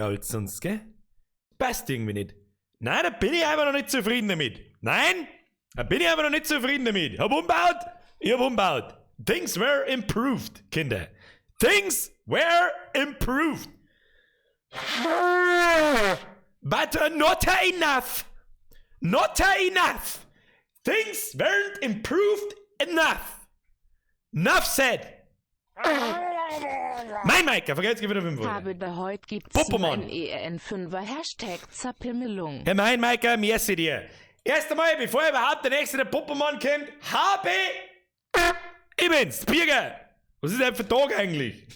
Als sonst, gell? Passt irgendwie nicht. Nein, da bin ich einfach noch nicht zufrieden damit. Nein, da bin ich einfach noch nicht zufrieden damit. Hab umbaut, ich hab umbaut. Things were improved, Kinder. Things were improved. But not enough. Not enough. Things weren't improved enough. Nuff said. Mein Meiker, vergelt's wieder 5 Euro. Habe de heut gibt's Popomann. nur ein EN5er #Zapimmelung. Herr mein Meiker, merci dir. Erst einmal, bevor überhaupt der nächste der Popomann kommt, habe ich bin's, Birger. Was ist denn für Tag eigentlich?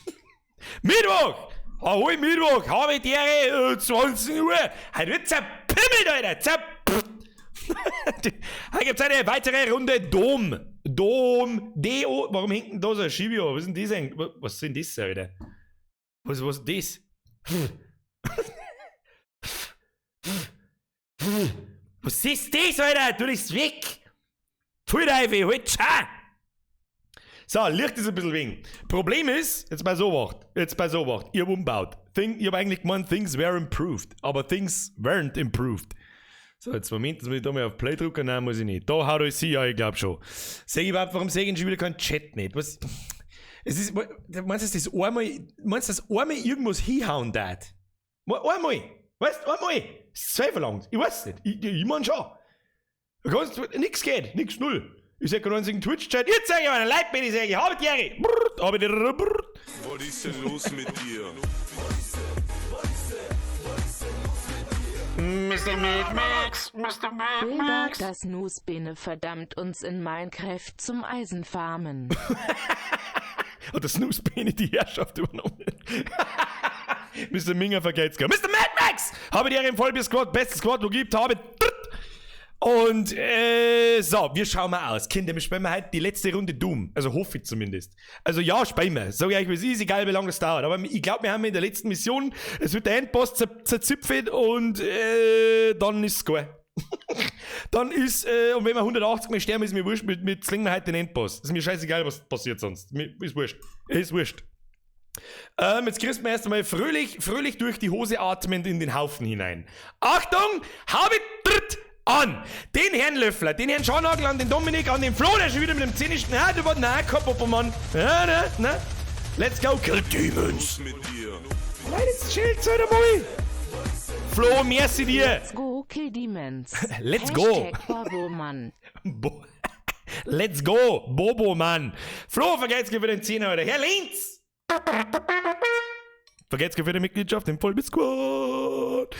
Mittwoch! Ahoi Mittwoch, habe die Ehre, 20 Uhr. Heute wird zerpimmelt, Alter. Heute gibt's eine weitere Runde Dom. Dom, D-O. Warum hängt denn da so ein Schiebio? Was ist denn das eigentlich? Was sind das, Alter? Was ist das? Was ist das, Alter? Du bist weg! Pfui Teufel, halt schau! So, Licht ist ein bisschen wenig. Problem ist, jetzt bei so jetzt bei so ich hab umbaut. Ich hab eigentlich gemeint, things were improved. Aber things weren't improved. So, jetzt Moment, jetzt muss ich da mal auf Play drücken. Nein, muss ich nicht. Da haut euch sie, ja, ich glaub schon. Seh ich überhaupt, warum sehe ich schon wieder keinen Chat nicht? Was? Es ist, meinst du, dass das einmal, meinst du, dass einmal irgendwas hinhauen darf? Einmal! Weißt du, einmal! Das ist zweifelhaft. Ich weiß nicht. Ich mein schon. Du kannst, nix geht, nix, null. Ich sag keinen einzigen Twitch-Chat. Jetzt sag ich meine Leute, bin ich sag, ich habe die Ehre. Brrrt, habe die Ehre, brrrt. Was ist denn los mit dir? Mr. Mad Max, Mr. Mad Wilder, Max. das Nussbene verdammt uns in Minecraft zum Eisenfarmen. Hat der Snooze-Bene die Herrschaft übernommen. Mr. Minger vergelt's gar. Mr. Mad Max! Habe die Ehre im Vollbier Squad, bestes Squad, wo gibt, habe. Und so, wir schauen mal aus. Kinder, wir spielen heute die letzte Runde Doom. Also hoffe ich zumindest. Also ja, spielen wir. Sag ich euch, wie es ist, egal wie lange das dauert. Aber ich glaub, wir haben in der letzten Mission, es wird der Endboss zerzipft und dann ist's gut. Dann ist, und wenn wir 180 Mal sterben, ist mir wurscht, mit zwingen wir heute den Endboss. Ist mir scheißegal, was passiert sonst. Mir, ist wurscht. Ist wurscht. Jetzt kriegst du mir erst einmal fröhlich, fröhlich durch die Hose atmend in den Haufen hinein. Achtung! Habe tritt an! Den Herrn Löffler, den Herrn Scharnagel, an den Dominik, an den Flo, der schon wieder mit dem 10. Na, du warst, nein, kein Popomann. Na, na, na. Let's go, kill Demons! Los mit dir? Nein, jetzt chillt's halt einmal! Flo, merci dir! Let's go, kill Demons. Let's go. #Bobomann. Let's go, Bobo, Mann! Flo, vergelt's dir für den 10 Euro. Herr Lenz! Vergelt's dir für die Mitgliedschaft im Vollbier Squad.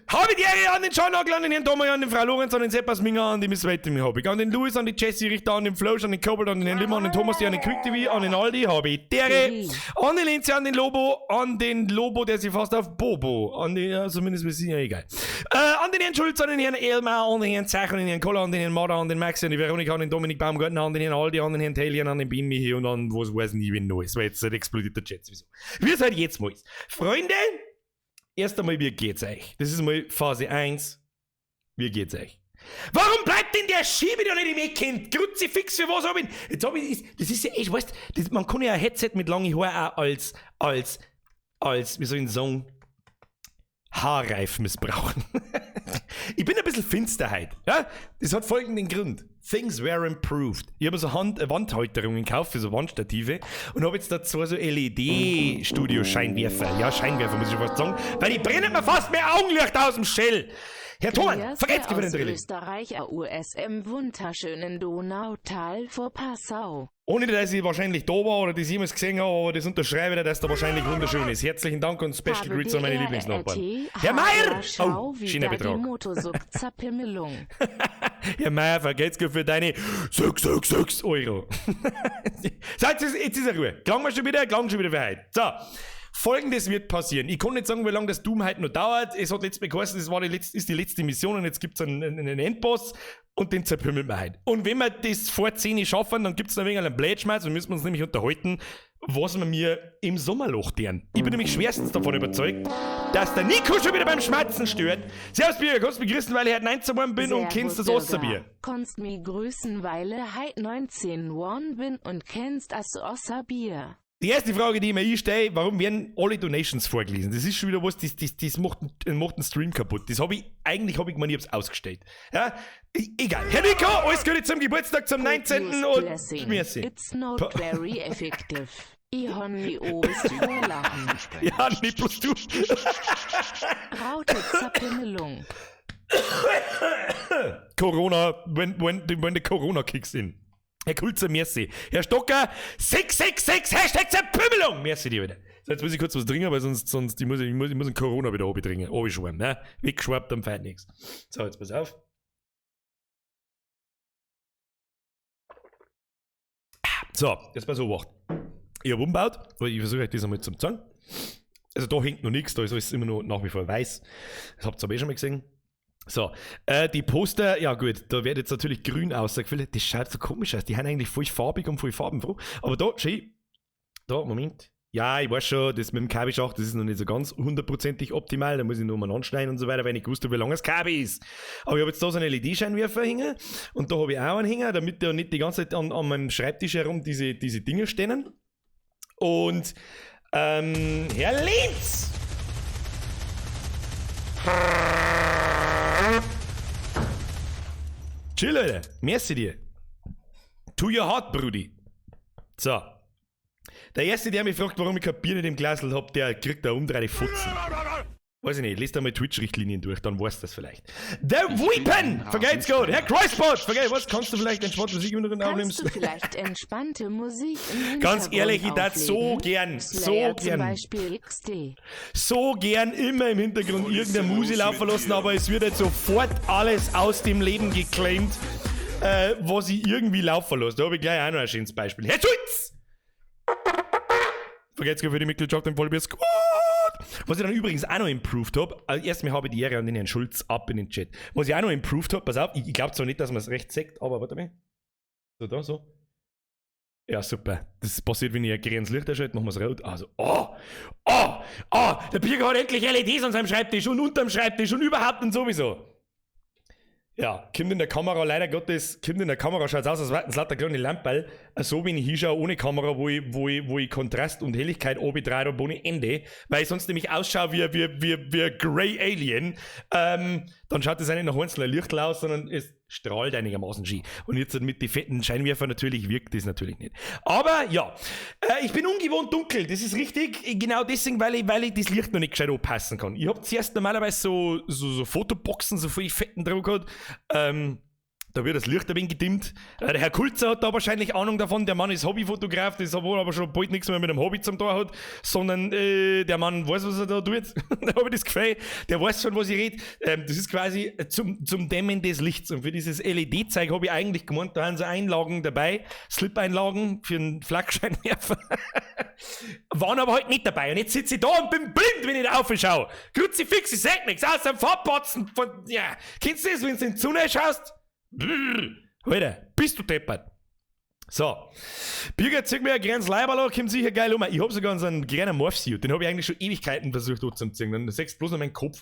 Habe die Ehre an den Scharnagel, an den Herrn Thomas, an den Frau Lorenz, an den Seppas Minger, an die Miss Waiting Hobby, an den Louis, an die Jessie Richter, an den Flosch, an den Kobold, an den Herrn Limmer, an den Thomas, an den Quick TV, an den Aldi, habe ich die Ehre, an den Lindsay, an den Lobo, an den Lobo, der sich fast auf Bobo, an den, ja, zumindest wir sind ja egal. An den Herrn Schulz, an den Herrn Elmar, an den Herrn Zach, an den Herrn Koller, an den Herrn Mader, an den Max, an die Veronika, an den Dominik Baumgartner, an den Herrn Aldi, an den Herrn Talion, an den Bean Michi und an was weiß nie, wen noch ist, weil jetzt explodiert der Chat sowieso. Wie es halt jetzt mal ist. Freunde, erst einmal, wie geht's euch? Das ist mal Phase 1. Wie geht's euch? Warum bleibt denn der Schieber da nicht im Eck, Kind? Kruzifix, für was hab ich? Jetzt hab ich, das ist ja echt, weißt, das, man kann ja ein Headset mit langen Haaren auch als, wie soll ich denn sagen, Haarreif missbrauchen. Ich bin ein bisschen finster heute. Ja? Das hat folgenden Grund. Things were improved. Ich habe so Wandhalterungen gekauft für so Wandstative und habe jetzt da zwei so L E D-Studio-Scheinwerfer. Ja, Scheinwerfer muss ich schon fast sagen, weil die brennen mir fast mehr Augenlicht aus dem Schell. Herr Thomann, Andreas, vergesst der die aus Brille. Österreich, USM wunderschönen Donautal vor Passau. Ohne dass ich wahrscheinlich da war oder das jemals gesehen habe, aber das unterschreibe ich, dass da wahrscheinlich wunderschön ist. Herzlichen Dank und Special Habe Greets an meine D R R Lieblingsnachbarn. T Herr H Meier! R Schau Oh, wieder schöner die Betrag. Motorsub-Zapimmelung. Herr Meier, vergelt's gut für deine 6, 6, 6 Euro. So, jetzt ist er Ruhe. Klang wir schon wieder, klang schon wieder für heute. So. Folgendes wird passieren. Ich kann nicht sagen, wie lange das Doom heute noch dauert. Es hat letztes Mal geheißen, das war die letzte, ist die letzte Mission und jetzt gibt's einen Endboss und den zerpümmeln wir heute. Und wenn wir das vor 10 schaffen, dann gibt's noch ein wenig einen Blödschmerz und müssen wir uns nämlich unterhalten, was wir mir im Sommerloch tun. Ich bin nämlich schwerstens davon überzeugt, dass der Nico schon wieder beim Schmatzen stört. Servus, Bier, kannst mich grüßen, weil ich heute 19 geworden bin und Servus, kennst das Bürger. Osserbier. Kannst mich grüßen, weil ich heute 19 geworden bin und kennst das Osserbier. Die erste Frage, die ich mir einstelle, warum werden alle Donations vorgelesen? Das ist schon wieder was, das macht einen Stream kaputt. Das habe ich, eigentlich habe ich gemeint, ich hab's ausgestellt. Ja? Egal. Herr Nico, alles Gute zum Geburtstag, zum 19. Und Blessing. merci. It's not very effective. Ich hab nie Obst vorlachen. Ja, nicht bloß du. Raute Zerpimmelung. Corona, when the Corona kicks in. Herr Kulzer, merci. Herr Stocker, 666, Hashtag Zerpümmelung. Merci dir wieder. So, jetzt muss ich kurz was trinken, weil sonst ich muss einen Corona wieder runtertrinken. Runterschwärmen, ne? Weggeschwappt, dann feiert nichts. So, jetzt pass auf. So, jetzt pass auf. Ich habe umgebaut, aber ich versuche euch das einmal zum zeigen. Also da hängt noch nichts, da ist alles immer noch nach wie vor weiß. Das habt ihr aber eh schon mal gesehen. So, die Poster, ja gut, da wird jetzt natürlich grün ausgefüllt. Das schaut so komisch aus. Die haben eigentlich voll farbig und voll farbenfroh. Aber da, schön, da, Moment. Ja, ich weiß schon, das mit dem Kabelschacht, das ist noch nicht so ganz hundertprozentig optimal. Da muss ich nur mal anschneiden und so weiter, weil ich gewusst habe, wie lange das Kabel ist. Aber ich habe jetzt da so einen LED-Scheinwerfer hängen und da habe ich auch einen hängen, damit da nicht die ganze Zeit an meinem Schreibtisch herum diese Dinge stehen. Und, Herr Linz! Chill, Leute. Merci dir. To your heart, Brudi. So. Der Erste, der mich fragt, warum ich kein Bier nicht im Glasl hab, der kriegt da umdrehte Fotzen. Weiß ich nicht, lest einmal Twitch-Richtlinien durch, dann weißt du das vielleicht. The Weapon! Vergeht's gut! Herr Christbot! Vergeht, was? Kannst du vielleicht entspannte Musik im Hintergrund aufnehmen? Kannst du vielleicht entspannte Musik im Hintergrund Ganz ehrlich, ich darf so gern, Slayer so gern. Zum Beispiel XD. So gern immer im Hintergrund irgendeine Musik laufen lassen, aber es wird jetzt sofort alles aus dem Leben geclaimt, was ich irgendwie laufen lasse. Da habe ich gleich auch noch ein schönes Beispiel. Herr Schulz! Vergeht's für die Mitgliedschaft im Vollbier Squad! Was ich dann übrigens auch noch improved habe, also erstmal habe ich die Ehre an den Herrn Schulz ab in den Chat. Was ich auch noch improved habe, pass auf, ich glaube zwar nicht, dass man es recht sagt, aber warte mal. So, da, so. Ja, super. Das passiert, wenn ich ein grünes Licht erschalte, machen wir es rot. Also, oh, der Birger hat endlich LEDs an seinem Schreibtisch und unterm Schreibtisch und überhaupt und sowieso. Ja, kommt in der Kamera, leider Gottes, kommt in der Kamera, schaut aus, als wäre es lauter kleine Lamperl. So wenn ich hinschaue, ohne Kamera, wo ich Kontrast und Helligkeit oben habe, ohne Ende, weil ich sonst nämlich ausschaue wie Grey Alien, dann schaut das auch nicht nach einzelnen Lichtel aus, sondern es strahlt einigermaßen schön. Und jetzt mit den fetten Scheinwerfern natürlich wirkt das natürlich nicht. Aber ja, ich bin ungewohnt dunkel, das ist richtig, genau deswegen, weil ich das Licht noch nicht gescheit anpassen kann. Ich hab zuerst normalerweise so Fotoboxen, so viel fetten Druck gehabt, da wird das Licht ein wenig gedimmt. Der Herr Kulzer hat da wahrscheinlich Ahnung davon. Der Mann ist Hobbyfotograf, das obwohl aber schon bald nichts mehr mit dem Hobby zum Tor hat, sondern der Mann weiß, was er da tut. Da habe ich das Gefühl, der weiß schon, was ich rede. Das ist quasi zum Dämmen des Lichts. Und für dieses LED-Zeug habe ich eigentlich gemeint, da haben sie Einlagen dabei, Slip-Einlagen für einen Flakscheinwerfer. Waren aber halt nicht dabei. Und jetzt sitze ich da und bin blind, wenn ich da aufschaue. Kruzifix, ich seh nichts, außer dem Farbbatzen von. Ja. Kennst du das, wenn du in die Sonne schaust? Brrr. Alter, bist du deppert. So. Birger, zeig mir ein kleines Leiberl an, kommt sicher geil um. Ich hab sogar so einen kleinen Morph-Suit, den hab ich eigentlich schon Ewigkeiten versucht anzuziehen. Dann sechst du bloß noch meinen Kopf.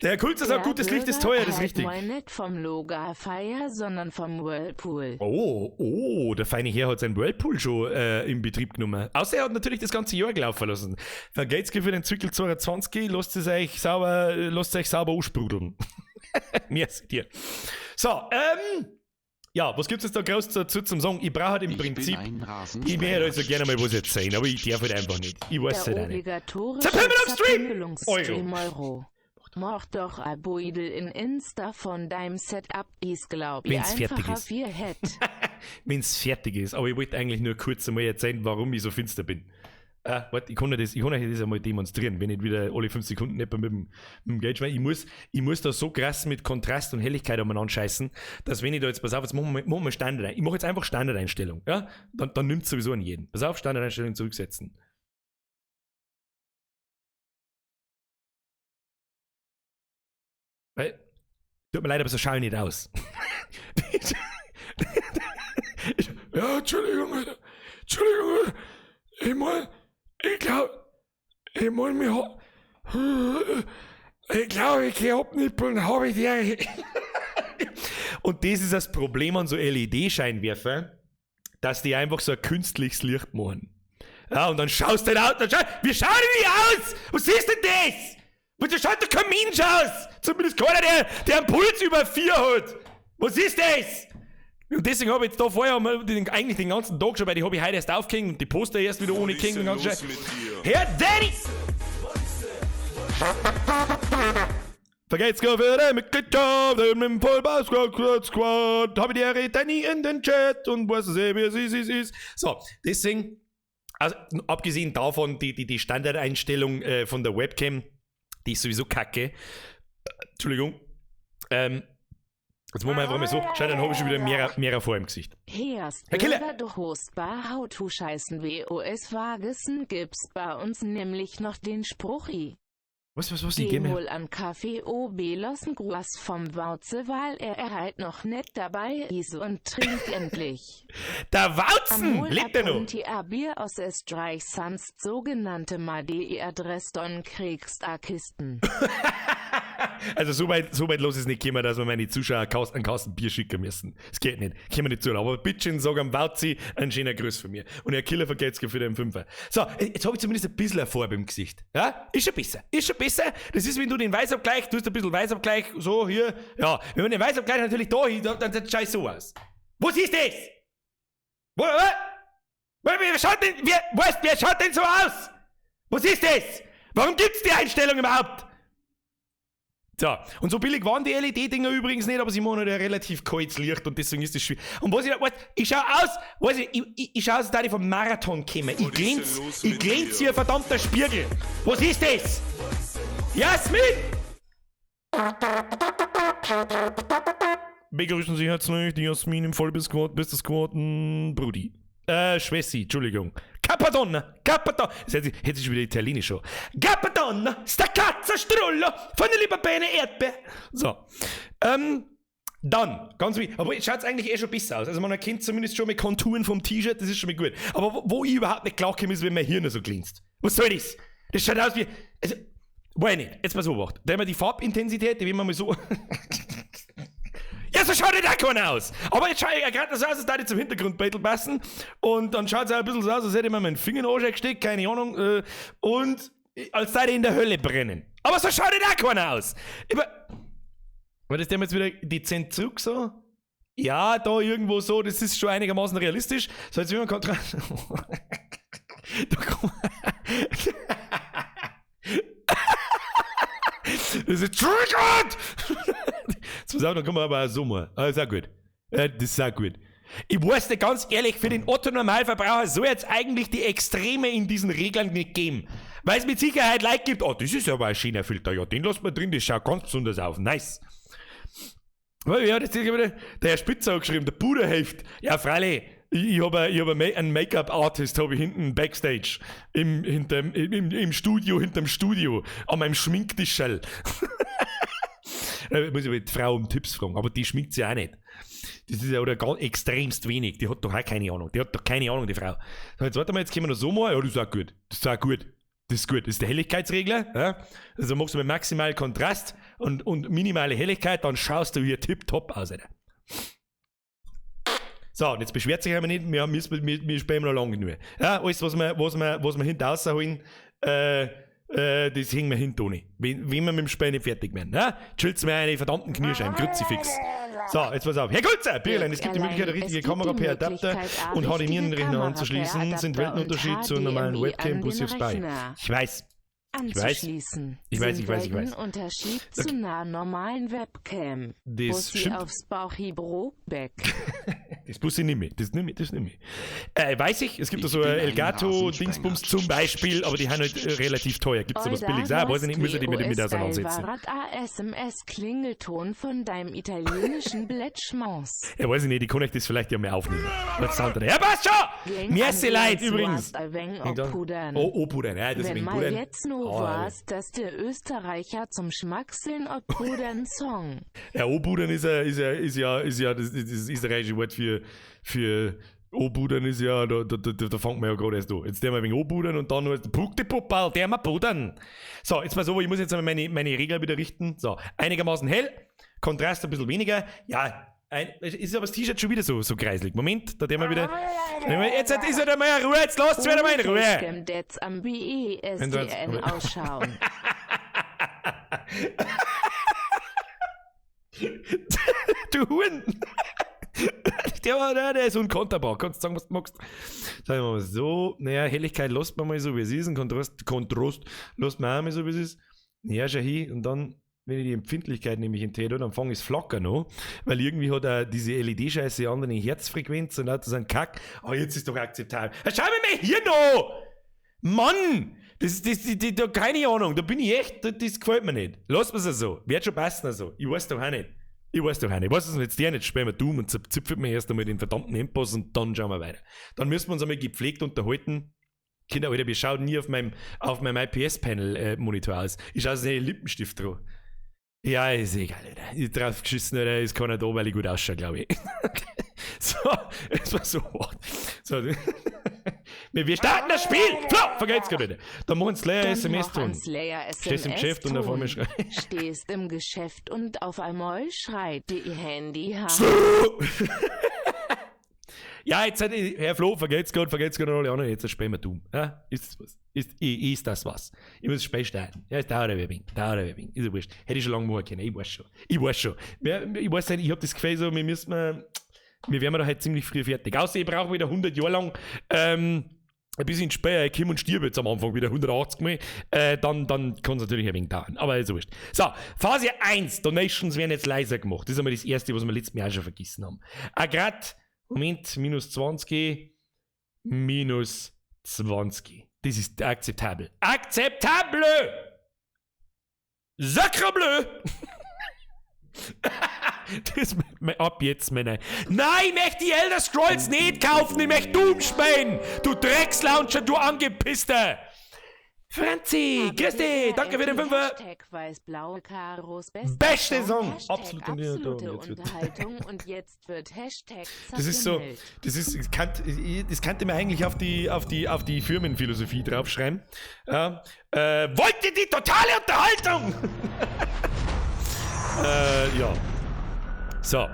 Der Herr Kulzer sagt, gutes Licht ist teuer, das ist richtig. Nicht vom Loga Fire, sondern vom Whirlpool. Oh, der feine Herr hat seinen Whirlpool schon in Betrieb genommen. Außer er hat natürlich das ganze Jahr gelaufen lassen. Vergeht's für den Zwickl 22, lasst es euch sauber ansprudeln. Merci dir. So, ja, was gibt's jetzt da groß dazu zum Sagen? Ich brauche halt im Prinzip. Ich möchte also gerne mal was erzählen, aber ich darf halt einfach nicht. Ich weiß es halt auch nicht. Zerpimmelungsstream! Euro. Mach doch a Boidel in Insta von deinem Setup, is glaub ich. Wenn's fertig ist. Wenn's fertig ist, aber ich wollte eigentlich nur kurz einmal erzählen, warum ich so finster bin. Warte, ich kann euch das einmal demonstrieren, wenn ich wieder alle 5 Sekunden nicht mit dem Geld schmeiße. Ich muss da so krass mit Kontrast und Helligkeit umeinander scheißen, dass wenn ich da jetzt, pass auf, jetzt machen wir Standard ein. Ich mache jetzt einfach Standardeinstellung, ja? Dann nimmt es sowieso an jeden. Pass auf, Standardeinstellung zurücksetzen. Weil, tut mir leid, aber so schaue ich nicht aus. Ja, Entschuldigung, Alter. Entschuldigung, ich mein, ich glaube, ich geh abnippeln, hab ich die. Und das ist das Problem an so LED-Scheinwerfer. Dass die einfach so ein künstliches Licht machen. Ja, und dann schaust du halt aus, dann schau, wie schaut denn die aus? Was ist denn das? Was schaut doch kein Mensch aus? Zumindest keiner, der einen Puls über 4 hat. Was ist das? Und deswegen habe ich jetzt da vorher mal eigentlich den ganzen Tag schon, weil die habe ich heute erst aufgehängt und die Poster erst wieder ohne King und ganz los schön. mit dir? Herr Danny! Vergeht's für die Mitgliedschaft im Vollbau Squad Squad. Habe die Ehre, Danny in den Chat und was es wie es ist, ist, ist. So, deswegen, also abgesehen davon, die Standardeinstellung von der Webcam, die ist sowieso kacke. Entschuldigung. Jetzt machen wir einfach mal so. Schau, dann habe ich schon wieder mehr vor im Gesicht. Herst, Herr Killer. Bürger, du host bar how to scheißen WOS Wagessen gibt's bei uns nämlich noch den Spruchi. Was, ich Geh geh mir. wohl an Kaffee OB lassen Gruß vom Wauze, weil er halt noch nett dabei ist und trinkt endlich. Der Wautzen! Amol Lebt er noch? Appunti a Bier aus Österreich sonst sogenannte MADE-Adress Don kriegst a Kisten. Also so weit los ist nicht gekommen, dass wir meine Zuschauer einen Kasten Bier schicken müssen. Das geht nicht. Können wir nicht zu. Aber bitte sag am Wauzi einen schönen Gruß von mir. Und Herr Killer vergeht's für den Fünfer. So, jetzt habe ich zumindest ein bisschen eine Farbe im Gesicht. Ja? Ist schon besser. Ist schon besser. Das ist, wenn du den Weißabgleich, du hast ein bisschen Weißabgleich, so hier. Ja, wenn man den Weißabgleich natürlich da hin, dann sieht scheiße so aus. Was ist das? Wer schaut denn, wer schaut denn so aus? Was ist das? Warum gibt's die Einstellung überhaupt? So, und so billig waren die LED-Dinger übrigens nicht, aber sie machen halt ein relativ kaltes Licht und deswegen ist das schwierig. Und was ich, weißt, ich schau aus, weiß ich schau aus, als würde ich vom Marathon kommen. Ich Was ist denn glänz, los ich mit glänz dir? wie ein verdammter Spiegel. Was ist das? Jasmin! Begrüßen Sie herzlich die Jasmin im Vollbiss-Squad, bis das Squad, Brudi. Schwessi, Entschuldigung. Capadonna, Capadonna. Das hätte sich schon wieder italienisch schon. Capadonna, sta cazzo strullo, von der lieber Bene Erdbeer. So. Dann, ganz wichtig, aber schaut es eigentlich eh schon besser aus. Also man erkennt zumindest schon mal Konturen vom T-Shirt, das ist schon mal gut. Aber wo ich überhaupt nicht klarkomme, ist, wenn mein Hirn so glänzt. Was soll das? Das schaut aus wie... Also, weiß ich nicht. Jetzt pass auf. Da haben wir die Farbintensität, die werden wir mal so... Ja, so schaut nicht auch keiner aus. Aber jetzt schaut er gerade so aus, als würde ich zum Hintergrundbeutel passen. Und dann schaut es auch ein bisschen so aus, als hätte ich mir meinen Finger in den Arsch gesteckt, keine Ahnung. Und als würde ich in der Hölle brennen. Aber so schaut nicht auch keiner aus. War das dem jetzt wieder dezent zurück so? Ja, da irgendwo so, das ist schon einigermaßen realistisch. So, jetzt will man Kontrast. Da kommt. Das ist triggered! Jetzt pass auf, dann kommen wir aber auch so mal. Ah, ist auch gut. Ja, das ist auch gut. Ich weiß nicht, ganz ehrlich, für den Otto-Normalverbraucher soll jetzt eigentlich die Extreme in diesen Reglern nicht geben. Weil es mit Sicherheit Leute gibt, oh, das ist aber ein schöner Filter, ja, den lassen wir drin, das schaut ganz besonders auf. Nice. Ja, das ist wieder, der Herr Spitzer hat geschrieben, der Puderheft. Ja, freilich. Ich hab einen Make-up-Artist, hab ich hinten Backstage. Im Studio, hinterm Studio. An meinem Schminktischl. Muss ich aber die Frau um Tipps fragen, aber die schminkt sich auch nicht. Das ist ja oder ganz extremst wenig. Die hat doch auch keine Ahnung. Die hat doch keine Ahnung, die Frau. So, jetzt warte mal, jetzt können wir noch so machen. Ja, das ist auch gut. Das ist auch gut. Das ist gut. Das ist der Helligkeitsregler. Ja? Also machst du mit maximal Kontrast und minimale Helligkeit, dann schaust du hier tipptopp aus, Alter. So, und jetzt beschwert sich aber nicht, wir spielen noch lange genug. Ja, alles, was wir hinten rausholen, das hängen wir hinten ohne. Wenn wir mit dem Spiel nicht fertig werden. Ja? Chillt's mir eine verdammten Knirschein, Kruzifix. So, jetzt pass auf. Herr Kulzer, Bierlein, es gibt die Möglichkeit, eine richtige Kamera per Adapter und HDMI-Rechner anzuschließen. Sind Weltenunterschied zur normalen Webcam, Bussi aufs Bein. Ich weiß. Anzuschließen. Ich weiß. Unterschied zu einer normalen Webcam. Das Bussi stimmt. aufs Bauchibro-Beck. Das Bussi nicht mehr. Das nicht mehr. Weiß ich, es gibt da so ein Elgato-Dingsbums zum Beispiel, aber die sind halt relativ teuer. Gibt es da was Billiges? Ah, weiß ich nicht, muss ich mich damit auseinandersetzen. ASMS-Klingelton von deinem italienischen Blättschmaus. Ja, weiß ich nicht, ich kann euch das vielleicht ja mal aufnehmen. Was sound da? Ja, passt schon! Merci leid, übrigens. Oh, Pudern, ja, das ist Wenn wegen mal Pudern. jetzt nur war's, dass der Österreicher zum Schmackseln ob Pudern Song. Ja, Obudern ist ja das österreichische Wort für Obudern ist ja, da fängt man ja gerade erst an. Jetzt der mal wegen Obudern und dann nur Puck die der mal Pudern. So, jetzt mal so, ich muss jetzt einmal meine Regel wieder richten. So, einigermaßen hell, Kontrast ein bisschen weniger. Ja, Ist aber das T-Shirt schon wieder so kreislig. Moment, da der mal wieder. Jetzt ist er mal in Ruhe, jetzt lasst wieder mal in Ruhe. Facecam am BESDN ausschauen. Du Huren! Der ist unkonterbar. Kannst sagen, was du magst. Sagen wir mal so. Naja, Helligkeit lasst man mal so, wie es ist. Und Kontrast lasst man auch mal so, wie es ist. Ja, schau hin. Und dann, wenn ich die Empfindlichkeit nämlich in Tee tue, dann fange ich das Flackern an. Weil irgendwie hat auch diese LED-Scheiße andere Herzfrequenz und hat so einen Kack. Aber jetzt ist doch akzeptabel. Schau mir mal hier noch! Mann! Das, da, keine Ahnung, da bin ich echt, das gefällt mir nicht. Lass mir's so. Wird schon passen so. Ich weiß doch auch nicht. Ich weiß doch auch nicht. Was ist denn jetzt der nicht? Spielen wir Doom und zipfelt mir erst einmal den verdammten Endboss und dann schauen wir weiter. Dann müssen wir uns einmal gepflegt unterhalten. Kinder, Alter, wir schauen nie auf meinem IPS-Panel-Monitor aus. Ich schaue so einen Lippenstift drauf. Ja, ist egal, Alter. Ich drauf geschissen, Alter, ist keiner da, weil ich gut ausschaue, glaube ich. So, es war so hart. So. Wir starten das Spiel! Flo, vergeht's gar nicht. Dann machen Slayer SMS tun. Stehst im Geschäft und auf einmal schreit. Stehst im Geschäft und auf einmal schreit die Handy. Ja, jetzt, Herr Flo, vergeht's gut und alle anderen. Jetzt spielen wir Doom. Ja, ist das was? Ist das was? Ich muss das Spiel starten. Ja, es dauert ein wenig. Ist ja wurscht. Hätte ich schon lange machen können. Ich weiß schon. Ich weiß nicht, ich hab das Gefühl so, wir werden da halt ziemlich früh fertig. Außer ich brauche wieder 100 Jahre lang ein bisschen später, ich komme und stirb jetzt am Anfang wieder 180 Mal, dann kann es natürlich ein wenig dauern. Aber ist wurscht. So, Phase 1, Donations werden jetzt leiser gemacht. Das ist einmal das Erste, was wir letztes Mal auch schon vergessen haben. Grad, Moment, minus 20, minus 20. Das ist akzeptabel. Akzeptable! Sacre bleu! Das ab jetzt, meine. Nein, ich möchte die Elder Scrolls nicht kaufen, ich möchte Doom spielen! Du Dreckslauncher, du Angepisster! Franzi, grüß dich, danke für den Fünfer! Hashtag weiß-blaue Karos, beste Song! Absolute Unterhaltung und jetzt wird Hashtag Das ist so, das könnte man eigentlich auf die Firmenphilosophie draufschreiben. Ja, wollt ihr die totale Unterhaltung? Ja. So.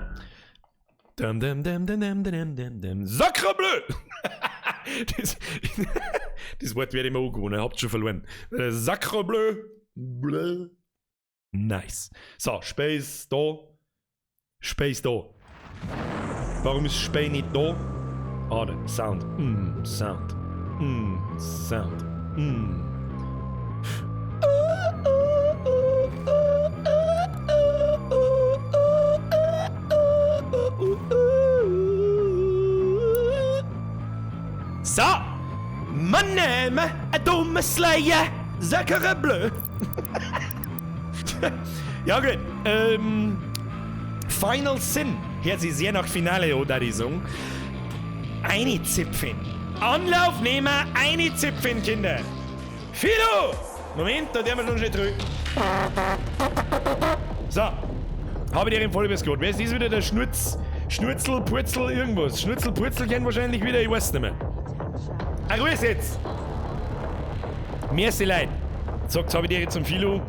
Dum, dum, dum, dum, dum, dum, dum, dum. Sacre bleu! Das Wort werde ich mir angewohnen, habt schon verloren. Sacre bleu. Bleu. Nice. So, Space da. Space da. Warum ist Space nicht da? Ah, da. Sound. Sound. Sound. So, my name, a dumme Slayer, Sacre bleu. Ja gut, Final Sin, hört sich sehr nach Finale an, die Song. Eine Zipfin. Anlauf nehmen, eine Zipfin, Kinder. Philo! Moment, da dürfen wir schon schnell drücken. So, habe ich dir im Vollbiss geholt. Wer ist das wieder? Der Schnurzel, Purzel, irgendwas. Schnurzel, Purzelchen wahrscheinlich wieder, ich weiß nicht mehr. Ah, Ruhe jetzt! Merci, Leute. Sagt, habe ich dir jetzt zum Philo.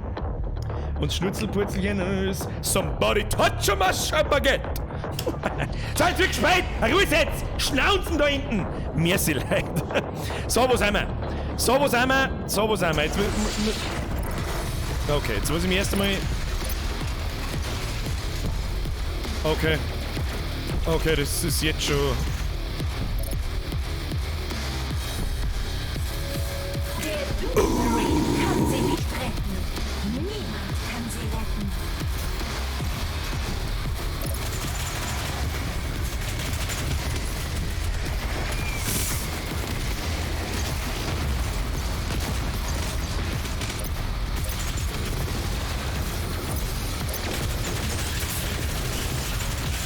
Und Schnurzelpurzelchen ist Somebody touch my baguette! So, jetzt wird gespielt! Ruhe jetzt! Schnauzen da hinten! Merci, Leute. So, wo sind wir? So, wo sind wir? So, wo sind wir? Jetzt, okay, jetzt muss ich mich erst einmal. Okay. Okay, das ist jetzt schon. Der Doomring kann sie nicht retten. Niemand kann sie retten.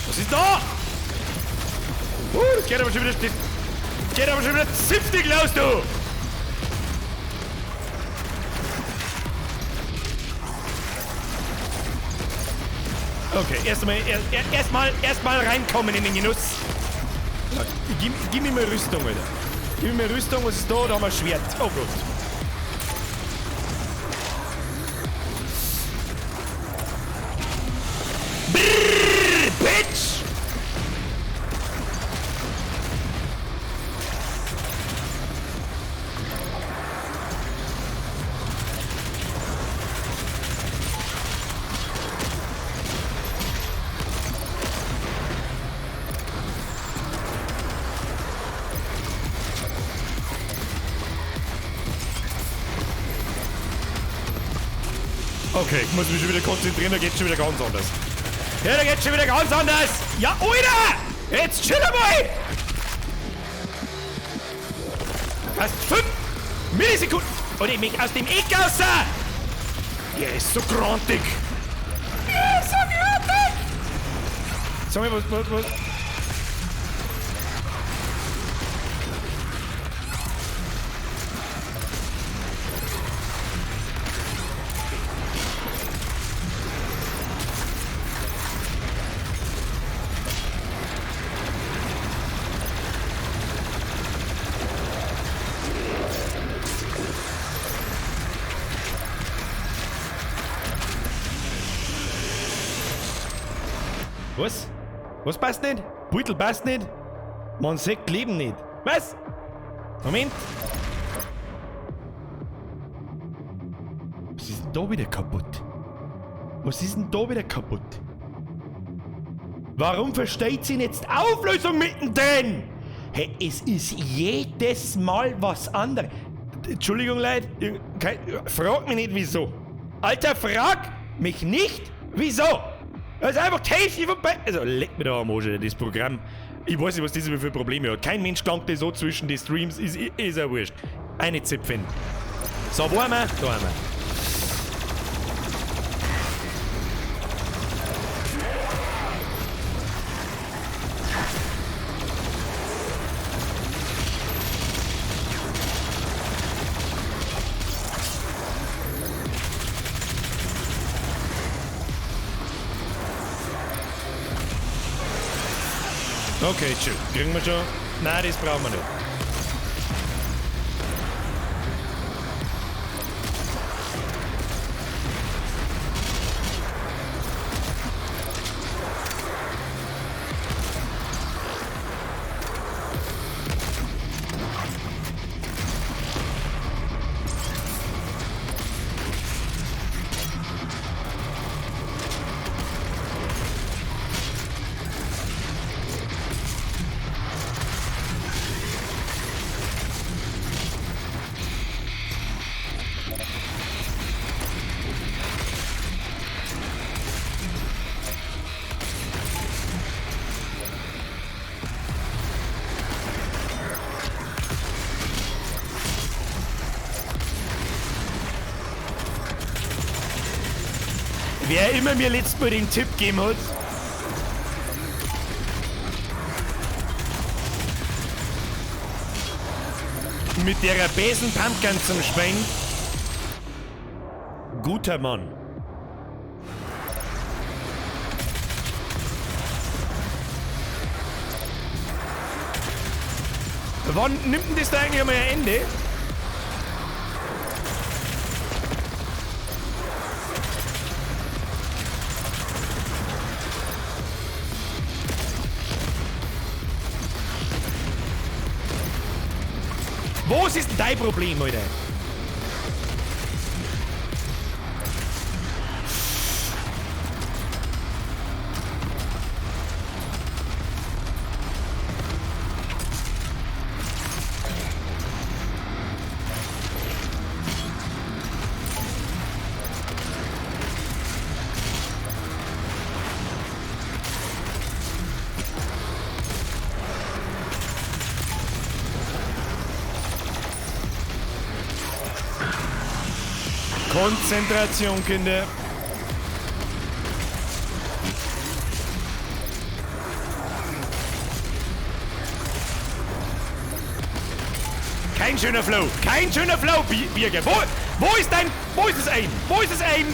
Was ist da? Das geht aber schon wieder. Das geht aber schon wieder zünftig los, du! Okay, erstmal reinkommen in den Genuss. Gib mir mal Rüstung, Alter. Gib mir mal Rüstung, was ist da? Da haben wir ein Schwert. Oh Gott. Brrr, Bitch! Okay, ich muss mich schon wieder konzentrieren, da geht's schon wieder ganz anders. Ja, da geht's schon wieder ganz anders! Ja, Alter! Jetzt chill mal! Fast 5 Millisekunden! Und ich mich aus dem Eck raus! Der ist so grantig! Der ist so grantig! Sag mal, was? Was? Was passt nicht? Beutel passt nicht? Man sieht Leben nicht. Was? Moment. Was ist denn da wieder kaputt? Was ist denn da wieder kaputt? Warum versteht sie jetzt Auflösung mittendrin? Hey, es ist jedes Mal was anderes. Entschuldigung, Leute, frag mich nicht wieso. Alter, frag mich nicht wieso. Das ist einfach die vorbei. Also, leck mir da am Arsch, das Programm. Ich weiß nicht, was das für Probleme hat. Kein Mensch klangt das so zwischen die Streams. Ist ja wurscht. Eine Zipfen. So, wo haben wir? Da haben wir. Okay, chill. Kriegen wir schon? Nein, das brauchen wir nicht. Wer immer mir letztes Mal den Tipp gegeben hat. Mit der Besen Pumpgun zum Schwein. Guter Mann. Wann nimmt denn das da eigentlich einmal ein Ende? Was ist denn dein Problem, Alter? Konzentration, Kinder. Kein schöner Flow. Kein schöner Flow, Birger. Wo ist dein... Wo ist das Aim? Wo ist das Aim?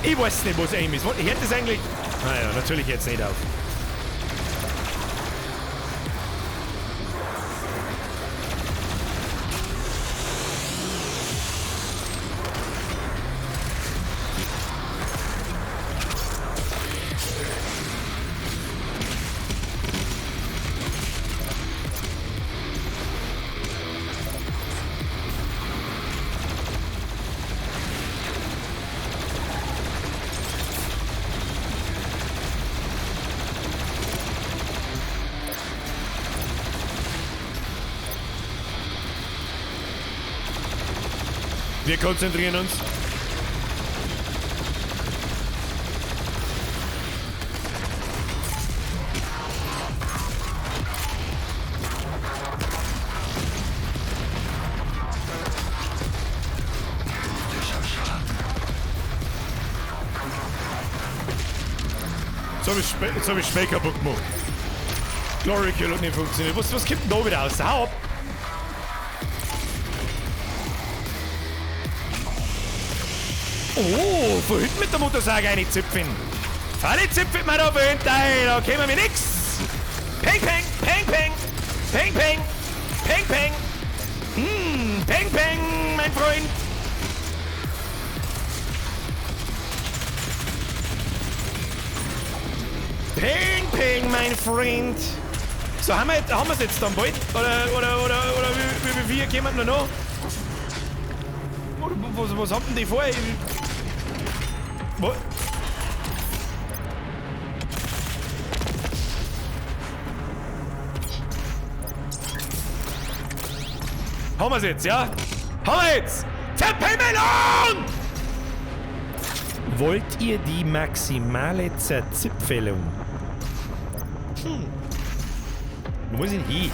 Ich weiß nicht, wo das Aim ist. Hört das eigentlich... Naja, natürlich jetzt nicht auf. Wir konzentrieren uns. Jetzt hab ich Schmäh kaputt gemacht. Glory Kill hat nicht funktioniert. Was kommt denn da wieder raus? Hau ab! Oh, von hinten mit der Motorsäge eine Zipfin. Falle zipfelt man da von hinten ein, da kämen wir nix. Peng, peng, peng, peng. Peng, peng. Peng, peng. Peng, peng, mein Freund. Peng, peng, mein Freund. So, haben wir es jetzt dann bald? Oder wie kommen wir noch? Oder was haben denn die vor? Was? Haben wir's jetzt, ja? Haben wir jetzt! Zerpimmelung! Wollt ihr die maximale Zerzipfelung? Wo muss ich denn hin?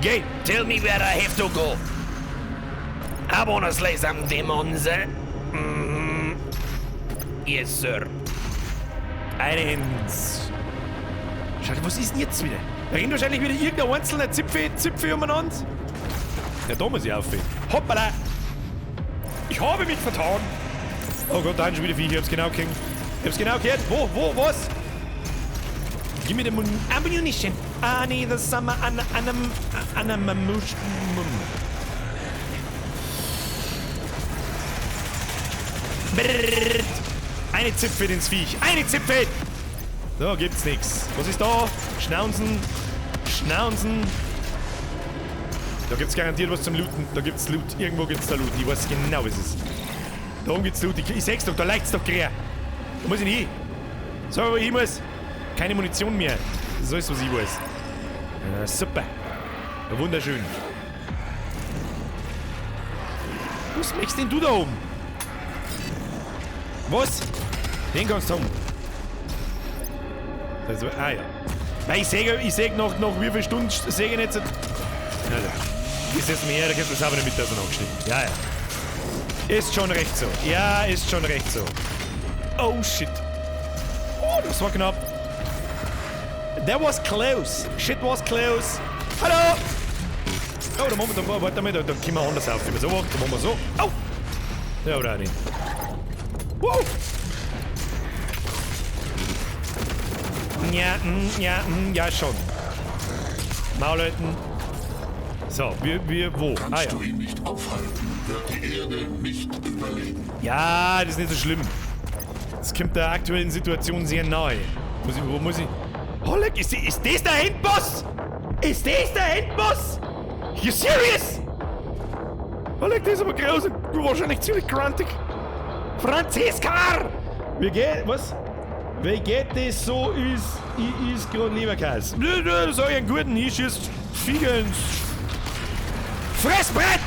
Gay, tell me where I have to go. I wanna slay some demons. Mhm. Yes, sir. Eins. Schau, was ist denn jetzt wieder? Da rennt wahrscheinlich wieder irgendein einzelner Zipfel umeinander. Ja, da muss ich aufhören. Hoppala! Ich habe mich vertan! Oh Gott, da sind schon wieder Viecher. Ich hab's genau gehört. Ich hab's genau gehört. Wo, was? Gib mir den Ammunition. I need the summer Brrrt. Eine Zipfel ins Viech. Eine Zipfel! Da gibt's nix. Was ist da? Schnauzen. Schnauzen. Da gibt's garantiert was zum Looten. Da gibt's Loot. Irgendwo gibt's da Loot. Ich weiß genau, was es ist. Da oben gibt's Loot. Ich seh's doch. Da leicht's doch gerade. Da muss ich nicht hin. So, wo ich hin muss. Keine Munition mehr. So ist, was ich weiß. Ja, super. Ja, wunderschön. Was möchtest denn du da oben? Was? Den kannst du haben. Also, ah ja. Nein, ich sehe noch wie viele Stunden sehe ich jetzt. Also, ist jetzt mehr, da kriegst du das aber nicht mit auseinandergeschnitten. Ja, ja. Ist schon recht so. Ja, ist schon recht so. Oh shit. Oh, das war knapp. That was close. Shit was close. Hallo! Oh, da machen wir, warte mal, da können wir anders auf. So, da machen wir so. Au! Ja, oder auch nicht. Wow! Ja, ja, ja, schon. Maulleuten. So, wir, wo? Kannst du ihn nicht aufhalten, wird die Erde nicht überleben. Ja, das ist nicht so schlimm. Das kommt der aktuellen Situation sehr nahe. Wo muss ich? Oh, leck, ist das der Endboss? Ist das der Endboss? You serious? Oh, leck, das ist aber groß und wahrscheinlich ziemlich grantig. Franziska! Wie geht, was? Wie geht das so, ist gerade Leberkäse. Sag ich einen guten, ich schieß Viecher ins Fressbrett!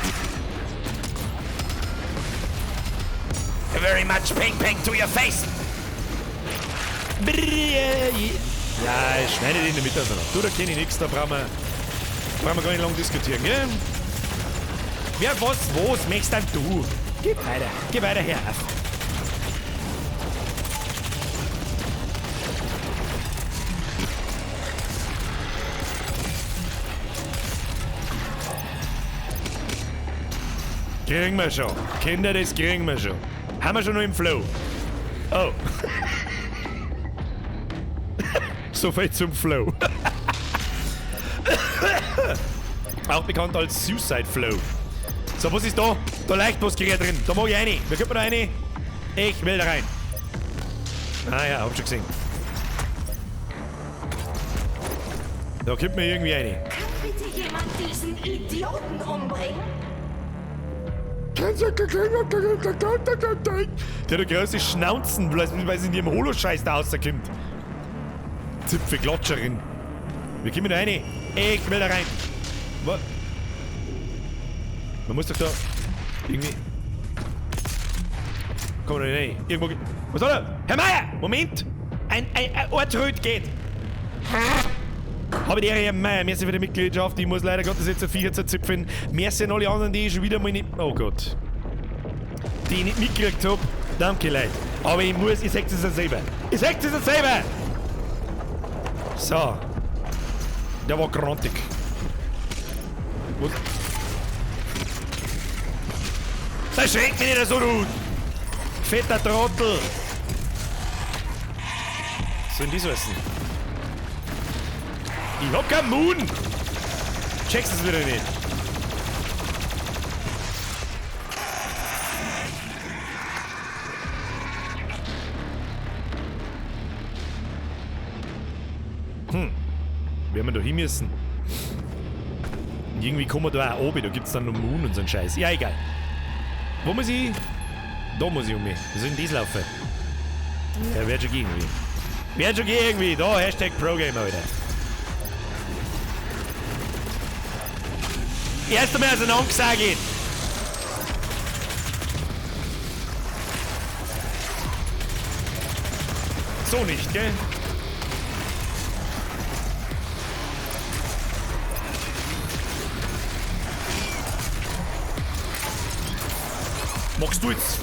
Very much ping ping to your face! Ja, ich schneide den in der Mitte auseinander. Du, da kenne ich nichts, da brauchen wir gar nicht lange diskutieren, gell? Wer, was, möchtest denn du? Geh weiter her. Kriegen wir schon. Kinder, das kriegen wir schon. Haben wir schon noch im Flow. Oh. So viel zum Flow. Auch bekannt als Suicide Flow. So, was ist da? Da leicht was Gerät drin. Da mag ich rein. Wer kommt man da rein? Ich will da rein. Ah ja, hab schon gesehen. Da kommt mir irgendwie rein. Kann bitte jemand diesen Idioten umbringen? Der hat große Schnauzen, weil sie in ihrem Holoscheiß da rauskommt. Zipfelklatscherin. Wir kommen da rein. Ich will da rein. Was? Man muss doch da irgendwie. Komm da rein. Irgendwo. Was soll er? Herr Meier! Moment! Ein Ortröd geht! Habe die Ehre, Herr Meier, merci für die Mitgliedschaft. Ich muss leider Gottes jetzt ein Viecher zerzipfeln. Merci an alle anderen, die ich schon wieder mal nicht. Oh Gott. Die ich nicht mitgekriegt hab. Danke, Leute. Aber ich muss, ich seh es ja selber. Ich seh es ja selber! So. Der war grantig. Was? Das schreckt mich nicht so, du fetter Trottel! Was soll denn das heißen? Ich hab keinen Moon! Checkst es wieder nicht. Werden wir da hin müssen? Und irgendwie kommen wir da auch oben, da gibt's dann noch Moon und so einen Scheiß. Ja, egal. Wo muss ich? Da muss ich um mich. Wo soll denn das laufen? Ja, wird schon gehen irgendwie. Wird schon gehen irgendwie. Da, Hashtag ProGamer wieder. Erst einmal auseinandergesagt. So nicht, gell? Machst du jetzt?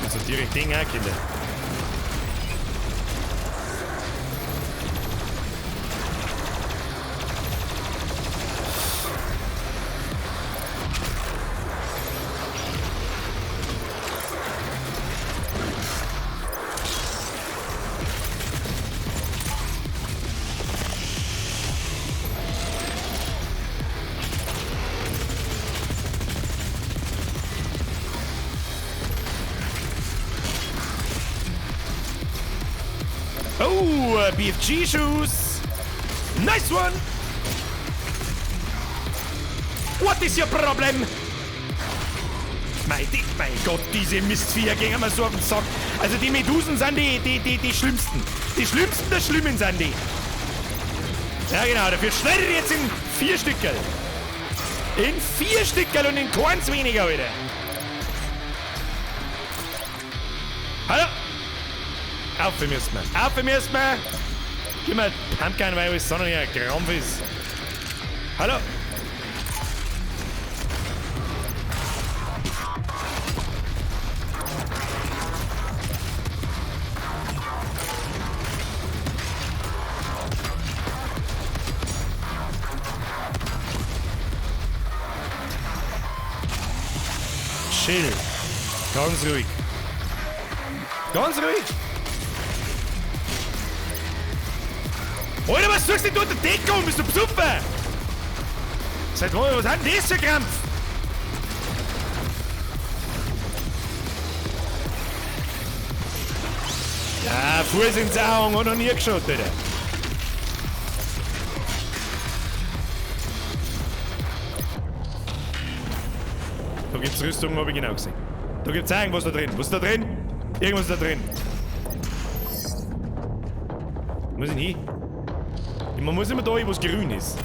Also direkt Ding auch, Kinder. Oh, BFG Shoes. Nice one. What is your problem? Mein Gott, diese Mistviecher gehen mir so auf den Sack. Also die Medusen sind die schlimmsten. Die schlimmsten der Schlimmen sind die. Ja genau, dafür schneide ich jetzt in 4 Stückerl. In 4 Stückerl und in keins weniger, Alter. Hallo? Auf müssen wir. Auf müssen wir. Gib mir Pumpkin, weil alles sondern ein Krampf ist. Hallo? Chill. Ganz ruhig. Ganz ruhig. Alter, was suchst du denn unter Deckung? Bist du besoffen? Seit wann, was hat denn das für Krampf? Ja, Fuß ins Auge, hat noch nie geschaut, Alter. Da gibt's Rüstung, hab ich genau gesehen. Da gibt's auch irgendwas da drin. Was ist da drin? Irgendwas da drin. Muss ich hin? Man muss immer da hin, wo es grün ist.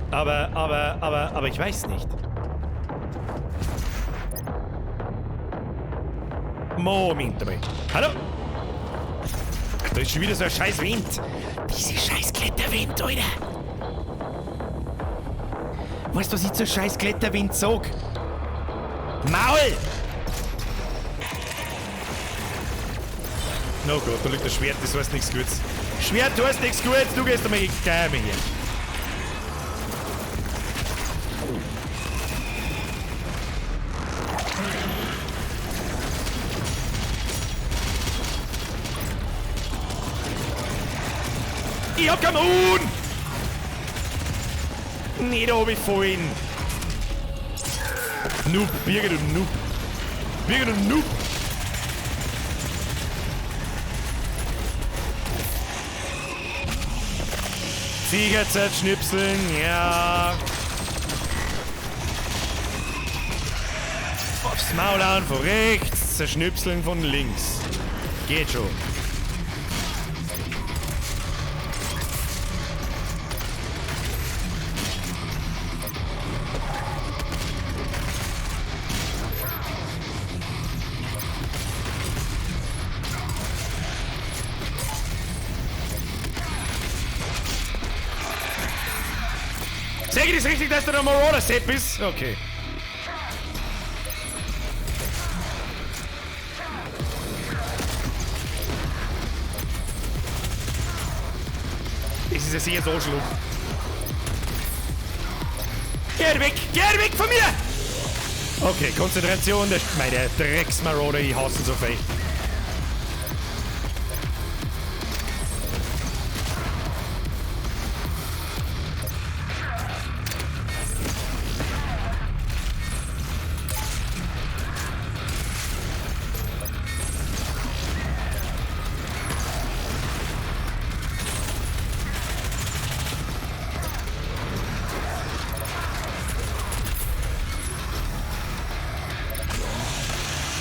Aber ich weiß nicht. Moment einmal. Hallo? Ach, da ist schon wieder so ein scheiß Wind. Diese scheiß Kletterwind, Alter. Weißt du, was ich zu scheiß Kletterwind sag? Maul! Oh Gott, da liegt das Schwert, das heißt nichts Gutes. Schwert heißt nichts Gutes, du gehst einmal geheim hier. Ich hab kein Huhn! Nee, da hab ich vorhin. Noob, Birgit und Noob. Birgit und Noob. Viecher zerschnipseln, ja. Aufs Maul hauen von rechts, zerschnipseln von links. Geht schon. Sag ich das richtig, dass du der Marauder-Set bist? Okay. ist ein sehr Arschloch. Geh weg! Geh weg von mir! Okay, Konzentration, der, meine Drecksmarode, ich hasse ihn so viel.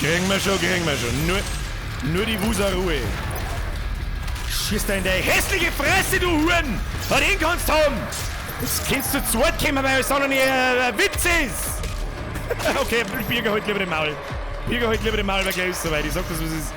Kriegen wir schon, kriegen wir schon. Nur die Wusa Ruhe. Schieß da in deine hässliche Fresse, du Huren! Ja, den kannst du haben! Das kannst du zu Wort kommen, weil es auch noch nicht ein Witz ist! Okay, Birger halt lieber den Maul. Birger halt lieber den Maul, weil gleich ist soweit. Ich sag das, was ist.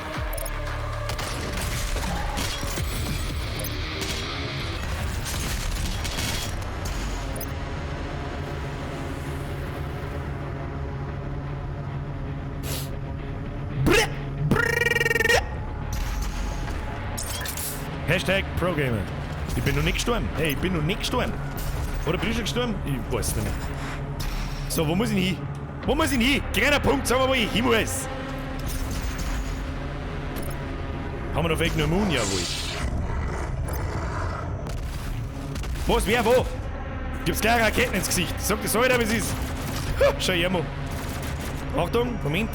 Hashtag ProGamer. Ich bin noch nicht gestorben. Hey, ich bin noch nicht gestorben. Oder bin ich schon gestorben? Ich weiß nicht mehr. So, wo muss ich hin? Wo muss ich hin? Kleiner Punkt, sag mal, wo ich hin muss. Haben wir noch vielleicht nur Moon? Jawohl. Was, wer, wo? Gibt's gleich Raketen ins Gesicht. Sag das heute, wie es ist. Schau her, mal. Achtung, Moment.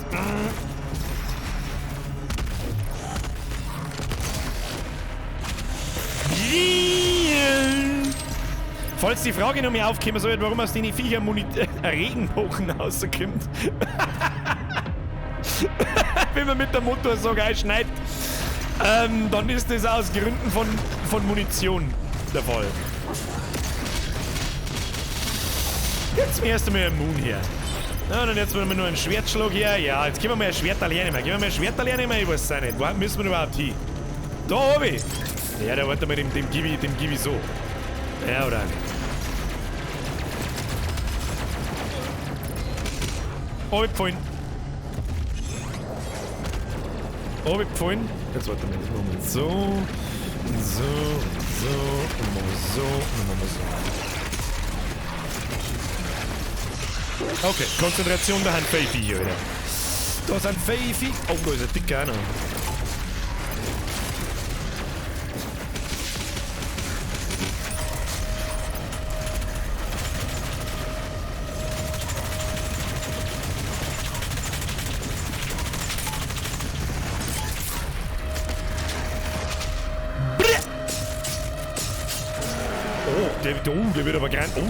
Falls die Frage noch mehr aufkommen soll, warum aus den Viecher Regenbogen rauskommt. Wenn man mit der Motorsäge einschneidet, dann ist das aus Gründen von Munition der Fall. Jetzt erst einmal ein Moon her. Na, dann jetzt wollen wir nur einen Schwertschlag her. Ja, jetzt gehen wir mal ein Schwert alleine mehr. Gehen wir mal ein Schwert alleine mehr? Ich weiß es auch nicht. Wo müssen wir überhaupt hin? Da hab ich! Ja, da warte mal, dem gib ich so. Ja, oder auch nicht. Abgefallen. Abgefallen. Jetzt warte mal, das machen wir so. Und so, und so, und machen wir so, und machen wir so. Okay, Konzentration, da sind Feifi, Alter. Da sind Feifi. Oh, da ist ein dicker auch noch.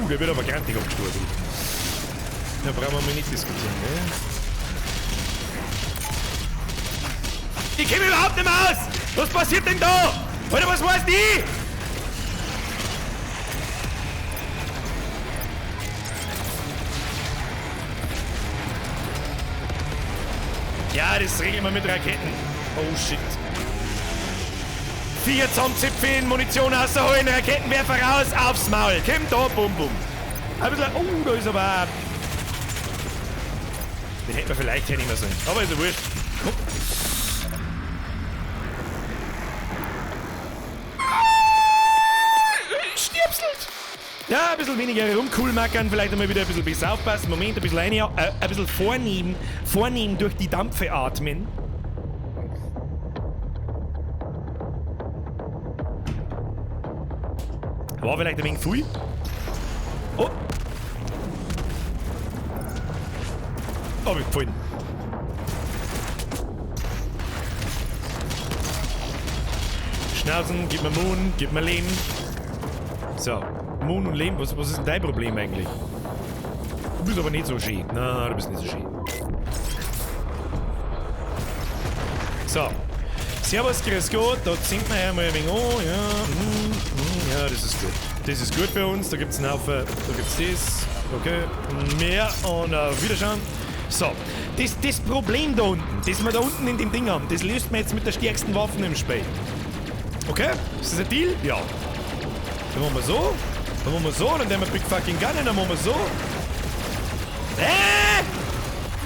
Der wird aber grantig abgestorben. Da brauchen wir mal nicht diskutieren, ne? Ich komme überhaupt nicht mehr aus! Was passiert denn da? Alter, was weiß die? Ja, das regeln wir mit Raketen. Oh shit. 4 zusammenzipfeln, Munition rausholen, Raketenwerfer raus, aufs Maul. Komm da, bum bum. Ein bisschen, oh, da ist aber... Den hätten wir vielleicht hernehmen sollen. Aber ist ja wurscht. Komm. Stirbselt! Ja, ein bisschen weniger rumcoolmackern, vielleicht einmal wieder ein bisschen besser aufpassen. Moment, ein bisschen rein, ein bisschen vornehm durch die Dampfe atmen. War vielleicht ein wenig viel. Oh! Hab ich gefallen. Schnauzen, gib mir Moon, gib mir Lehm. So, Moon und Lehm, was ist denn dein Problem eigentlich? Du bist aber nicht so schön. Na, du bist nicht so schön. So. Servus, grüß Gott, da zinkt man einmal ein wenig an. Ja, ja, das ist gut. Das ist gut für uns, da gibt's einen Haufen, da gibt's das. Okay, mehr und auf Wiederschauen. So, das Problem da unten, das wir da unten in dem Ding haben, das löst man jetzt mit der stärksten Waffe im Spiel. Okay, ist das ein Deal? Ja. Dann machen wir so, dann machen wir so, dann nehmen wir Big Fucking Gun, dann machen wir so.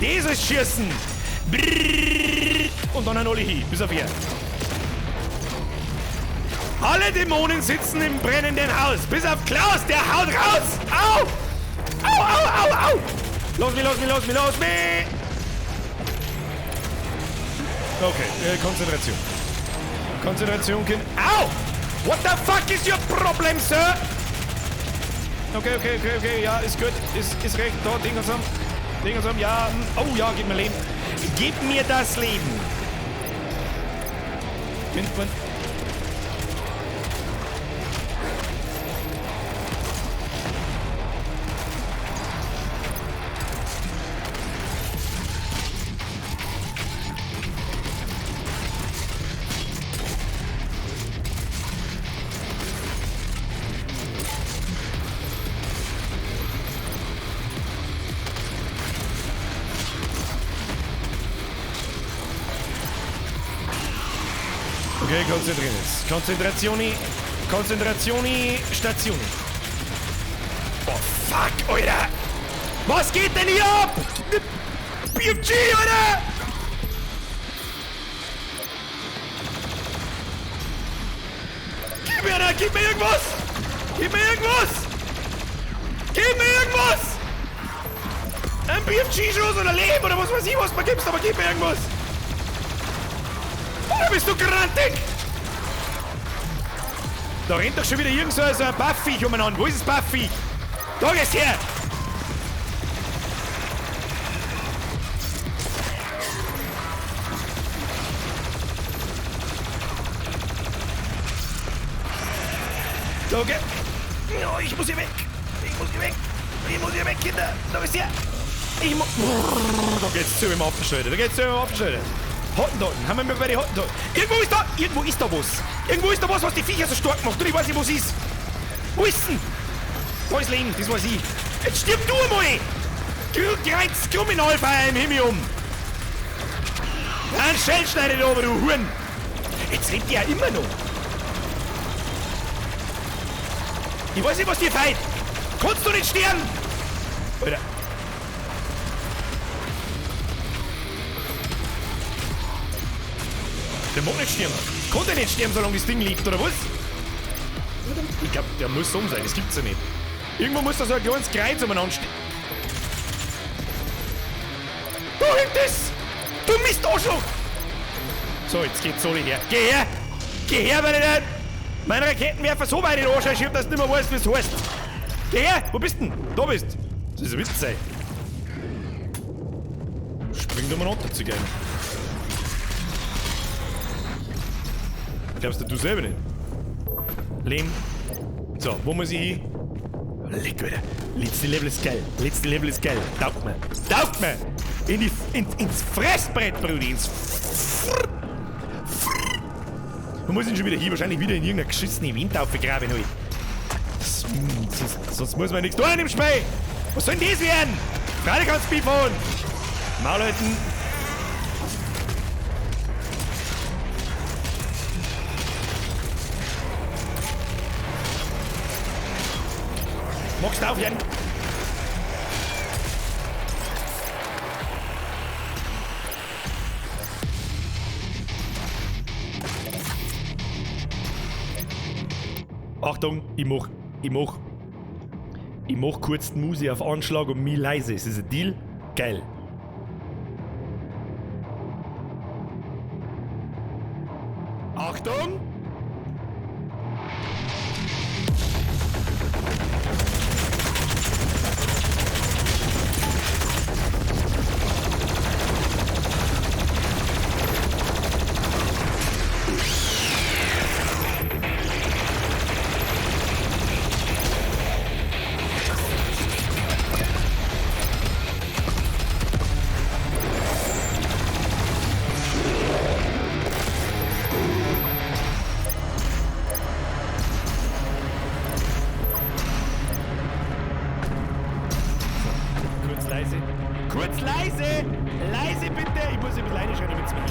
Das ist Schießen! Brrrr. Und dann alle hin, bis auf hier. Alle Dämonen sitzen im brennenden Haus. Bis auf Klaus, der haut raus. Au! Au, au, au, au! Los mich, los mich, los mich, los mich! Okay, Konzentration. Konzentration, Kind. Au! What the fuck is your problem, sir? Okay, okay, okay, okay, ja, ist gut. Ist recht. Da, Ding zusammen. Ding zusammen, ja. Oh ja, gib mir Leben. Gib mir das Leben. Kind, man. Okay, konzentrieren uns. Konzentrationi, Konzentrationi, Stationi. Oh, fuck, Alter! Was geht denn hier ab? BFG, Alter! Gib mir, Alter, gib mir irgendwas! Gib mir irgendwas! Gib mir irgendwas! Ein BFG-Schuss oder Leben oder was weiß ich, was man gibst, aber gib mir irgendwas! Oder bist du grantig? Da rennt doch schon wieder irgend so ein Buffviech umeinander. Wo ist das Buffviech? Da geht's her! Da geht. Oh, ich muss hier weg! Ich muss hier weg! Ich muss hier weg, Kinder! Da ist her! Ich muss. Da geht's zu im Affenschalter! Da geht's zu im Affenschalter! Hottentotten, haben wir bei den Hottentotten. Irgendwo ist da was. Irgendwo ist da was, was die Viecher so stark macht. Und ich weiß nicht, was ist. Wo ist denn? Da ist Leben, das weiß ich. Jetzt stirb du einmal! Kreuz Kriminalfeier im Himmel um! Ein Schellschneider da oben, du Huren! Jetzt lebt die ja immer noch. Ich weiß nicht, was dir fehlt. Kannst du nicht sterben? Alter. Der mag nicht sterben. Kann der nicht sterben, solange das Ding liegt, oder was? Ich glaub, der muss um sein, das gibt's ja nicht. Irgendwo muss da so ein kleines Kreuz umeinander stehen. Da hängt es! Du Mist-Arschloch! So, jetzt geht's Soli her. Geh her! Geh her, meine Leute! Mein Raketenwerfer so weit in den Arsch schiebt, dass du nicht mehr weißt, wie es heißt. Geh her! Wo bist denn? Da bist! Das ist ein Witz, ey. Spring doch mal runter zu gehen. Glaubst du selber nicht? Lehm. So, wo muss ich hin? Leck, Alter. Letzte Level ist geil. Letzte Level ist geil. Taugt mir. Taugt mir! Ins Fressbrett, Brudi. Ins Wo muss ich schon wieder hin? Wahrscheinlich wieder in irgendeiner geschissene Event aufgegraben. Sonst muss man nichts tun im Spiel. Was soll denn das werden? Gerade kannst du fahren. Maul halten. Magst du aufhören? Achtung, ich mach kurz die Musik auf Anschlag und mich leise. Ist das ein Deal? Geil. Achtung! Kurz leise! Leise bitte! Ich muss ein bisschen reinschreien, damit es mich hört.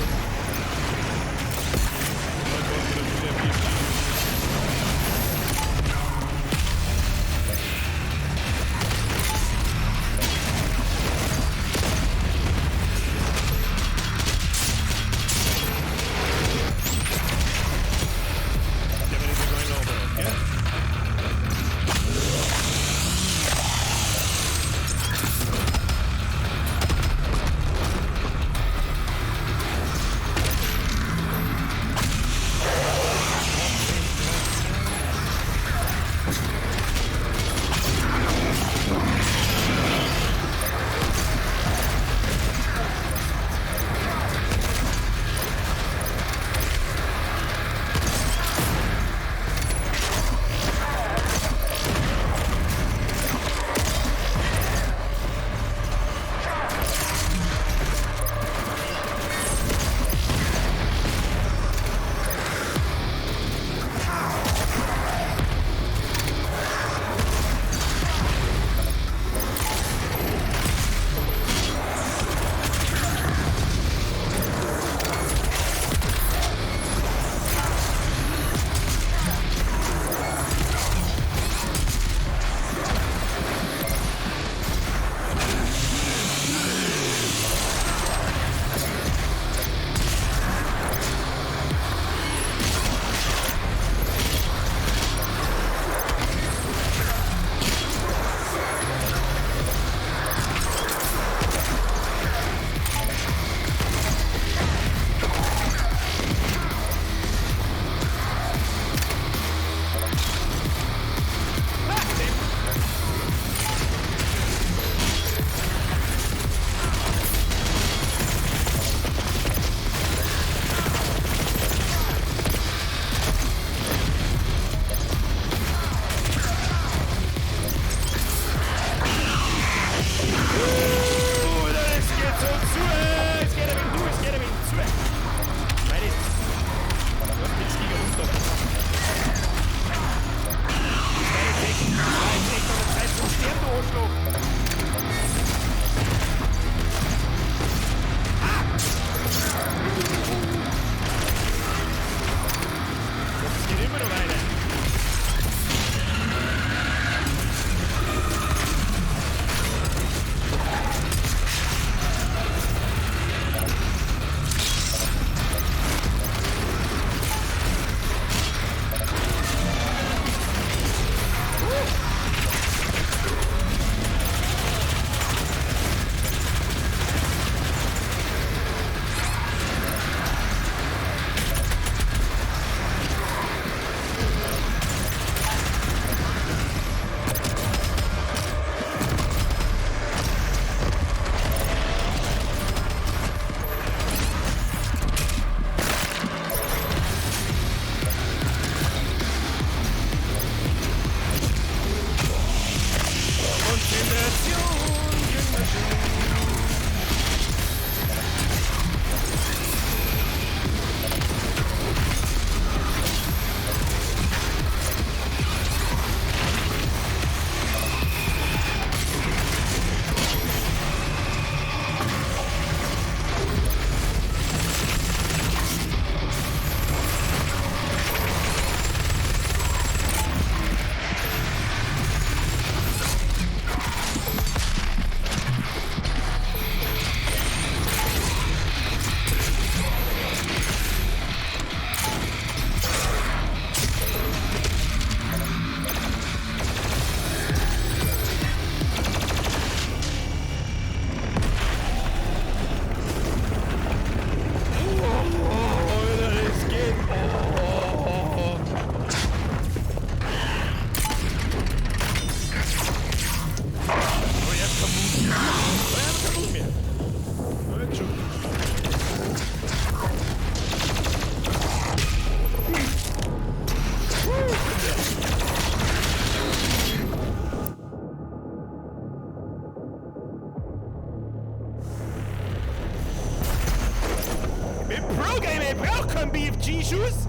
Pro-Gamer, ich brauch keinen BFG-Schuss.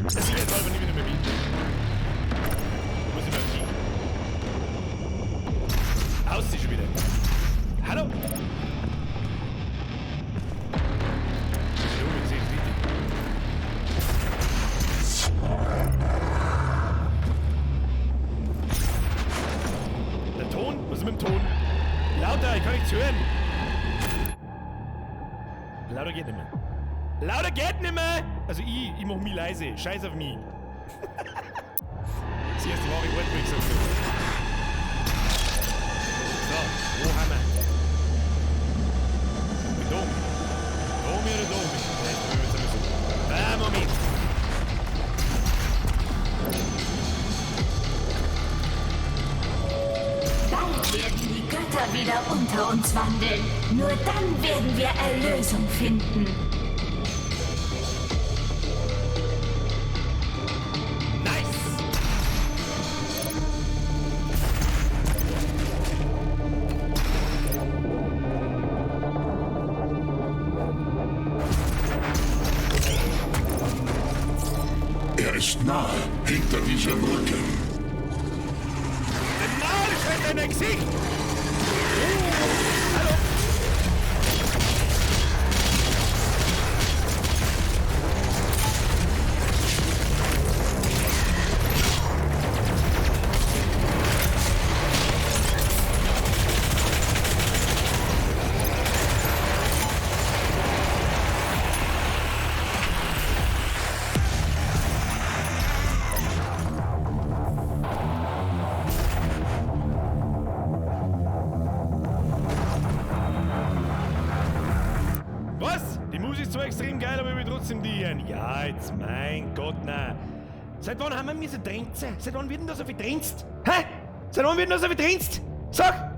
Das ist jetzt aber nicht wieder mehr wie. Wo muss ich mal hin? Aus ist schon wieder. Hallo? Der Ton? Was ist mit dem Ton? Lauter, ich kann nichts hören. Lauter geht nicht mehr. Lauter geht nicht mehr! Also ich mach mich leise. Scheiß auf mich. Sie ist die wahre Wort, wie ich gesagt habe. So, wo haben wir? Da. Da oder da? Ah, Moment. Bald werden die Götter wieder unter uns wandeln. Nur dann werden wir Erlösung finden. Nice! Er ist nahe, hinter dieser Brücke. Genau, das schreibt in dein Gesicht! Hallo! Was? Die Musik ist zwar extrem geil, aber ich will trotzdem die hören. Ja, jetzt mein Gott, nein. Seit wann haben wir so Trenze? Seit wann wird denn da so viel trenzt? Hä? Seit wann wird denn da so viel trenzt? Sag!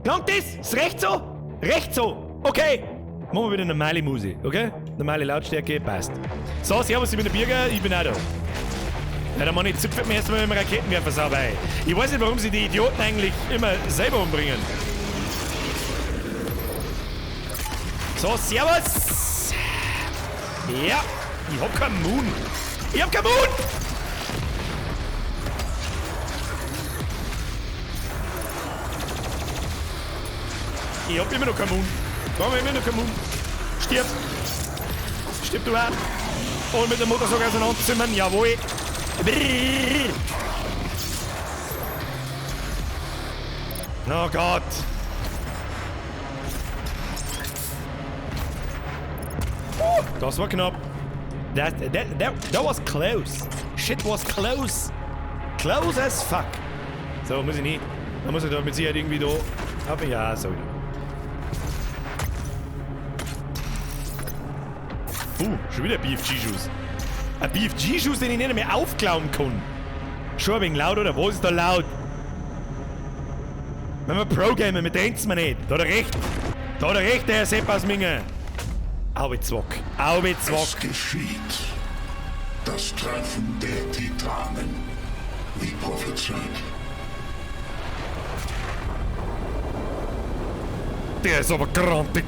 Klangt das? Ist recht so? Recht so! Okay! Machen wir wieder normale Musik, okay? Normale Lautstärke, passt. So, servus, ich bin der Birger, ich bin auch da. Ja, der Mann, ich züpft mir erstmal mit dem Raketenwerfer sauber ein. Ich weiß nicht, warum sie die Idioten eigentlich immer selber umbringen. So, servus! Ja, ich hab keinen Moon. Ich hab keinen Moon! Ich hab immer noch keinen Moon. Warum immer noch keinen Moon? Stirb! Stirb du auch! Und mit dem Motorsaug auseinanderzimmern, jawohl! Brrrr. Oh Gott! Das war knapp. That was close. Shit was close. Close as fuck. So, muss ich nicht. Da muss ich da mit Sicherheit irgendwie da. Aber ja, so wieder. Schon wieder BFG-Schuss. Ein BFG-Schuss, den ich nicht mehr aufklauen kann. Schon ein wenig laut, oder? Was ist da laut? Wenn wir Pro-Gamer, mit denkt's mir nicht. Da hat er recht. Da hat er recht, der Herr Seppasminger. Aubezwock. Aubezwock. Es geschieht. Das Treffen der Titanen. Wie prophezeit. Der ist aber grantig.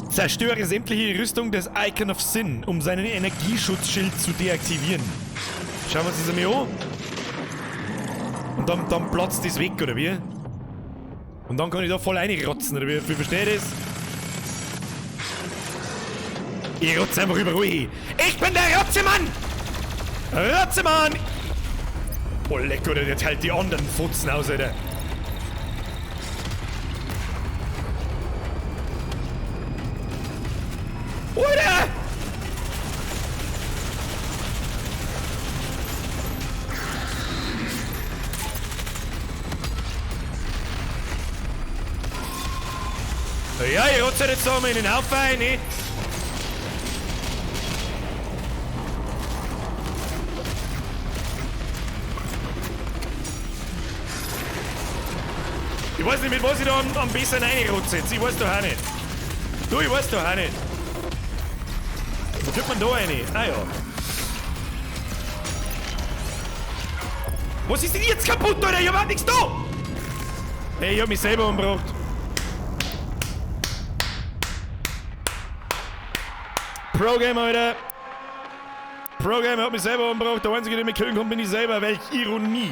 Zerstöre sämtliche Rüstung des Icon of Sin, um seinen Energieschutzschild zu deaktivieren. Schauen wir uns das einmal an. Und dann platzt das weg, oder wie? Und dann kann ich da voll reinrotzen, oder wie? Wie versteht das? Ich rotze einfach überall hin. Ich bin der Rotzemann! Rotzemann! Oh, leck, oder der teilt die anderen Fotzen aus, Alter. Alter! Ja, ich rotze jetzt da mal in den Haufen rein, ne? Ich weiß nicht, mit was ich da am besten reinrutze jetzt. Ich weiß doch auch nicht. Du, ich weiß doch auch nicht. Wo kommt man da rein? Ah ja. Was ist denn jetzt kaputt, Alter? Ich hab auch nichts da! Ey, ich hab mich selber umgebracht. Pro-Gamer, Alter. Pro-Gamer hat mich selber umgebracht. Der Einzige, der mich killen kann, bin ich selber. Welch Ironie.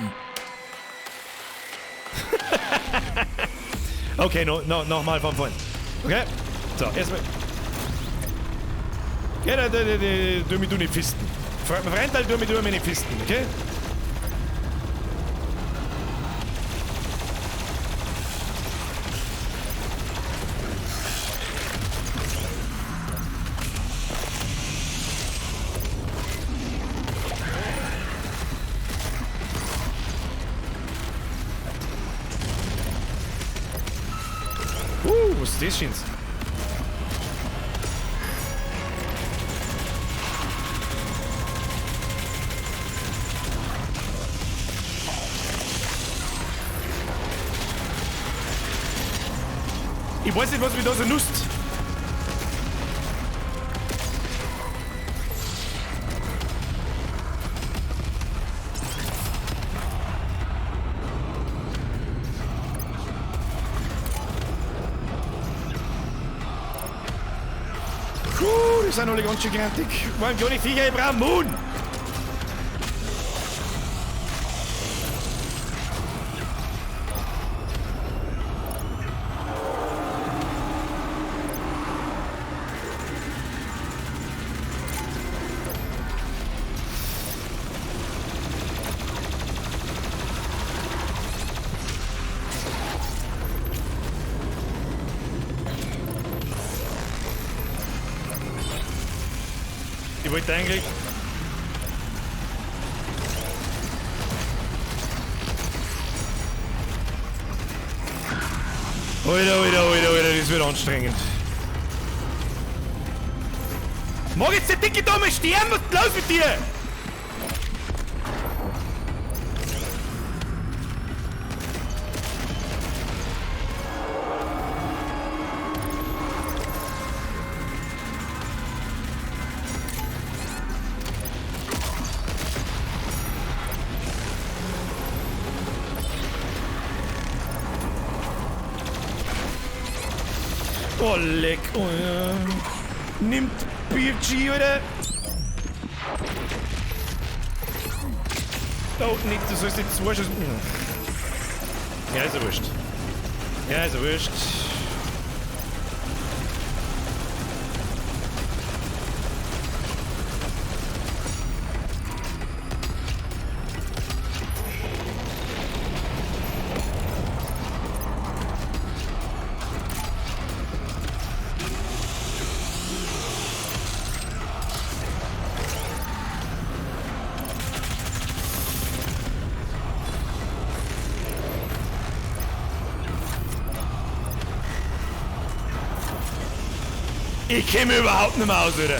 Okay, nochmal von vorn. Okay? So, erstmal. Ja, da, du mich du nicht fisten. Freundl, du mich du nicht fisten, okay? Was ist das denn? Ich weiß nicht, was mich da so nutzt. Puh, die sind alle ganz schön grantig. Warum kann ich Viecher? Ich brauche Moon! Ich wollte eigentlich... Alter, Alter, Alter, Alter, das wird anstrengend. Mag jetzt der dicke Dame sterben? Was ist los mit dir? Oh, leck, oh ja. Nimmt BFG, oder? Oh, nicht, du sollst nicht zwei Schuss. Ja, ist ja wurscht. Ja, ist ja wurscht. Ich käme überhaupt nicht mehr aus, oder?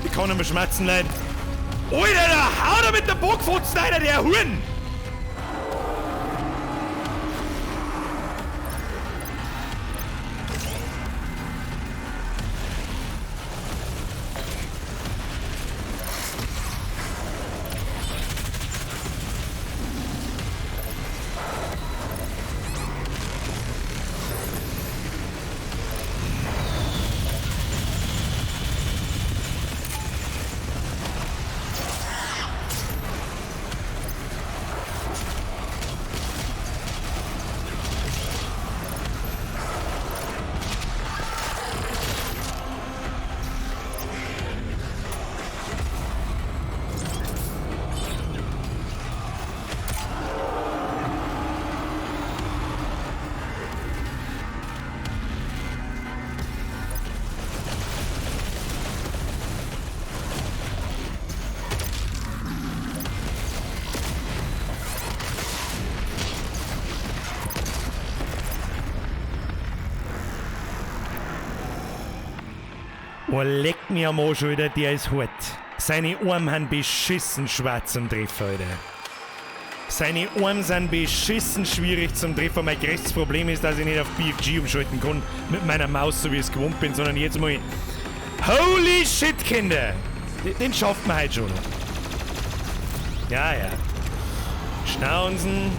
Ich kann nicht mehr schmerzen, Leute. Alter, da haut er mit der Bockfotzen, Alter, der Huren! Oh, leck mir am Arsch, Alter, der ist hart. Seine Arme haben beschissen schwer zum Treffen, Alter. Seine Arme sind beschissen schwierig zum Treffen. Mein größtes Problem ist, dass ich nicht auf BFG umschalten kann mit meiner Maus, so wie ich es gewohnt bin, sondern jetzt mal. Holy shit, Kinder! Den schafft man heute schon noch. Ja, ja. Schnauzen.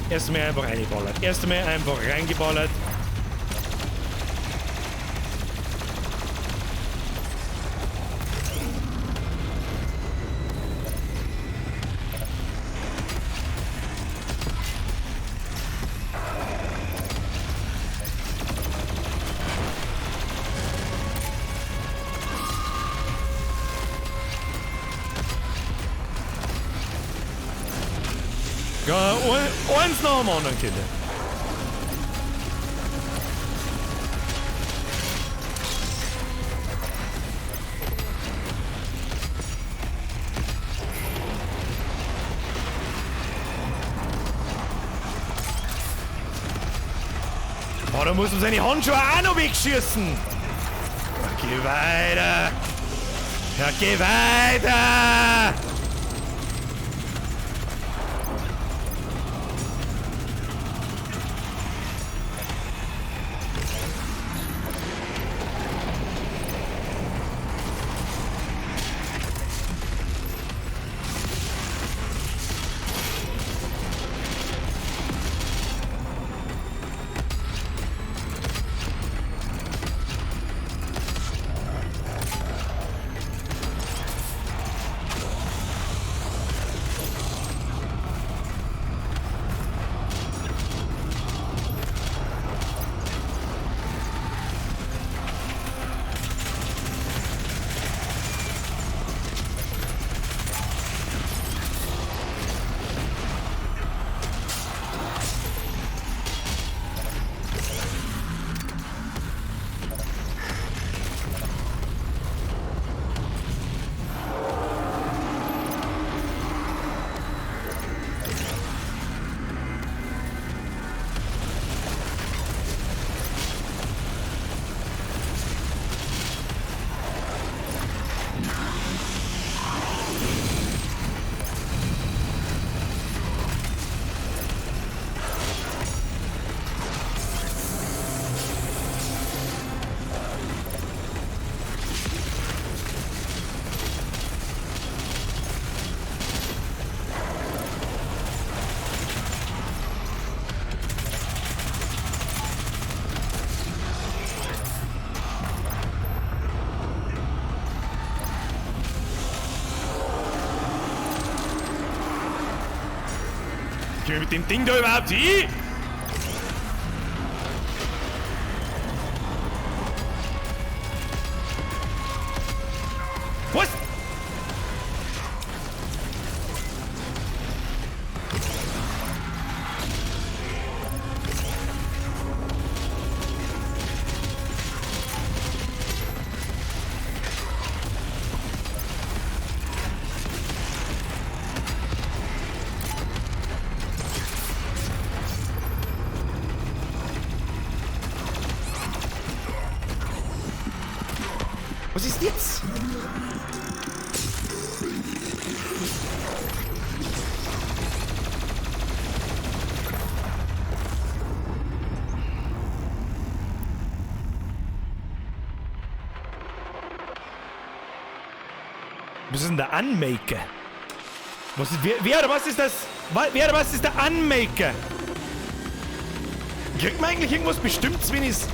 Erstmal einfach reingeballert. Erstmal einfach reingeballert. Ja, eins nach dem anderen, Kinder. Oh, da muss man seine Handschuhe auch noch wegschießen. Ja, geh weiter. Ja, geh weiter. Gehen wir mit dem Ding da überhaupt hin? Was? Was ist jetzt? Was ist denn der Unmaker? Was ist, wer oder was ist das? Wer oder was ist der Unmaker? Kriegt man eigentlich irgendwas Bestimmtes, wenn ich's...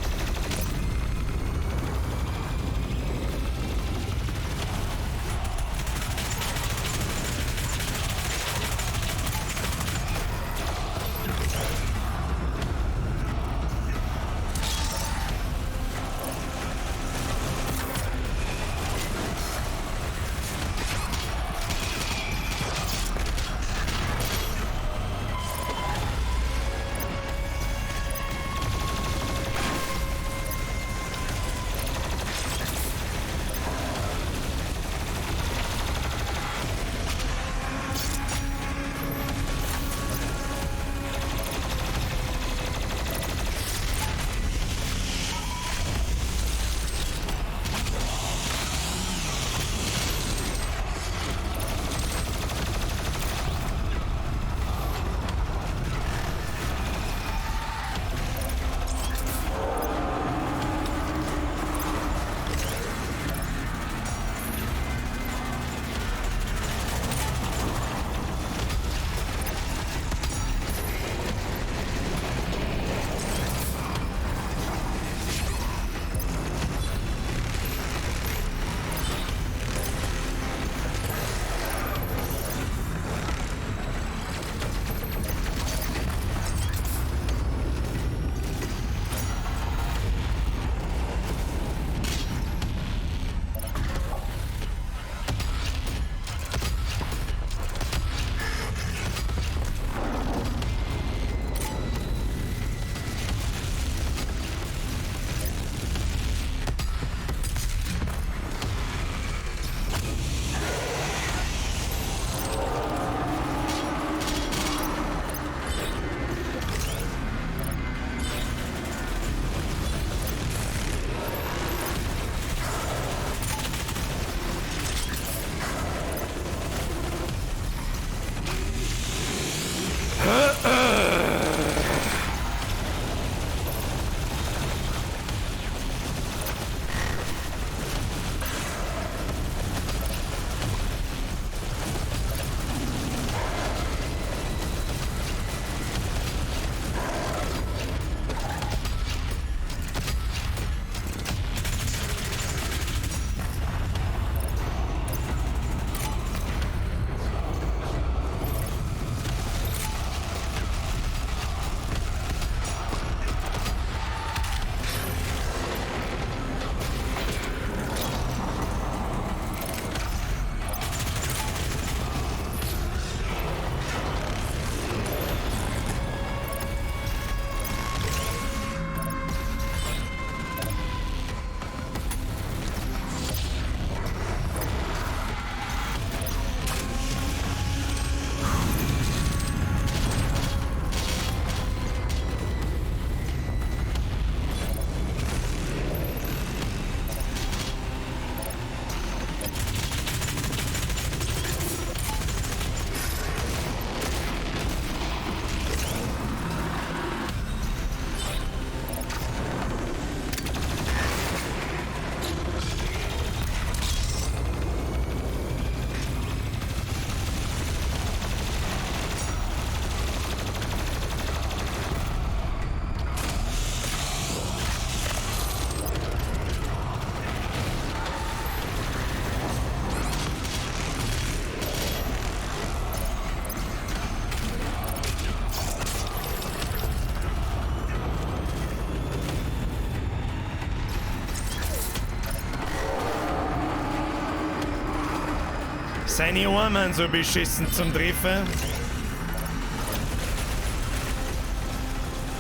Seine Arme sind so beschissen zum Treffen.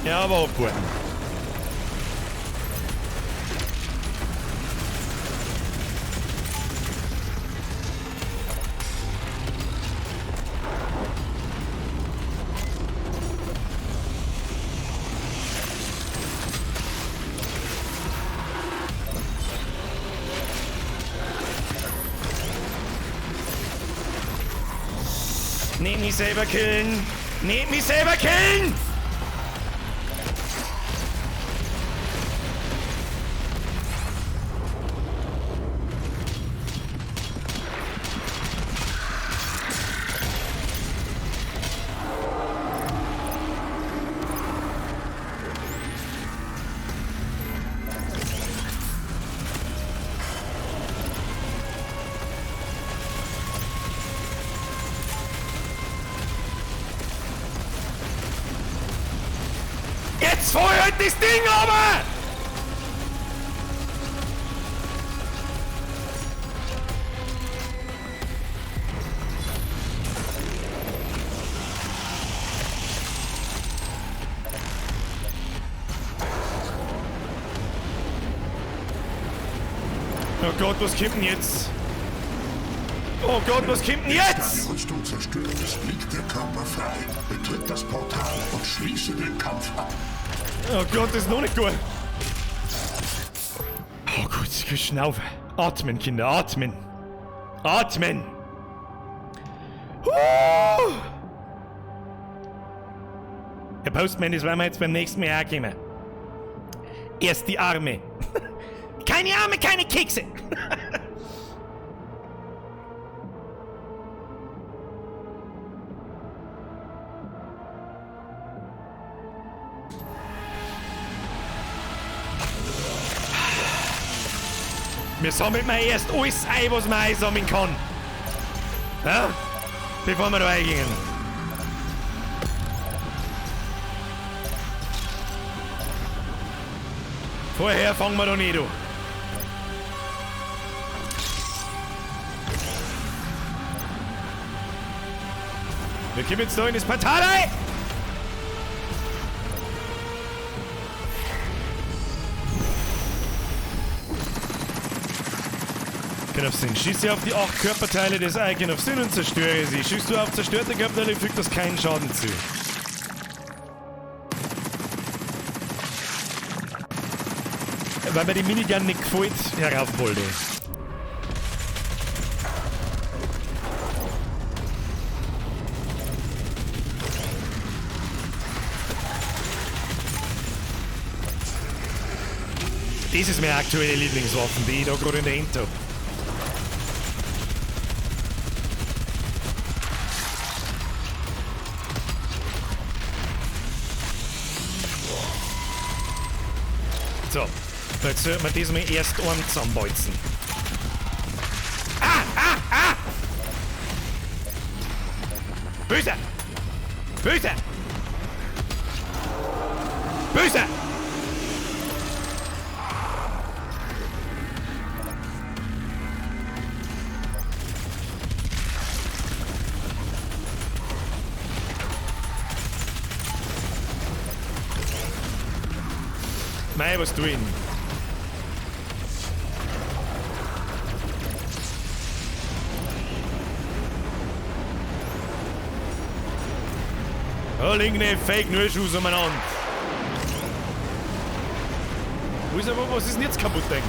Ja, aber abwarten. Nicht mich selber killen! Nicht mich selber killen! Jetzt feuert das Ding aber! Oh Gott, was kommt denn jetzt? Oh Gott, was kommt denn jetzt? Deine Rüstung zerstört ist, liegt der Körper frei. Betritt das Portal und schließe den Kampf ab. Oh Gott, das ist noch nicht gut. Oh gut, ich schnaufe. Atmen, Kinder, atmen. Atmen. Herr Postman, das werden wir jetzt beim nächsten Mal auch kommen. Erst die Arme. Keine Arme, keine Kekse. Wir sammeln mal erst alles ein, was man einsammeln kann. Ja? Bevor wir da reingehen. Vorher fangen wir da nicht an. Wir kommen jetzt da in das Portal rein! Icon of Sin. Schieße auf die 8 Körperteile des Icon of Sin und zerstöre sie. Schießt du auf zerstörte Körperteile, fügt das keinen Schaden zu. Weil mir die Minigun nicht gefällt, herauf wollte. Das ist meine aktuelle Lieblingswaffe, die ich da gerade in der Hand habe. So, jetzt sollten wir diesmal erst einen zusammenbolzen. Ah, ah, ah! Böse! Böse! Böse! Mei, was tu ich denn? Da liegen die Fake News umeinander. Wo ist aber, was ist denn jetzt kaputt eigentlich?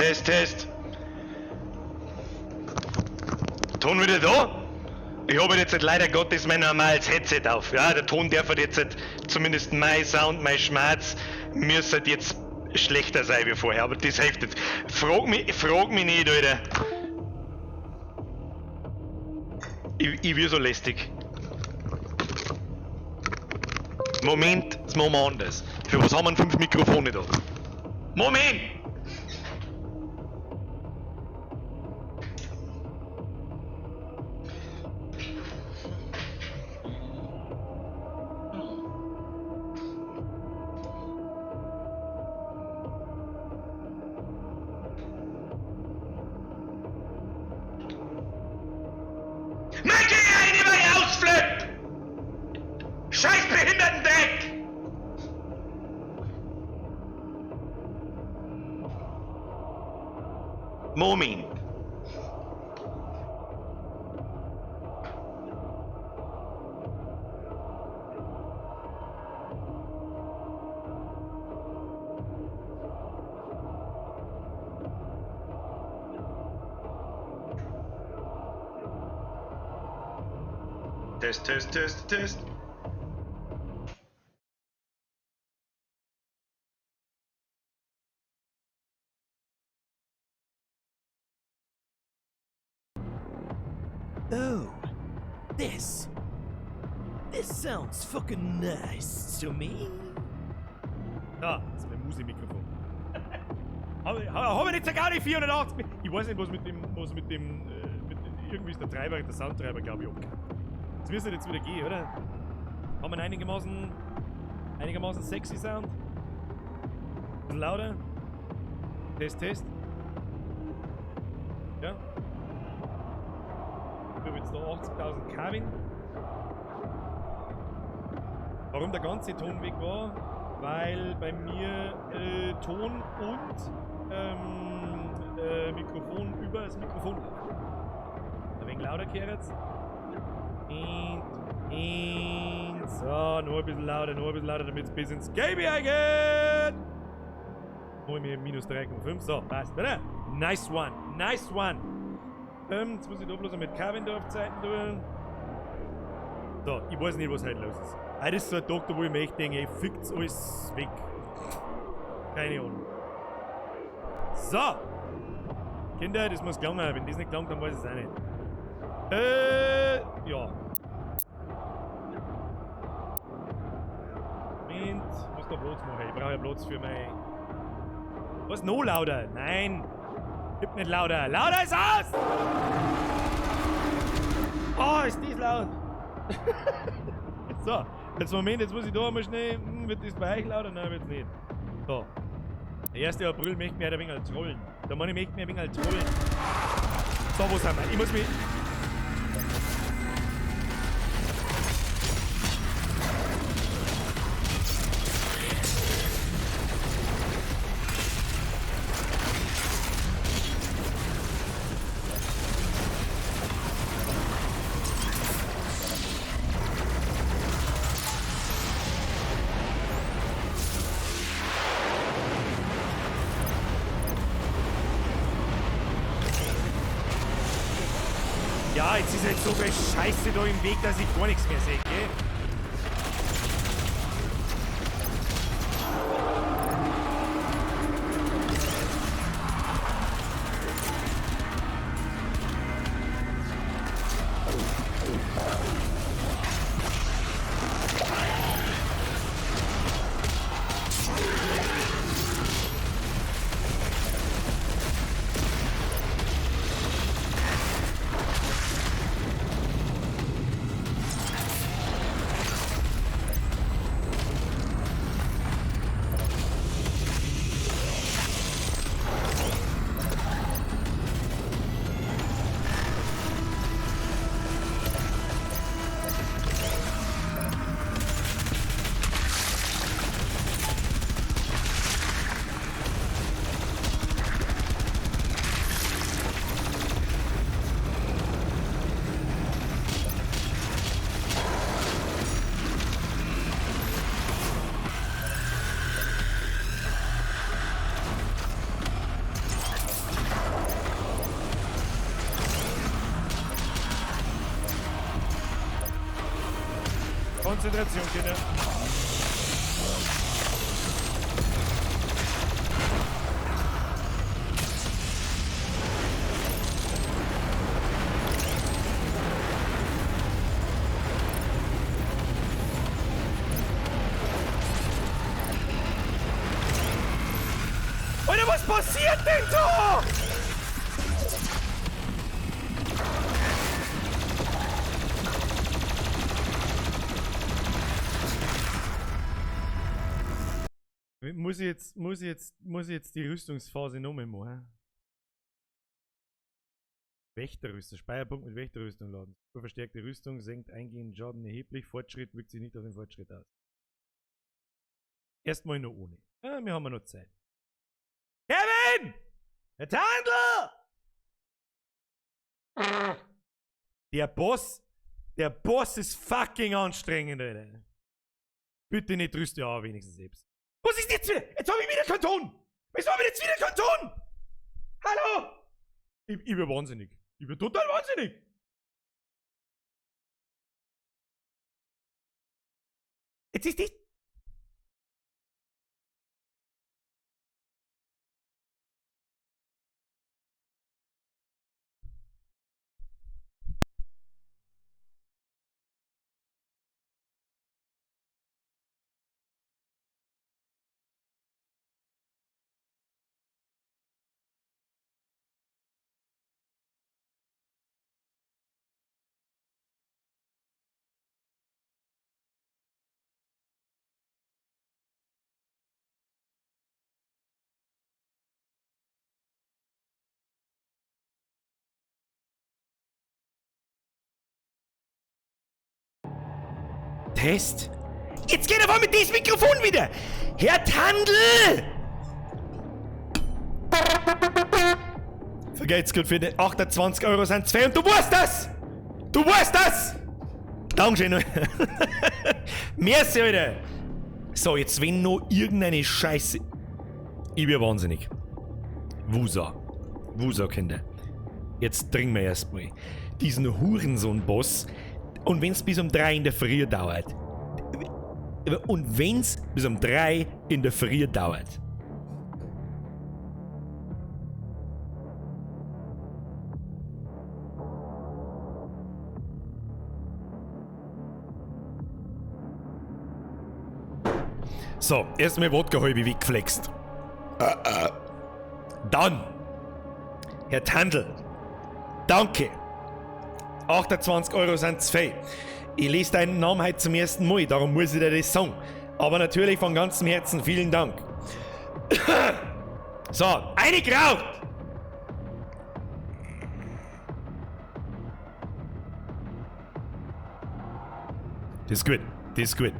Test, Test. Ton wieder da? Ich habe jetzt leider Gottes mein normales Headset auf. Ja, der Ton darf halt jetzt zumindest mein Sound, mein Schmerz, müsste jetzt schlechter sein wie vorher, aber das hilft jetzt. Frag mich nicht, Alter. Ich bin so lästig. Moment, das machen wir anders. Für was haben wir 5 Mikrofone da? Moment! Scheiß Behindertendreck! Moment. Test, Test, Test, Test. Oh, this sounds fucking nice to me. Da, das ist mein Musimikrofon. Hab ich nicht sogar die 480? Ich weiß nicht, was mit dem, irgendwie ist der Treiber, der Soundtreiber, glaube ich, abgekackt. Das müsste jetzt wieder gehen, oder? Haben wir einen einigermaßen sexy Sound? Ein bisschen lauter? Test, Test. Ja. Ich habe jetzt da 80.000 Kelvin. Warum der ganze Ton weg war? Weil bei mir Ton und Mikrofon über das Mikrofon läuft. Ein wenig lauter gehört jetzt. Und so, nur ein bisschen lauter, damit es bis ins KBI geht. Hol mir minus 3,5. So, passt, oder? Nice one, nice one. Jetzt muss ich da bloß mit Kevin da auf Zeiten tun. So, ich weiß nicht, was heute los ist. Heute ist so ein Tag, da wo ich mir echt denke, ey, fickt's alles weg. Keine Ahnung. So! Kinder, das muss gelangen. Wenn das nicht gelangt, dann weiß ich es auch nicht. Ja. Moment, ich muss da Platz machen. Ich brauche ja Platz für mein... Was? Noch lauter? Nein! Gib nicht lauter! Lauter ist aus! Oh, ist das laut! So, jetzt Moment, jetzt muss ich da einmal schnell. Wird das bei euch lauter? Nein, wird's nicht. So. Der 1. April möchte mich halt ein wenig trollen. Da meine ich, möchte mich ein wenig trollen. So, wo sind wir? Ich muss mich. Ja, jetzt ist halt so viel Scheiße da im Weg, dass ich gar nichts mehr sehe, gell? Konzentration, Kinder. Alter, was passiert denn da? Muss ich jetzt die Rüstungsphase nochmal machen? Wächterrüstung, Speicherpunkt mit Wächterrüstung laden. Verstärkte Rüstung senkt eingehenden Schaden erheblich. Fortschritt wirkt sich nicht auf den Fortschritt aus. Erstmal nur ohne. Ja, wir haben ja noch Zeit. Kevin! Herr Tandl! Der Boss ist fucking anstrengend, Alter. Bitte nicht rüste ja wenigstens selbst. Was ist jetzt wieder? Jetzt hab ich wieder keinen Ton! Wieso hab ich jetzt wieder keinen Ton? Hallo! Ich bin wahnsinnig. Ich bin total wahnsinnig! Jetzt ist die... Test. Jetzt geht er mit diesem Mikrofon wieder! Herr Tandl! Vergelt's gut für die 28 Euro sind 2 und du weißt das! Du weißt das! Dankeschön. Merci, Alter! So, jetzt wenn noch irgendeine Scheiße... Ich bin wahnsinnig. Wusa. Wusa, Kinder. Jetzt trinken wir erstmal diesen Hurensohn-Boss. Und wenn's bis um 3 in der Früh dauert. Und wenn's bis um 3 in der Früh dauert. So, erstmal Wodka halbe weggeflext. Dann, Herr Tandl, danke. 28 Euro sind zu viel. Ich lese deinen Namen heute zum ersten Mal, darum muss ich dir das sagen. Aber natürlich von ganzem Herzen vielen Dank. So, eine geraucht! Das ist gut, das ist gut.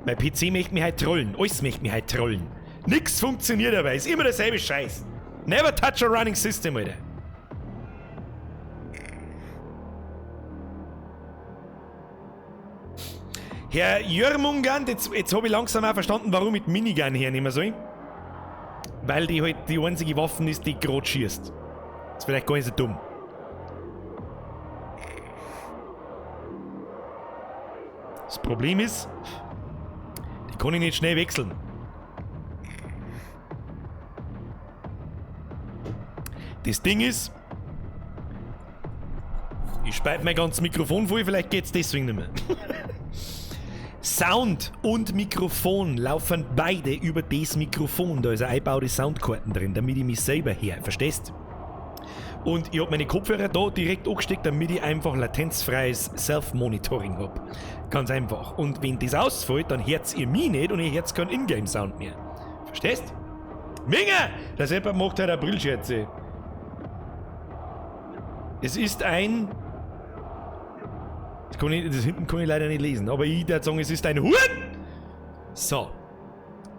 Mein PC möchte mich halt trollen, alles möchte mich halt trollen. Nix funktioniert dabei, ist immer derselbe Scheiß. Never touch a running system, Alter. Herr Jörmungand, jetzt habe ich langsam auch verstanden, warum ich die Minigun hernehmen soll. Weil die halt die einzige Waffe ist, die gerade schießt. Ist vielleicht gar nicht so dumm. Das Problem ist, die kann ich nicht schnell wechseln. Das Ding ist, ich speib mein ganzes Mikrofon voll, vielleicht geht's deswegen nicht mehr. Sound und Mikrofon laufen beide über das Mikrofon. Da ist eine eingebaute Soundkarten drin, damit ich mich selber her, verstehst? Und ich hab meine Kopfhörer da direkt angesteckt, damit ich einfach latenzfreies Self-Monitoring hab. Ganz einfach. Und wenn das ausfällt, dann hört's ihr mich nicht und ihr hört keinen Ingame-Sound mehr. Verstehst? Minga! Der Sepper macht halt Aprilscherze. Es ist ein... Das, das hinten kann ich leider nicht lesen, aber ich würde sagen, es ist ein Huhn! So.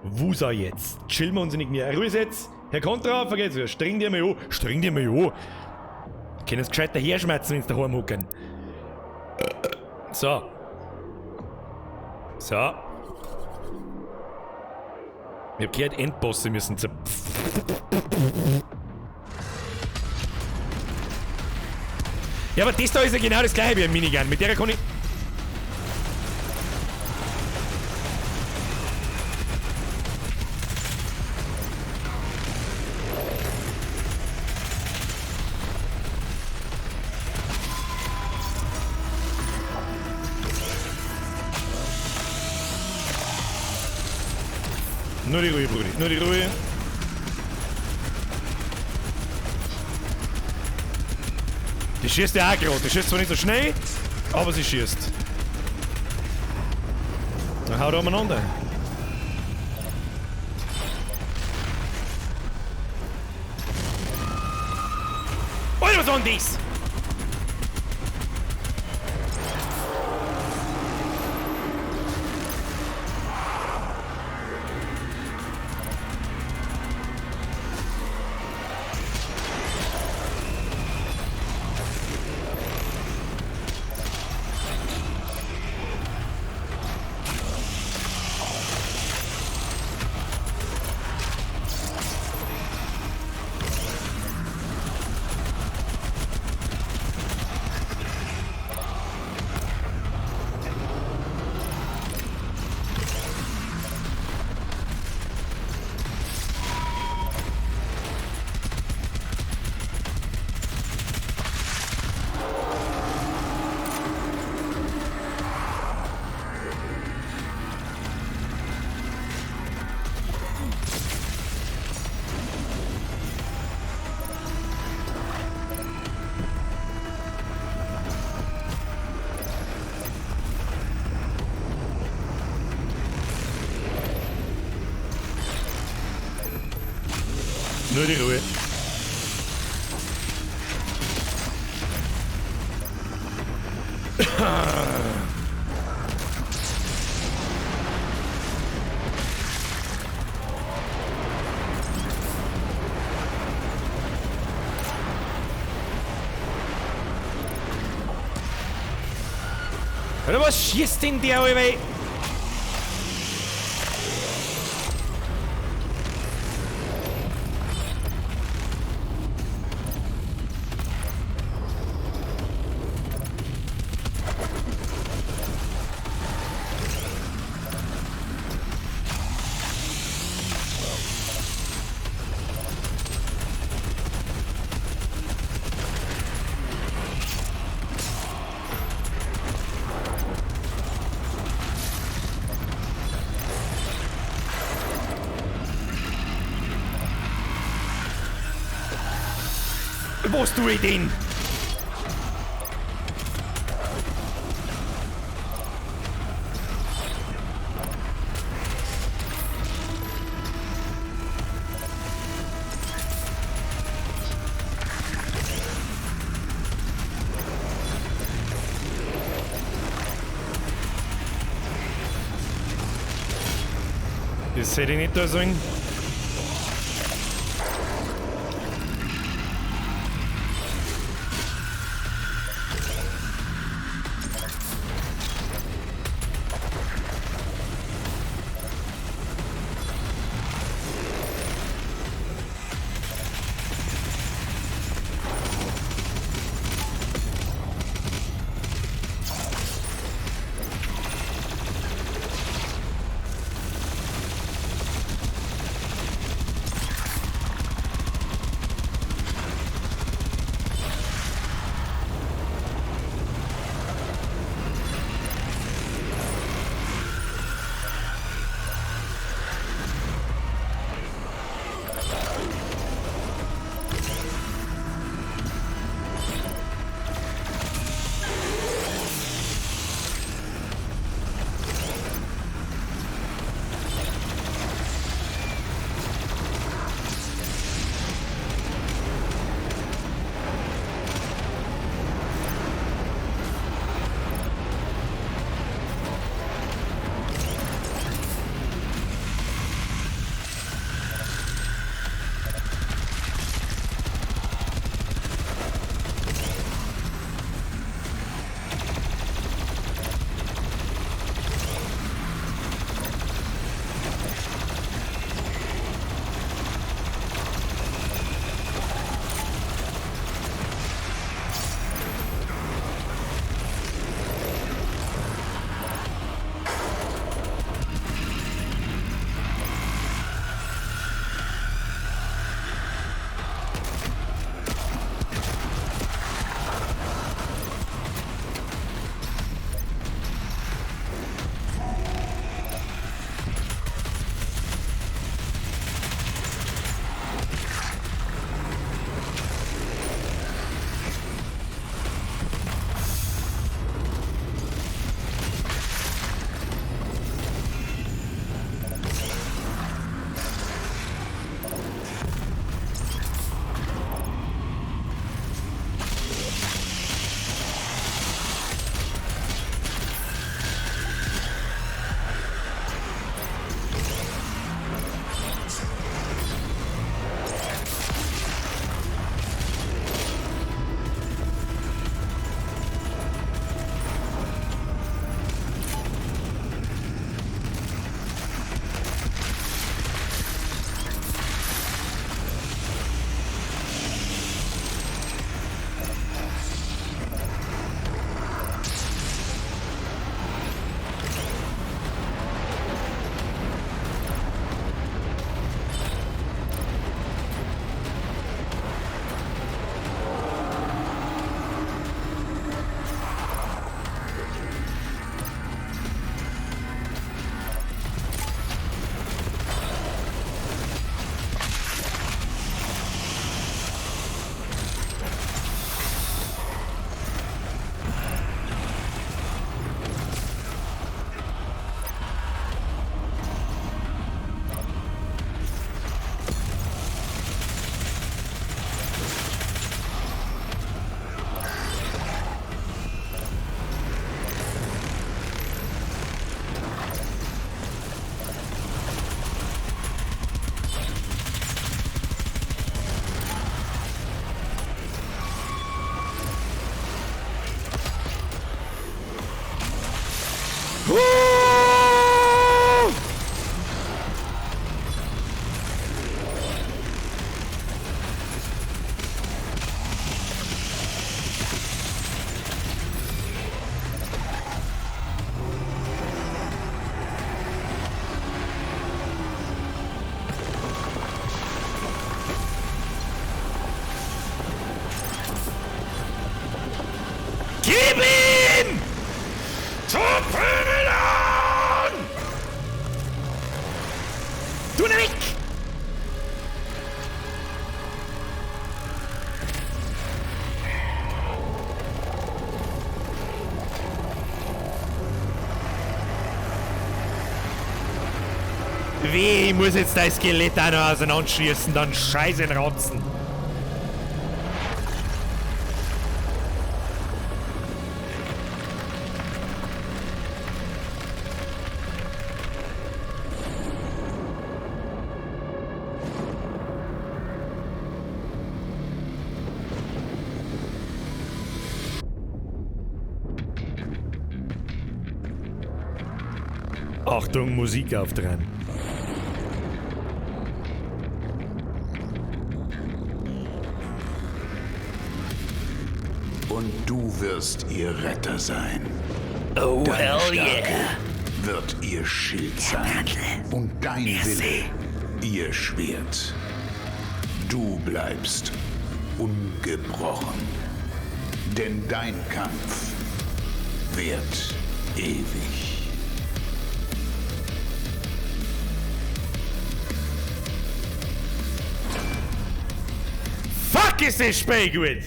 Wusa jetzt. Chillen wir uns nicht mehr. Ruhe jetzt. Herr Contra, vergesst es. Streng dir mal an. Streng dir mal an. Können es gescheit daherschmerzen, wenn sie daheim hocken. So. So. Ich hab gehört, Endbosse müssen zu. Ja, aber das da ist ja genau das gleiche wie ein Minigun. Mit der kann ich. Nur die Ruhe, Brudi. Nur die Ruhe. Die schießt ja auch gerade. Die schießt zwar nicht so schnell, aber sie schießt. Dann haut er umeinander. Alter, was war denn das? Nur die Ruhe. Alter, was schießt denn der, Alter? Was tue ich denn? Das hätte ich nicht da sollen. Gib ihm! Zum Prügeln! Du nicht weg! Weh, ich muss jetzt dein Skelett auch noch auseinanderschießen, dann scheiß in Ratzen. Achtung, Musik auf dran. Und du wirst ihr Retter sein. Oh, Deine hell Stärke yeah. wird ihr Schild sein. Und dein Wille ihr Schwert. Du bleibst ungebrochen. Denn dein Kampf währt ewig. Fuck, ist das Spiel gut!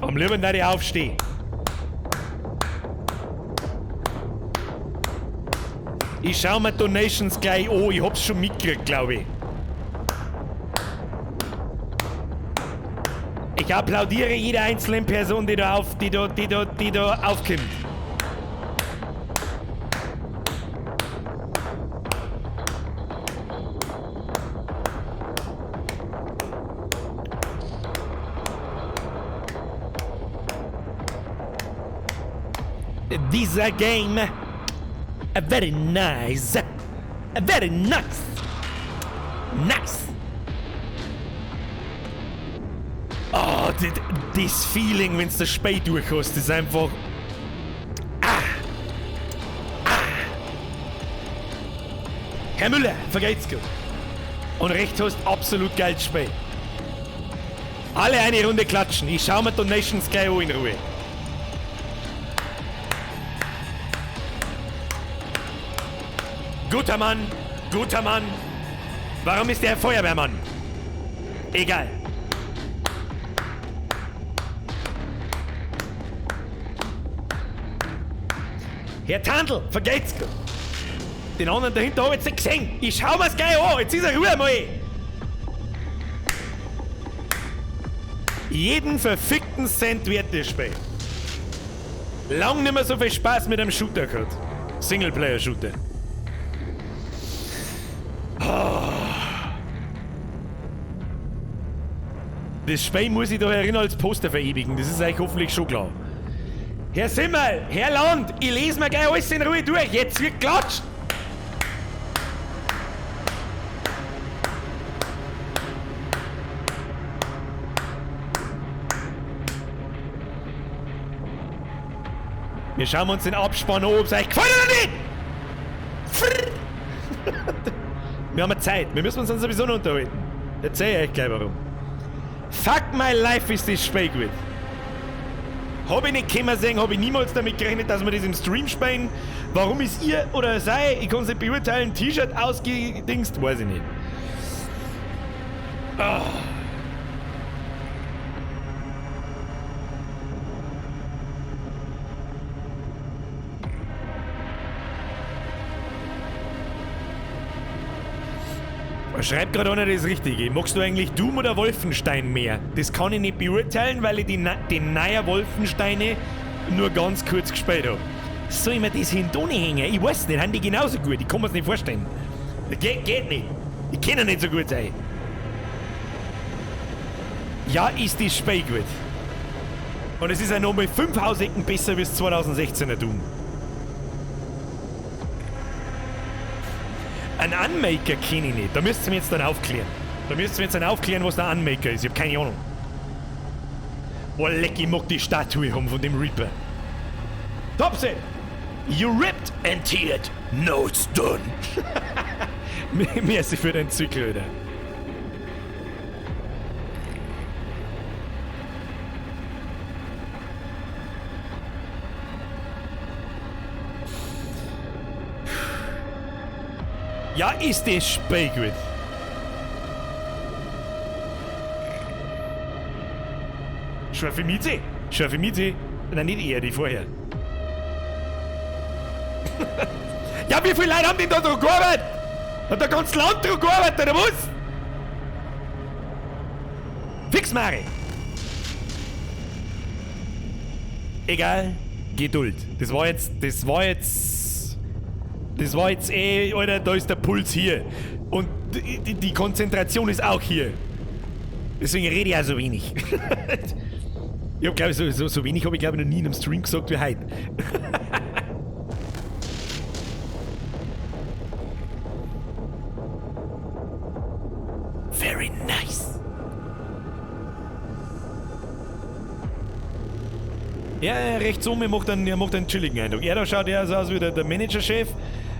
Am liebsten da ich aufstehen. Ich schau mir Donations gleich an, ich hab's schon mitgekriegt, glaube ich. Ich applaudiere jeder einzelnen Person, die da auf, die da, die da, die da aufkommt. Dieser game, a very nice, a very nice, nice. Oh, das Feeling, wenn du das Spiel durch hast, ist einfach. Ah! Ah! Herr Müller, vergeht's gut. Und recht hast, absolut geiles Spiel. Alle eine Runde klatschen. Ich schau mir Donations gleich an in Ruhe. Guter Mann, guter Mann. Warum ist der Feuerwehrmann? Egal. Herr Tandl, vergeht's gut. Den anderen dahinter hab ich jetzt nicht gesehen. Ich schau mir's gleich an. Jetzt ist er Ruhe mal. Jeden verfickten Cent wert das Spiel. Lang nicht mehr so viel Spaß mit einem Shooter gehabt. Singleplayer-Shooter. Das Spiel muss ich da erinnern als Poster verewigen. Das ist euch hoffentlich schon klar. Herr Simmel, Herr Land, ich lese mir gleich alles in Ruhe durch. Jetzt wird geklatscht. Wir schauen uns den Abspann an, ob's euch gefallen oder nicht. Wir haben Zeit. Wir müssen uns dann sowieso noch unterhalten. Erzähl ich euch gleich warum. Fuck my life ist das Spiel gut. Hab ich nicht kommen sehen, hab ich niemals damit gerechnet, dass wir das im Stream spielen. Warum ist ihr oder sei, ich kann's nicht beurteilen, T-Shirt ausgedingst, weiß ich nicht. Ah. Schreibt gerade einer das Richtige. Magst du eigentlich Doom oder Wolfenstein mehr? Das kann ich nicht beurteilen, weil ich die neuen Wolfensteine nur ganz kurz gespielt hab. Soll ich mir das hinten hängen? Ich weiß nicht, haben die genauso gut. Ich kann mir's nicht vorstellen. Das geht nicht. Ich kann ja nicht so gut sein. Ja, ist das Spiel gut. Und es ist ja nochmal 5 Hausecken besser wie das 2016er Doom. Ein Unmaker kenne ich nicht. Da müsst ihr mir jetzt dann aufklären. Da müsst ihr mir jetzt dann aufklären, was der Unmaker ist. Ich hab keine Ahnung. Oh, leck, ich mag die Statue haben von dem Reaper. Topset! You ripped and teared. No, it's done. Merci für den Zykel, Alter. Ja, ist das Spiel gut. Schwer für Miete. Schwer für Miete. Nein, nicht eher, die vorher. Ja, wie viele Leute haben denn da dran gearbeitet? Hat der ganze Land dran gearbeitet, oder was? Fix, Mari! Egal, Geduld. Das war jetzt eh, Alter, da ist der Puls hier. Und die Konzentration ist auch hier. Deswegen rede ich auch so wenig. Ich hab, glaube ich, so wenig habe ich, glaube ich, noch nie in einem Stream gesagt wie heute. Very nice. Ja, rechts oben, er macht einen chilligen Eindruck. Er da schaut eher so aus wie der Managerchef.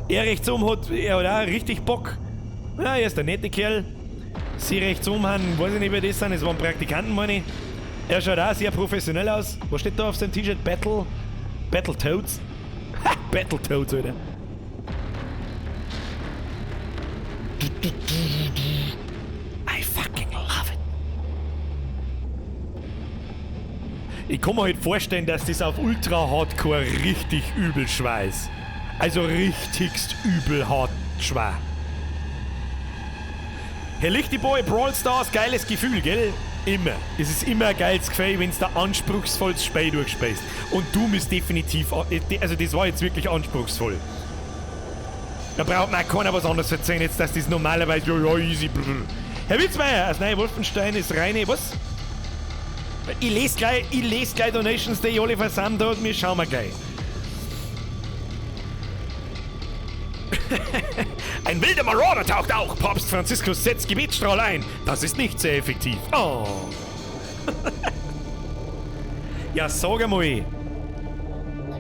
Er rechts oben hat, er hat auch richtig Bock. Ja, er ist der nette Kerl. Sie rechts oben haben, weiß ich nicht, wer das sind, es waren Praktikanten, meine ich. Er schaut auch sehr professionell aus. Was steht da auf seinem T-Shirt? Battletoads? Ha! Battletoads, Alter. I fucking love it. Ich kann mir halt vorstellen, dass das auf Ultra Hardcore richtig übel schwer ist. Also richtigst übel hart schwer. Herr Lichtiboy, Brawl Stars, geiles Gefühl, gell? Immer. Es ist immer ein geiles Gefühl, wenn du da anspruchsvolles Spiel durchspielst. Und Doom ist definitiv... Also das war jetzt wirklich anspruchsvoll. Da braucht man auch keiner was anderes erzählen, jetzt, dass das normalerweise... Ja, easy. Brr. Herr Witzmeier, aus Neue Wolfenstein ist reine... Was? Ich lese gleich Donations, die ich alle versammelt habe. Wir schauen mal gleich. Ein wilder Marauder taucht auch. Papst Franziskus setzt Gebetsstrahl ein. Das ist nicht sehr effektiv. Oh. Ja, sag einmal.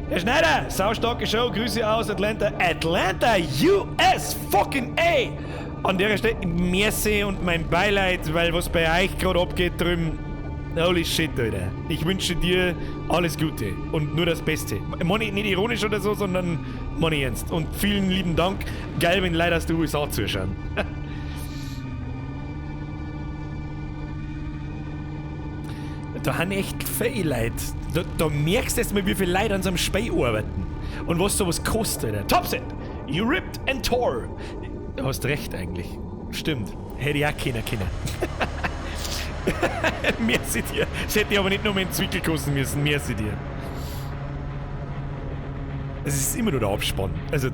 Herr Schneider, saustarke Show. Grüße aus Atlanta. Atlanta, US fucking A. An der Stelle, merci und mein Beileid, weil was bei euch gerade abgeht drüben. Holy shit, Alter. Ich wünsche dir alles Gute und nur das Beste. Money, nicht ironisch oder so, sondern money ernst. Und vielen lieben Dank. Geil, wenn Leute aus den USA zuschauen. Da haben echt viele Leute. Da merkst du erst mal, wie viele Leute an so einem Spiel arbeiten. Und was sowas kostet, Alter. Topset! You ripped and tore! Du hast recht eigentlich. Stimmt. Hätte ich auch keiner können. Merci dir. Das hätte ich aber nicht nur mit dem Zwickel kosten müssen. Merci dir. Es ist immer nur der Abspann. Also,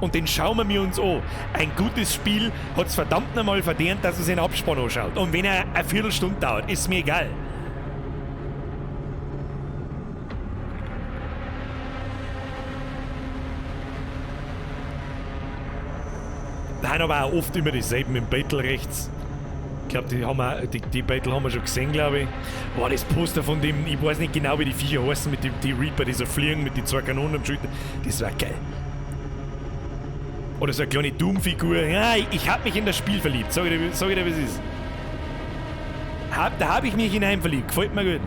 und den schauen wir uns an. Ein gutes Spiel hat es verdammt nochmal verdient, dass es den Abspann anschaut. Und wenn er eine Viertelstunde dauert, ist mir egal. Da haben aber auch oft immer dieselben im Battle rechts. Ich glaube, die Battle haben wir schon gesehen, glaube ich. Boah, das Poster von dem, ich weiß nicht genau, wie die Viecher heißen, mit dem die Reaper, die so fliegen, mit den zwei Kanonen am Schulter. Das war geil. Oder so eine kleine Doom-Figur. Ja, ich hab mich in das Spiel verliebt. Sag ich dir, wie es ist. Da hab ich mich hinein verliebt. Gefällt mir gut.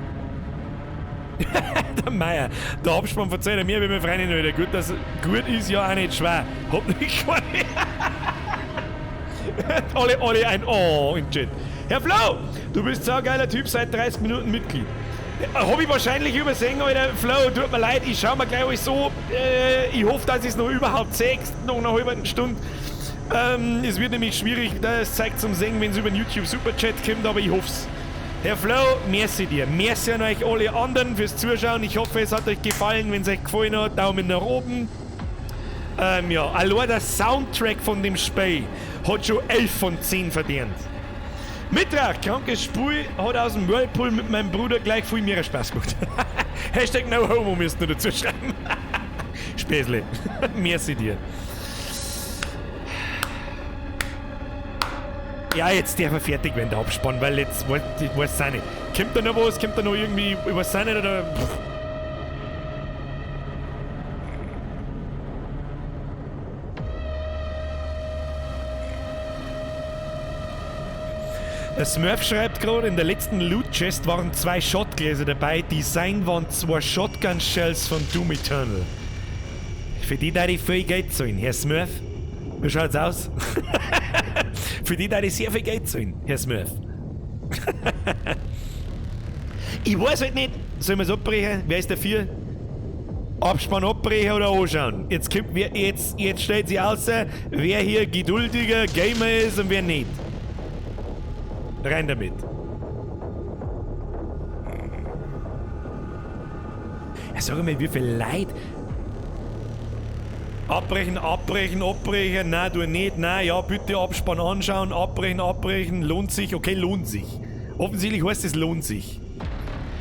Der Meier, der Abspann verzeiht er mir, wie meine Freundin wieder. Gut, das gut ist ja auch nicht schwer. Hab nicht gar nicht. Alle ein Oh im Chat. Herr Flo, du bist so ein geiler Typ, seit 30 Minuten Mitglied. Hab ich wahrscheinlich übersehen, Alter. Flo, tut mir leid, ich schau mir gleich alles so. Ich hoffe, dass ich es noch überhaupt sehe, noch einer halben Stunde. Es wird nämlich schwierig, das zeigt zum Sehen, wenn es über den YouTube Superchat kommt, aber ich hoff's. Herr Flo, merci dir. Merci an euch alle anderen fürs Zuschauen. Ich hoffe, es hat euch gefallen. Wenn es euch gefallen hat, Daumen nach oben. Ja, allein der Soundtrack von dem Spiel hat schon 11 von 10 verdient. Mittag, krankes Spiel, hat aus dem Whirlpool mit meinem Bruder gleich viel mehr Spaß gemacht. Hashtag no homo müsst ihr dazu schreiben. Späßle. Merci dir. Ja, jetzt darf er fertig werden, der Abspann, weil jetzt weiß ich weiß auch nicht. Kommt da noch was? Kommt da noch irgendwie, ich weiß auch nicht, oder. Pff. Der Smurf schreibt gerade, in der letzten Loot Chest waren 2 Shotgläser dabei. Design waren 2 Shotgun Shells von Doom Eternal. Für die da ich viel Geld zahlen, Herr Smurf. Wie schaut's aus? Für die da ich sehr viel Geld zahlen, Herr Smurf. Ich weiß halt nicht, sollen wir's abbrechen? Wer ist dafür? Abspann abbrechen oder anschauen? Jetzt kommt, wer, jetzt, jetzt stellt sich aus, wer hier geduldiger Gamer ist und wer nicht. Rein damit. Ja, sag mal, wie viel Leid. Abbrechen, abbrechen, abbrechen. Nein, du nicht. Nein, ja, bitte Abspann anschauen. Abbrechen, abbrechen. Lohnt sich. Okay, lohnt sich. Offensichtlich heißt es, lohnt sich.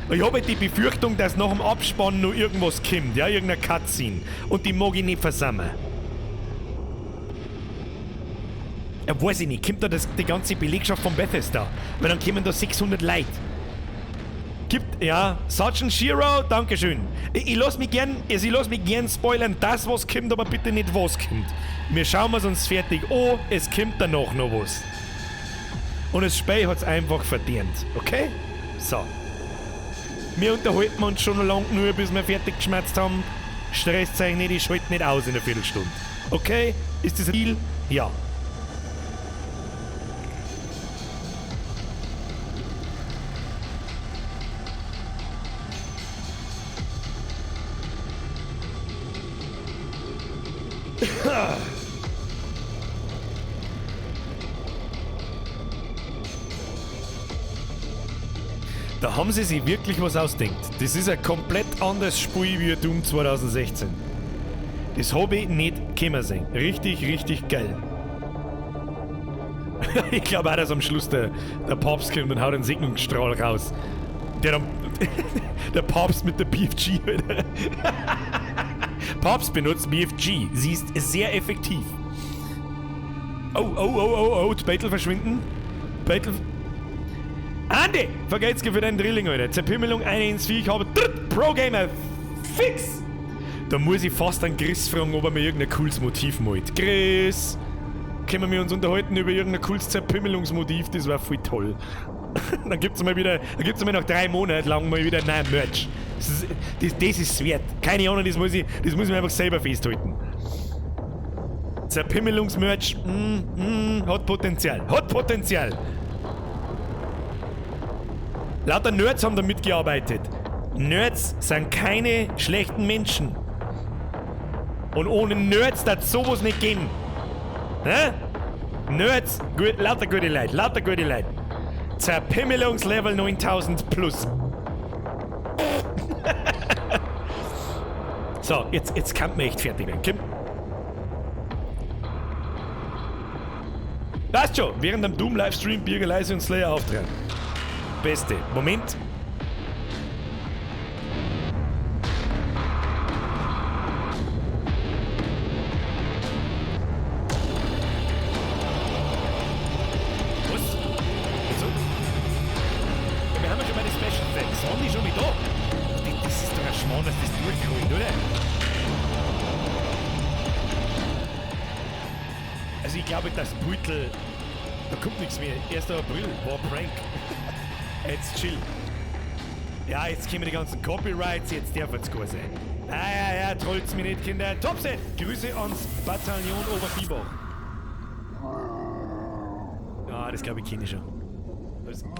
Ich habe halt die Befürchtung, dass nach dem Abspann noch irgendwas kommt. Ja, irgendeine Cutscene. Und die mag ich nicht versammeln. Ja, weiß ich nicht. Kommt da die ganze Belegschaft von Bethesda? Weil dann kommen da 600 Leute. Gibt, ja, Sergeant Shiro, Dankeschön. Ich lass mich gern, also ich lass mich gern spoilern, das was kommt, aber bitte nicht was kommt. Wir schauen es uns fertig an, es kommt danach noch was. Und das Spiel hat's einfach verdient, okay? So. Wir unterhalten uns schon noch lang genug, bis wir fertig geschmerzt haben. Stresst euch nicht, ich schalte nicht aus in einer Viertelstunde. Okay? Ist das ein Deal? Ja. Da haben sie sich wirklich was ausgedacht. Das ist ein komplett anderes Spiel wie Doom 2016. Das hab ich nicht kommen sehen. Richtig, richtig geil. Ich glaub auch, dass am Schluss der Papst kommt und haut einen Segnungsstrahl raus. Der dann, der Papst mit der BFG, Alter. Papst benutzt BFG. Sie ist sehr effektiv. Oh, oh, oh, oh, oh, die Battle verschwinden. Battle. Andi! Vergeht's dir für deinen Drilling, Alter. Zerpimmelung 114, ich habe Dritt Pro Gamer fix! Da muss ich fast an Chris fragen, ob er mir irgendein cooles Motiv malt. Chris! Können wir uns unterhalten über irgendein cooles Zerpimmelungsmotiv? Das wär voll toll. Dann gibt's mal wieder, dann gibt's mal nach 3 Monaten lang mal wieder neuen Merch. Das ist wert. Keine Ahnung, das muss ich mir einfach selber festhalten. Zerpimmelungsmerch, hat Potenzial. Hat Potenzial! Lauter Nerds haben da mitgearbeitet. Nerds sind keine schlechten Menschen. Und ohne Nerds darf sowas nicht geben. Hä? Nerds, gut, lauter gute Leute, lauter gute Leute. Zerpimmelungslevel 9000 plus. So, jetzt kann man echt fertig werden. Kim. Passt schon, während am Doom-Livestream Birger Leise und Slayer auftreiben. Beste. Moment. Was? Wieso? Ja, wir haben ja schon mal die Special Effects. Sind die schon mit da? Das ist doch ein Schmarrn, dass das durchgeholt, oder? Also ich glaube, das Beutel... Da kommt nichts mehr. 1. April war Prank. Jetzt chill. Ja, jetzt kommen die ganzen Copyrights, jetzt darf es gut sein. Ah, ja, ja, trollt's mir nicht, Kinder. Topset! Grüße ans Bataillon Oberviehbach. Ja, das glaub ich kenne ich schon. Das ist gut.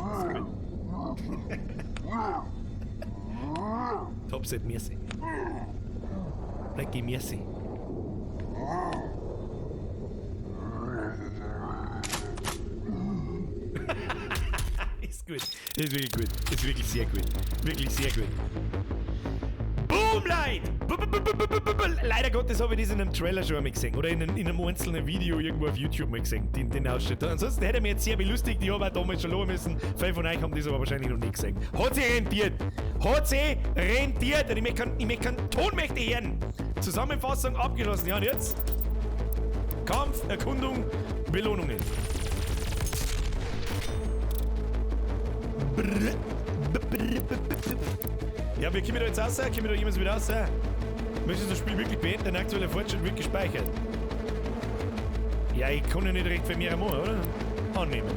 Topset, merci. Blackie, merci. Ist ist gut. Das ist wirklich gut. Das ist wirklich sehr gut. Wirklich sehr gut. Boom, Leute! Leider Gottes habe ich das in einem Trailer schon einmal gesehen. Oder in einem einzelnen Video irgendwo auf YouTube mal gesehen, den Ausschnitt. Ansonsten hätte ich mich jetzt sehr belustigt. Ich habe auch damals schon lachen müssen. Viele von euch haben das aber wahrscheinlich noch nicht gesehen. Hat sich rentiert! Hat sich rentiert! Und ich möchte keinen Ton möchte ich hören. Zusammenfassung abgeschlossen. Ja, und jetzt? Kampf, Erkundung, Belohnungen. Ja, wir kommen da jetzt raus? Kommen wir da jemals wieder raus? Möchtest du das Spiel wirklich beenden? Dein aktueller Fortschritt wird gespeichert. Ja, ich kann ja nicht recht viel mehr machen, oder? Annehmen.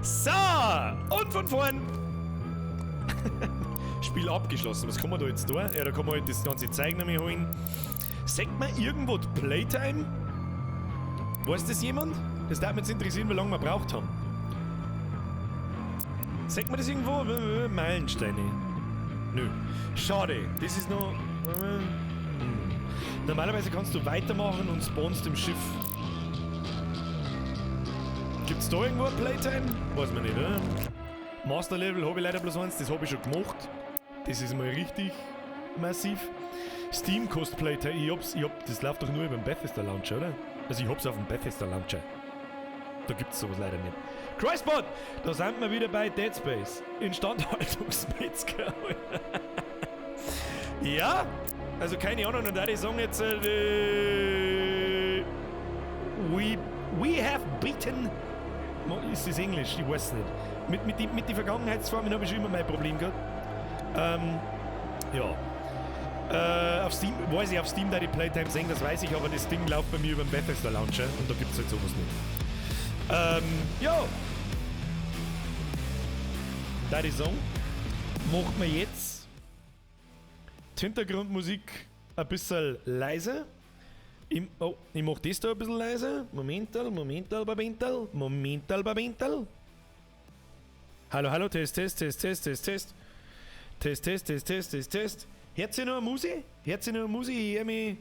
So, und von vorn. Spiel abgeschlossen. Was kann man da jetzt tun? Ja, da kann man halt das ganze Zeug noch mal holen. Sagt man irgendwo die Playtime? Weiß das jemand? Das darf mich jetzt interessieren, wie lange wir gebraucht haben. Sagt man das irgendwo? Meilensteine. Nö. Schade. Das ist noch... Normalerweise kannst du weitermachen und spawnst im Schiff. Gibt's da irgendwo eine Playtime? Weiß man nicht, oder? Master Level habe ich leider bloß eins, das habe ich schon gemacht. Das ist mal richtig massiv. Steam kostet Playtime. Das läuft doch nur über den Bethesda Launcher, oder? Also ich hab's auf dem Bethesda Launcher. Da gibt's sowas leider nicht. Christbot! Da sind wir wieder bei Dead Space. Instandhaltungsmetzger. Ja, also keine Ahnung, und da die sagen jetzt we have beaten. Ist das Englisch? Ich weiß nicht. Mit den Vergangenheitsformen habe ich schon immer mein Problem gehabt. Ja. Auf Steam, weiß ich, auf Steam da die Playtime sehen, das weiß ich, aber das Ding läuft bei mir über den Bethesda Launcher und da gibt es halt sowas nicht. Ja. Da die Song macht man jetzt die Hintergrundmusik ein bisschen leiser. Ich mach das da ein bisschen leiser. Momental, momental, babental, momental, babental. Hallo, hallo, Test, Test, Test, Test, Test, Test. Test, Test, Test, Test, Test, Test. Hört sich noch eine Musik? Hört sich noch eine Musik? Ich hör mich.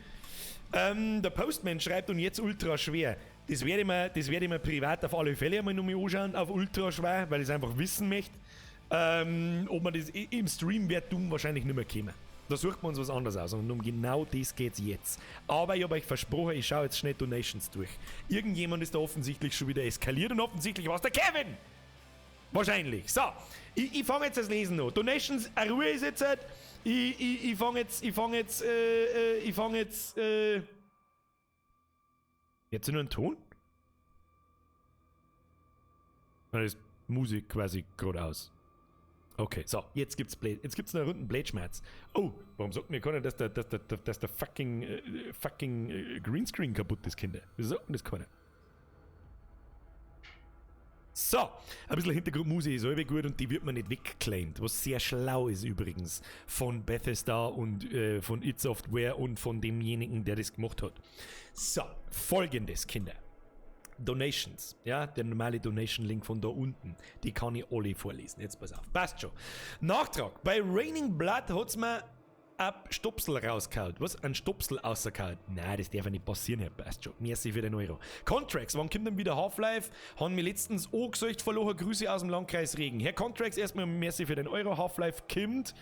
Der Postman schreibt und jetzt ultra schwer. Das werde ich mir privat auf alle Fälle einmal noch mal anschauen, auf ultra schwer, weil ich es einfach wissen möchte. Ob man das im Stream wird dumm wahrscheinlich nicht mehr kommen. Da sucht man uns was anderes aus und um genau das geht's jetzt. Aber ich habe euch versprochen, ich schaue jetzt schnell Donations durch. Irgendjemand ist da offensichtlich schon wieder eskaliert und offensichtlich war es der Kevin! Wahrscheinlich. So, ich fange jetzt das Lesen an. Donations, Ruhe ist jetzt halt. Ich fange jetzt. Jetzt nur ein Ton? Dann ist Musik quasi gerade aus. Okay, so, jetzt gibt's einen runden Blätschmerz. Oh, warum sagt mir keiner, dass der fucking Greenscreen kaputt ist, Kinder? Wieso sagt denn das keiner? So, ein bisschen Hintergrundmusik ist halb gut und die wird man nicht weggeclaimt, was sehr schlau ist übrigens von Bethesda und von id Software und von demjenigen, der das gemacht hat. So, folgendes, Kinder. Donations, ja, der normale Donation-Link von da unten, die kann ich alle vorlesen. Jetzt pass auf, passt schon. Nachtrag, bei Raining Blood hat's mir ein Stopsel rausgehauen. Was? Ein Stopsel rausgehauen? Nein, das darf ja nicht passieren, Herr. Passt schon. Merci für den Euro. Contracts, wann kommt denn wieder Half-Life? Haben mir letztens auch gesagt, verloren Grüße aus dem Landkreis Regen. Herr Contracts, erstmal merci für den Euro. Half-Life kommt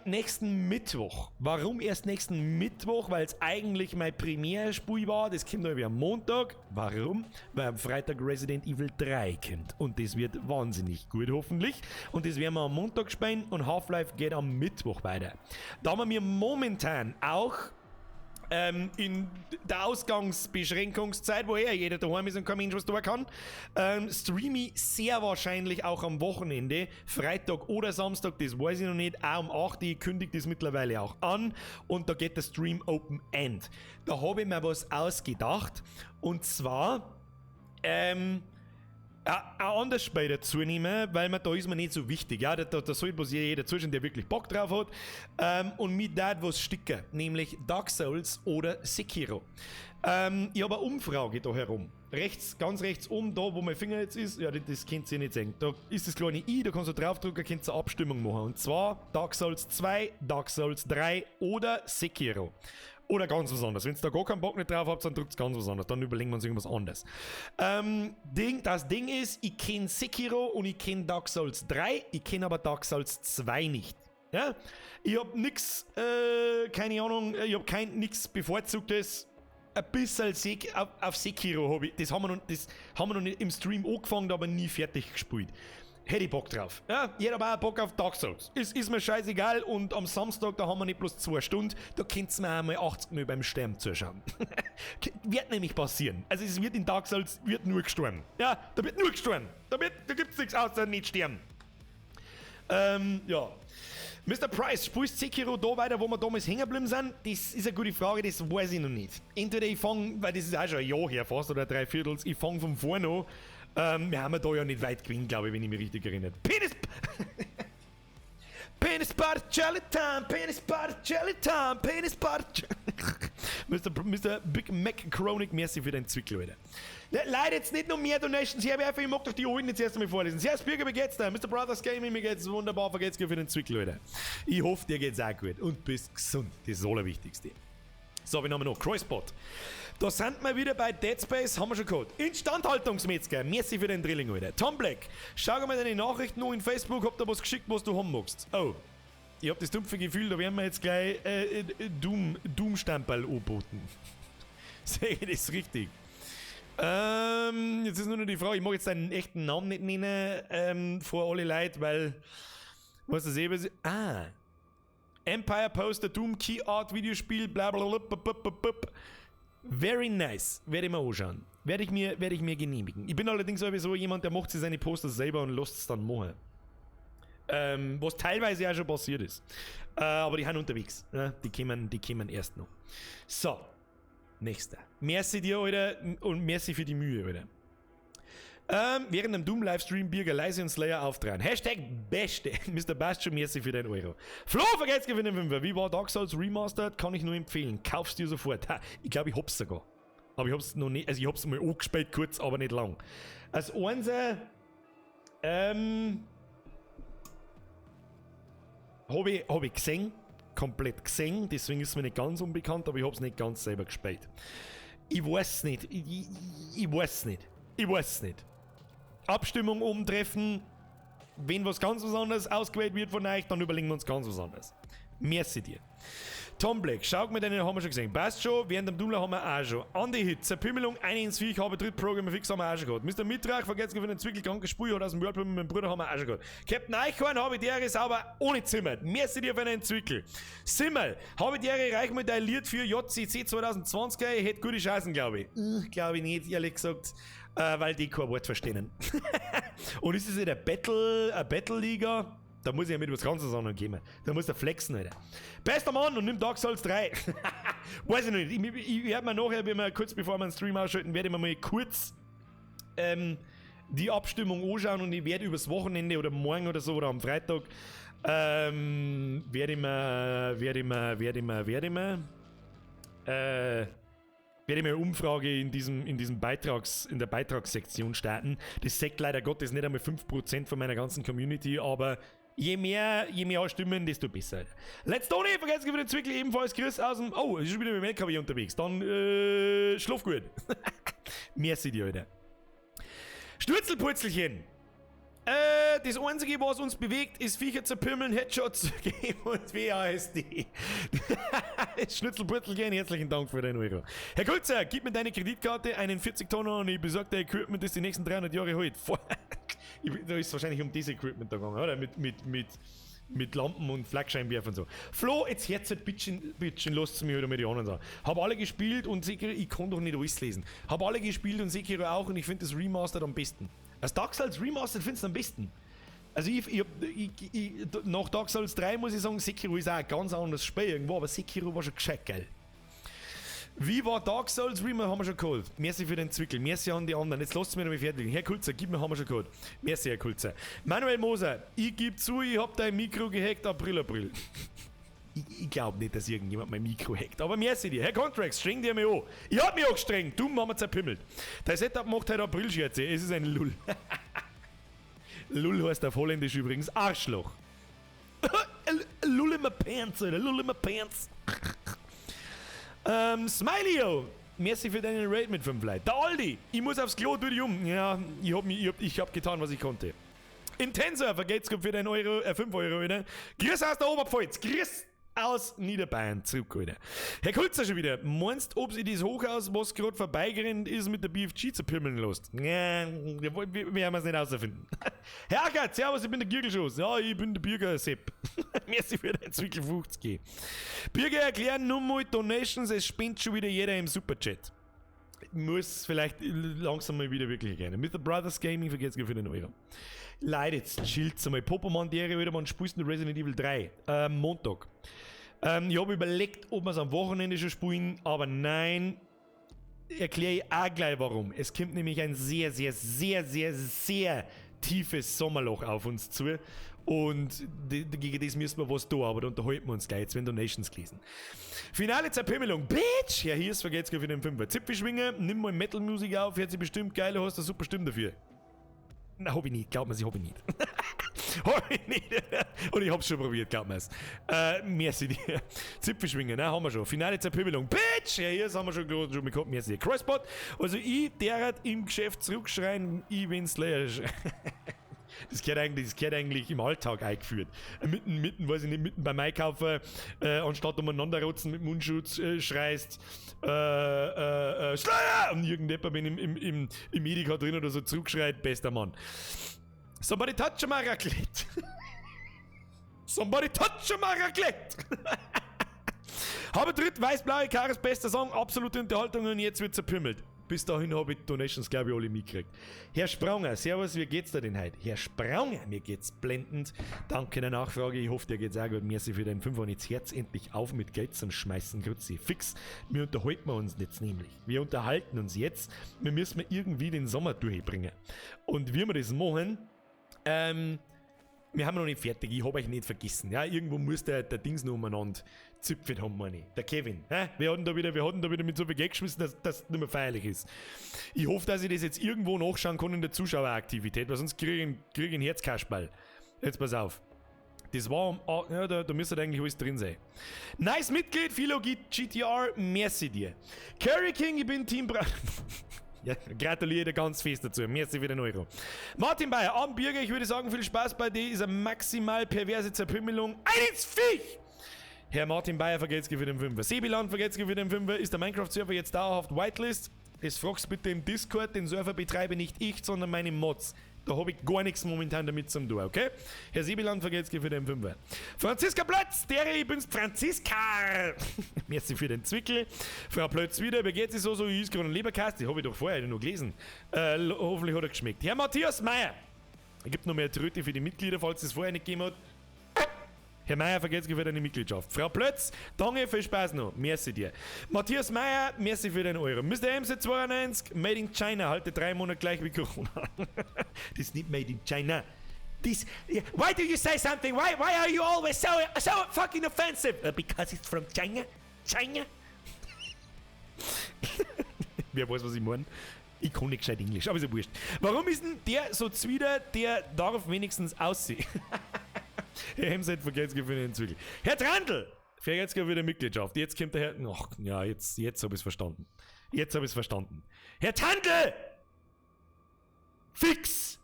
nächsten Mittwoch. Warum erst nächsten Mittwoch? Weil es eigentlich mein Premierspiel war. Das kommt irgendwie am Montag. Warum? Weil am Freitag Resident Evil 3 kommt. Und das wird wahnsinnig gut, hoffentlich. Und das werden wir am Montag spielen und Half-Life geht am Mittwoch weiter. Da wir momentan auch in der Ausgangsbeschränkungszeit, wo jeder daheim ist und kein Mensch was tun kann, streame ich sehr wahrscheinlich auch am Wochenende, Freitag oder Samstag, das weiß ich noch nicht, auch um 8 Uhr, ich kündige das mittlerweile auch an und da geht der Stream Open End. Da habe ich mir was ausgedacht und zwar, ein anderes Spiel dazu nehmen, weil man, da ist mir nicht so wichtig. Ja? Da soll bloß jeder zuschauen, der wirklich Bock drauf hat. Und mit da was sticken, nämlich Dark Souls oder Sekiro. Ich habe eine Umfrage da herum. Rechts, ganz rechts oben, da wo mein Finger jetzt ist, ja, das könnt ihr nicht sehen. Da ist das kleine i, da kannst du draufdrücken, könnt ihr eine Abstimmung machen. Und zwar Dark Souls 2, Dark Souls 3 oder Sekiro. Oder ganz was anderes. Wenn ihr da gar keinen Bock nicht drauf habt, dann drückt ganz was anderes. Dann überlegen wir uns irgendwas anderes. Das Ding ist, ich kenne Sekiro und ich kenne Dark Souls 3, ich kenne aber Dark Souls 2 nicht. Ja? Ich hab nix, keine Ahnung, ich hab kein nix Bevorzugtes. Ein bisschen auf Sekiro hab ich, das haben wir noch nicht im Stream angefangen, aber nie fertig gespielt. Hätte ich Bock drauf. Ja, ich hätte aber auch Bock auf Dark Souls. Ist mir scheißegal und am Samstag, da haben wir nicht bloß 2 Stunden, da könnt's mir auch mal 80 Minuten beim Sterben zuschauen. Wird nämlich passieren. Also es wird in Dark Souls wird nur gestorben. Ja, da wird nur gestorben. Da gibt's nichts außer nicht sterben. Ja. Mr. Price, spielst Sekiro da weiter, wo wir damals hängen geblieben sind? Das ist eine gute Frage, das weiß ich noch nicht. Entweder ich fang, weil das ist auch schon ein Jahr her fast, oder 3 Viertels, ich fang von vorne an. Wir haben ja da ja nicht weit gewinnt, glaube ich, wenn ich mich richtig erinnere. Penis! Penis Party Jelly Time! Penis Party Jelly Time! Penis Party Mr. Big Mac Chronic, merci für deinen Zwickel, Alter. Leider jetzt nicht noch mehr Donations her, aber ich mag doch die alten jetzt erst einmal vorlesen. Servus Bürger, wie geht's da? Mr. Brothers Gaming, mir geht's wunderbar, vergeht's dir für den Zwickel, Alter. Ich hoffe, dir geht's auch gut und bist gesund. Das ist das Allerwichtigste. So, wen haben wir noch? Crossbot. Da sind wir wieder bei Dead Space, haben wir schon gehabt. Instandhaltungsmetzger, merci für den Drilling, Alter. Tom Black, schau mal deine Nachrichten noch in Facebook, hab da was geschickt, was du haben magst. Oh, ich hab das dumpfe Gefühl, da werden wir jetzt gleich Doom-Stamperl anboten. Sehe ich das richtig? Jetzt ist nur noch die Frage, ich mag jetzt deinen echten Namen nicht nennen, vor alle Leute, weil, was das eben. Ah. Empire Poster, Doom, Key Art, Videospiel, bla bla bla bla bla bla. Very nice. Werde ich mir anschauen. Werde ich mir genehmigen. Ich bin allerdings sowieso jemand, der macht sich seine Poster selber und lässt es dann machen. Was teilweise auch schon passiert ist. Aber die sind unterwegs. Ne? Die kommen erst noch. So. Nächster. Merci dir, Alter. Und merci für die Mühe, Alter. Während dem Doom-Livestream Birger leise und Slayer auftragen. Hashtag Beste. Mr. Bastion, merci für deinen Euro. Flo, vergesst gewinnen 5er. Wie war Dark Souls Remastered? Kann ich nur empfehlen. Kauf's dir sofort. Ha, ich glaube, ich hab's sogar. Aber ich hab's noch nicht. Also ich hab's mal angespielt kurz, aber nicht lang. Als Einser, hab ich gesehen. Komplett gesehen. Deswegen ist es mir nicht ganz unbekannt, aber ich hab's nicht ganz selber gespielt. Ich weiß nicht. Ich weiß nicht. Ich weiß nicht. Abstimmung umtreffen. Wenn was ganz was anderes ausgewählt wird von euch, dann überlegen wir uns ganz was anderes. Merci dir. Tom Black, schaut mir deine, haben wir schon gesehen. Passt schon, während dem Dummler haben wir auch schon. Andi Hit, Zerpümmelung, 1 ins Viech, habe dritt Programm fix haben wir auch schon gehabt. Mr. Mitrach, vergesst für den Zwickel, kranke Spur, hat aus dem Whirlpool mit meinem Bruder haben wir auch schon gehabt. Captain Eichhorn, habe die sauber ohne Zimmer. Merci dir für den Zwickel. Simmel, habe die reich mit dein Lied für JCC 2020, ich hätte gute Chancen, glaube ich. Glaube ich nicht, ehrlich gesagt, weil die kein Wort verstehen. Und ist es in der Battle-Liga? Da muss ich ja mit was ganz anderem kommen. Da muss der flexen, Alter. Bester Mann und nimm Dark Souls 3. Weiß ich nicht. Ich werde mir nachher, wenn wir kurz bevor wir den Stream ausschalten, werde ich mir mal kurz die Abstimmung anschauen und ich werde übers Wochenende oder morgen oder so oder am Freitag werde ich mir eine Umfrage in der Beitragssektion starten. Das sagt leider Gottes nicht einmal 5% von meiner ganzen Community, aber je mehr Stimmen, desto besser. Let's Tony, vergesst nicht für den Zwickel ebenfalls. Chris aus dem. Oh, ist schon wieder mit dem LKW unterwegs. Dann, schlaf gut. Merci dir, Alter. Sturzelpurzelchen. Das Einzige, was uns bewegt, ist Viecher zu pimmeln, Headshots zu geben und WASD. Schnitzelpurzelchen, herzlichen Dank für deinen Euro. Herr Kulzer, gib mir deine Kreditkarte, einen 40-Tonner und ich besorge dir Equipment, das die nächsten 300 Jahre hält. Da ist wahrscheinlich um dieses Equipment da gegangen, oder? Mit Lampen und Flakscheinwerfern und so. Flo, jetzt hört's halt bitchen, lasst's mich halt mal die anderen sagen. Hab alle gespielt und Sekiro, ich kann doch nicht alles lesen. Hab alle gespielt und Sekiro auch und ich finde das Remastered am besten. Das Dark Souls Remastered findest du am besten. Also nach Dark Souls 3 muss ich sagen, Sekiro ist auch ein ganz anderes Spiel irgendwo, aber Sekiro war schon gescheit geil. Wie war Dark Souls Remastered, haben wir schon geholt. Merci für den Zwickel, merci an die anderen. Jetzt lasst mich noch mal fertig. Herr Kulzer, gib mir, haben wir schon geholt. Merci, Herr Kulzer. Manuel Moser, ich geb zu, ich hab dein Mikro gehackt, April, April. Ich glaube nicht, dass irgendjemand mein Mikro hackt. Aber merci dir. Herr Contracts, streng dir mal an. Ich hab mich angestrengt. Dumm haben wir zerpimmelt. Dein Setup macht heute April-Scherze. Es ist ein Lull. Lull heißt auf Holländisch übrigens Arschloch. Lull in my pants, Alter. Lull in my pants. Smiley-O. Merci für deinen Raid mit 5 Leuten. Der Aldi. Ich muss aufs Klo, tu dich um. Ja, ich hab getan, was ich konnte. Intenser, vergelt's für dein Euro, 5 Euro, wieder. Grüß aus der Oberpfalz. Grüß aus Niederbayern zurück, Alter. Herr Kulzer schon wieder. Meinst, ob sie das Hochhaus, was gerade vorbeigerannt ist, mit der BFG zerpimmeln lässt? Ja, wir werden es nicht auserfinden. Herr Ackert, servus, ich bin der Gürgelschoss. Ja, ich bin der Bürger Sepp. Merci für dein Zwickel 50. Bürger erklären nur mal Donations, es spinnt schon wieder jeder im Superchat. Muss vielleicht langsam mal wieder wirklich gerne. Mit The Brothers Gaming vergesst für den Euro. Leute, jetzt chillt's einmal. Popoman, der wieder, man spielst Resident Evil 3. Montag. Ich habe überlegt, ob wir es am Wochenende schon spielen, aber nein. Erkläre ich auch gleich warum. Es kommt nämlich ein sehr, sehr, sehr, sehr, sehr tiefes Sommerloch auf uns zu. Und gegen das müssen wir was tun, aber da unterhalten wir uns gleich. Jetzt werden Donations gelesen. Finale Zerpimmelung. Bitch! Ja, hier ist vergeht's für den Fünfer. Zipfelschwinger, nimm mal Metal Music auf, hört sich bestimmt geil, hast eine super Stimme dafür. Na, hab ich nicht, glaubt mir's, ich hab ich nicht. Hab ich nicht. Und ich hab's schon probiert, glaubt mir's. Merci dir. Zipfelschwinger, ne, haben wir schon. Finale Zerpimmelung. Bitch! Ja, hier haben wir schon gehabt. Merci dir. Crossbot. Also ich derart im Geschäft zurückschreien, ich bin Slayer. Das gehört eigentlich im Alltag eingeführt. Mitten, weiß ich nicht, mitten beim Einkaufen, anstatt umeinander rotzen mit Mundschutz, schreist, Slayer! Und irgendjemand, wenn im Edeka drin oder so zurückschreit, bester Mann. Somebody touch my raclette. Somebody touch my raclette. Habe dritt, weiß-blaue Kares, bester Song, absolute Unterhaltung und jetzt wird zerpümmelt. Bis dahin habe ich Donations, glaube ich, alle mitgekriegt. Herr Spraunger, servus, wie geht's dir denn heute? Herr Spraunger, mir geht's blendend. Danke der Nachfrage, ich hoffe, dir geht's auch gut. Merci für deinen 5 und jetzt Herz endlich auf mit Geld zum Schmeißen, Grüezi. Fix, wir unterhalten uns jetzt nämlich. Wir unterhalten uns jetzt. Wir müssen irgendwie den Sommer durchbringen. Und wie wir das machen, wir haben noch nicht fertig, ich hab euch nicht vergessen. Ja, irgendwo muss der Dings noch umeinander zipfelt haben, meine ich. Der Kevin. Hä? Wir hatten da wieder mit so viel Geld geschmissen, dass das nicht mehr feierlich ist. Ich hoffe, dass ich das jetzt irgendwo nachschauen kann in der Zuschaueraktivität, weil sonst krieg ich einen Herzkasperl. Jetzt pass auf. Das war um, ja, da müsste eigentlich alles drin sein. Nice Mitglied, Philo GTR, merci dir. Curry King, ich bin Team Bra. Ja, gratuliere dir ganz fest dazu. Merci für den Euro. Martin Bayer, am Bürger, ich würde sagen, viel Spaß bei dir. Ist eine maximal perverse Zerpümmelung. Ein ins Viech! Herr Martin Bayer, vergelt's für den Fünfer. Sebiland, vergelt's für den Fünfer. Ist der Minecraft-Server jetzt dauerhaft Whitelist? Das fragst bitte im Discord. Den Server betreibe nicht ich, sondern meine Mods. Da habe ich gar nichts momentan damit zum tun, okay? Herr Sebiland, vergelt's für den Fünfer. Franziska Plötz, der ich bin's, Franziska! Merci für den Zwickel. Frau Plötz wieder, wie geht's so, so, ich ist gerade ein Leberkasten, die habe ich doch vorher noch gelesen. Hoffentlich hat er geschmeckt. Herr Matthias Meyer, es gibt noch mehr Tröte für die Mitglieder, falls es vorher nicht gegeben hat. Herr Meier, vergelt's für deine Mitgliedschaft. Frau Plötz, danke, viel Spaß noch. Merci dir. Matthias Meier, merci für den Euro. Mr. MC92, Made in China, halte 3 Monate gleich wie Corona. Das ist nicht Made in China. This, yeah. Why do you say something? Why are you always so fucking offensive? Because it's from China. China. Wer weiß, was ich meine? Ich kann nicht gescheit Englisch, aber ist ja wurscht. Warum ist denn der so zwider, der darf wenigstens aussehen? Herr Hemset, vergelt's für den Zwickel. Herr Trandl, vergelt's für die Mitgliedschaft. Jetzt kommt der Herr. Ach, ja, jetzt hab ich's verstanden. Jetzt hab ich's verstanden. Herr Trandl! Fix!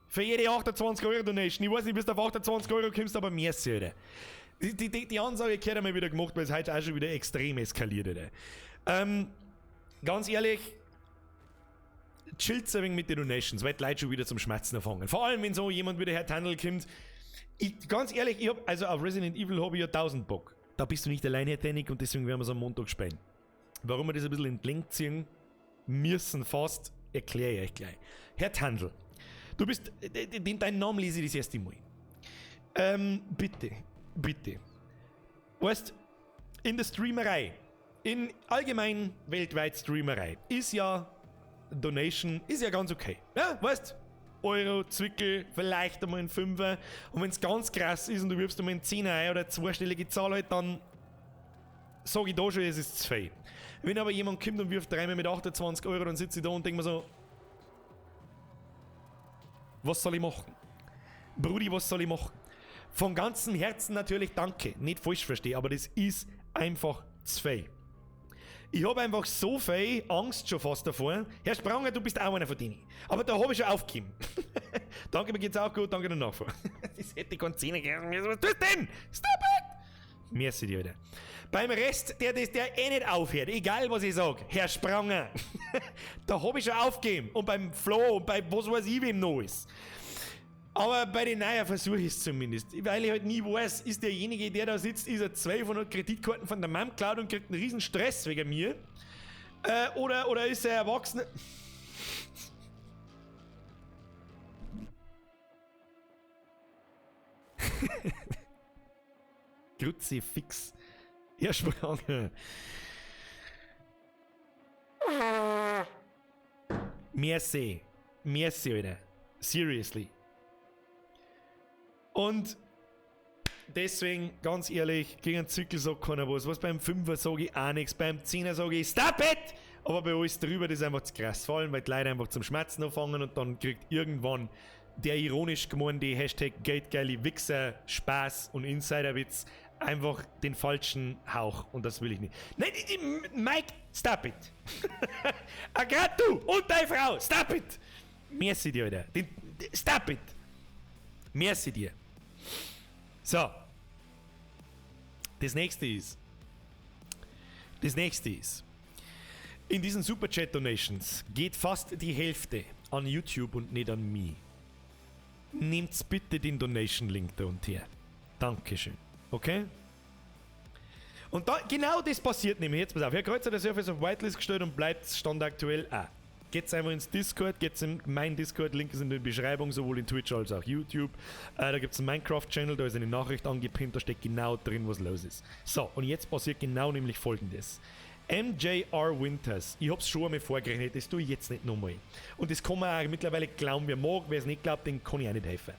Für jede 28 Euro Donation. Ich weiß nicht, bis du auf 28 Euro kommst, aber merci, Alter. Die Ansage gehört einmal wieder gemacht, weil es heute auch schon wieder extrem eskaliert, Alter. Ganz ehrlich, chillt ein wenig mit den Donations, weil die Leute schon wieder zum Schmerzen anfangen. Vor allem, wenn so jemand wie der Herr Tandl kommt. Ich, ganz ehrlich, ich hab, also auf Resident Evil habe ich ja 1000 Bock. Da bist du nicht allein, Herr Tannig, und deswegen werden wir es am Montag spielen. Warum wir das ein bisschen entlenkt ziehen müssen fast, erkläre ich euch gleich. Herr Tandl, du bist, deinen Namen lese ich das erste Mal. Bitte, bitte. Weißt, in der Streamerei, in allgemein weltweit Streamerei, ist ja Donation, ist ja ganz okay. Ja, weißt, Euro, Zwickel, vielleicht einmal ein Fünfer. Und wenn es ganz krass ist und du wirfst einmal einen Zehner ein oder eine zweistellige Zahl halt, dann sage ich da schon, es ist zu viel. Wenn aber jemand kommt und wirft dreimal mit 28 Euro, dann sitze ich da und denke mir so, was soll ich machen? Brudi, was soll ich machen? Von ganzem Herzen natürlich danke. Nicht falsch verstehe, aber das ist einfach zu viel. Ich habe einfach so viel Angst schon fast davor. Herr Spranger, du bist auch einer von denen. Aber da habe ich schon aufgegeben. Danke, mir geht's auch gut, danke der Nachfrage. Das hätte keinen Zehner gegeben. Was tust du denn? Stop it! Merci dir, Alter. Beim Rest, der eh nicht aufhört, egal was ich sag, Herr Spranger, da habe ich schon aufgegeben. Und beim Flo und bei was weiß ich wem noch ist. Aber bei den Neuen versuche ich es zumindest. Weil ich halt nie weiß, ist derjenige, der da sitzt, ist er 1200 Kreditkarten von der Mom geklaut und kriegt einen riesen Stress wegen mir. Oder ist er erwachsen? Kruzifix. Herr Spranger. Merci. Merci, Alter. Seriously. Und deswegen, ganz ehrlich, gegen einen Zickel sagt keiner was. Was beim Fünfer sage ich auch nichts, beim Zehner sage ich Stop it! Aber bei alles drüber, das ist einfach zu krass. Vor allem, weil die Leute einfach zum Schmerzen anfangen und dann kriegt irgendwann der ironisch gemeinte Hashtag Geldgeile Wichser, Spaß und Insiderwitz einfach den falschen Hauch. Und das will ich nicht. Nein, Mike, stop it! Grad du und deine Frau, stop it! Merci dir, Alter. Stop it! Merci dir. So. Das nächste ist. In diesen Superchat Donations geht fast die Hälfte an YouTube und nicht an mich. Nehmt's bitte den Donation-Link da und her. Dankeschön. Okay? Und da, genau das passiert nämlich. Jetzt pass auf. Herr Kreuzer, der Surfer ist auf Whitelist gestellt und bleibt standaktuell auch. Geht's einfach ins Discord, geht's in mein Discord, Link ist in der Beschreibung, sowohl in Twitch als auch YouTube. Da gibt's einen Minecraft-Channel, da ist eine Nachricht angepinnt, da steht genau drin, was los ist. So, und jetzt passiert genau nämlich Folgendes. MJR Winters, ich hab's schon einmal vorgerechnet, das tue ich jetzt nicht nochmal. Und das kann man auch mittlerweile glauben, wer mag, wer es nicht glaubt, den kann ich auch nicht helfen.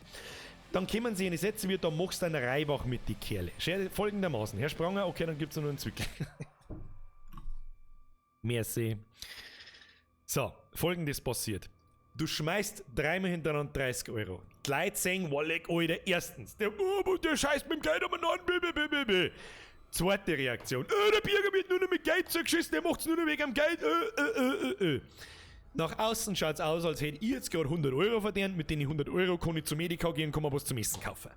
Dann kommen sie in die Sätze wieder, da machst du einen Reibach mit die Kerle. Folgendermaßen, Herr Spranger, okay, dann gibt's nur einen Zwickel. Merci. So, Folgendes passiert. Du schmeißt dreimal hintereinander 30 Euro. Die Leute sehen, Walleck, Alter, erstens. Der scheißt mit dem Geld umeinander, blablabla. Zweite Reaktion. Der Birger wird nur noch mit Geld zugeschissen, der macht's nur noch wegen dem Geld. Nach außen schaut's aus, als hätte ich jetzt gerade 100 Euro verdient. Mit den 100 Euro kann ich zum Edeka gehen und kann mir was zum Essen kaufen.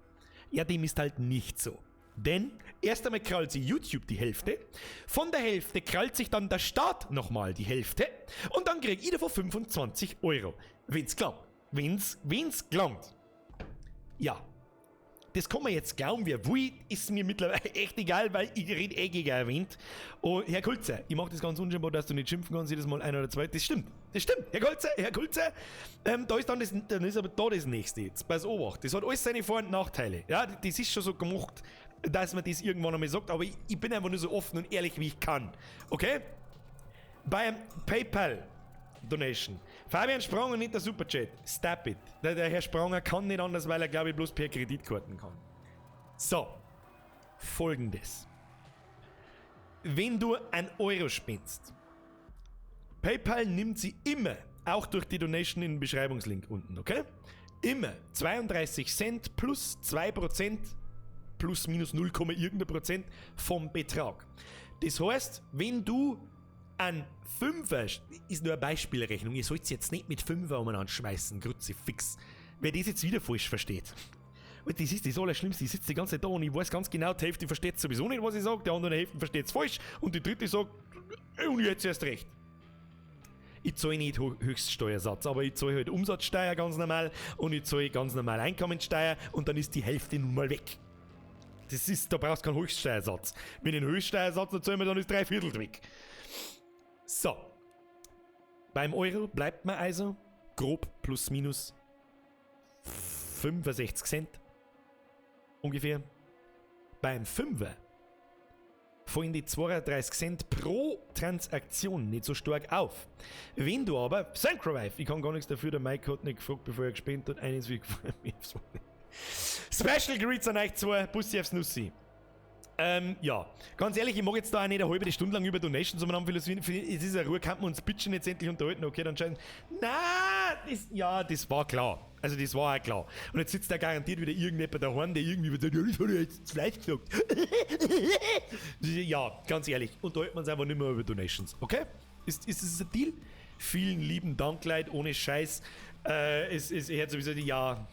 Ja, dem ist halt nicht so. Denn erst einmal krallt sich YouTube die Hälfte, von der Hälfte krallt sich dann der Staat nochmal die Hälfte und dann krieg ich davon 25 Euro. Wenn's klappt. Wenn's gelangt. Ja. Das kann man jetzt glauben, wer will, ist mir mittlerweile echt egal, weil ich rede eh gegen erwähnt. Und Herr Kulzer, ich mache das ganz unscheinbar, dass du nicht schimpfen kannst, jedes Mal ein oder zwei. Das stimmt, das stimmt. Herr Kulzer, da ist dann das, dann ist aber da das nächste jetzt. Pass auf, das hat alles seine Vor- und Nachteile. Ja, das ist schon so gemacht, dass man das irgendwann einmal sagt, aber ich bin einfach nur so offen und ehrlich, wie ich kann. Okay? Beim PayPal Donation. Fabian Spranger, nicht der Superchat. Stop it. Der Herr Spranger kann nicht anders, weil er, glaube ich, bloß per Kreditkarten kann. So. Folgendes. Wenn du 1 Euro spendest, PayPal nimmt sie immer, auch durch die Donation in den Beschreibungslink unten, okay? Immer 32 Cent plus 2% plus minus 0, irgendein Prozent vom Betrag. Das heißt, wenn du ein Fünfer, ist nur eine Beispielrechnung, ihr sollt jetzt nicht mit Fünfer umeinander schmeißen, Kruzifix. Wer das jetzt wieder falsch versteht. Und das ist das Allerschlimmste, ich sitze die ganze Zeit da und ich weiß ganz genau, die Hälfte versteht sowieso nicht, was ich sage, die andere Hälfte versteht es falsch und die dritte sagt, und jetzt erst recht. Ich zahle nicht Höchststeuersatz, aber ich zahle halt Umsatzsteuer ganz normal und ich zahle ganz normal Einkommensteuer und dann ist die Hälfte nun mal weg. Das ist, da brauchst du keinen Höchststeuersatz. Wenn ich einen Höchststeuersatz noch zahle, dann ist 3/4 weg. So, beim Euro bleibt man also grob plus minus 65 Cent ungefähr. Beim Fünfer fallen die 32 Cent pro Transaktion nicht so stark auf. Wenn du aber, Synchrowife, ich kann gar nichts dafür, der Mike hat nicht gefragt, bevor er gespendet hat, eines wie gefallen mir. Special Greets an euch zwei, Bussi aufs Nussi. Ja, ganz ehrlich, ich mag jetzt da auch nicht eine halbe Stunde lang über Donations umeinander philosophieren. Es ist eine Ruhe, kann man uns bitte jetzt endlich unterhalten. Okay, dann scheint. Na, das, ja, das war klar. Also, das war auch klar. Und jetzt sitzt da garantiert wieder irgendjemand daheim, der irgendwie sagt, ja, das hat er jetzt zu leicht gesagt. Ja, ganz ehrlich, unterhalten wir uns einfach nicht mehr über Donations, okay? Ist das ein Deal? Vielen lieben Dank, Leute, ohne Scheiß. Es hört sowieso die, ja.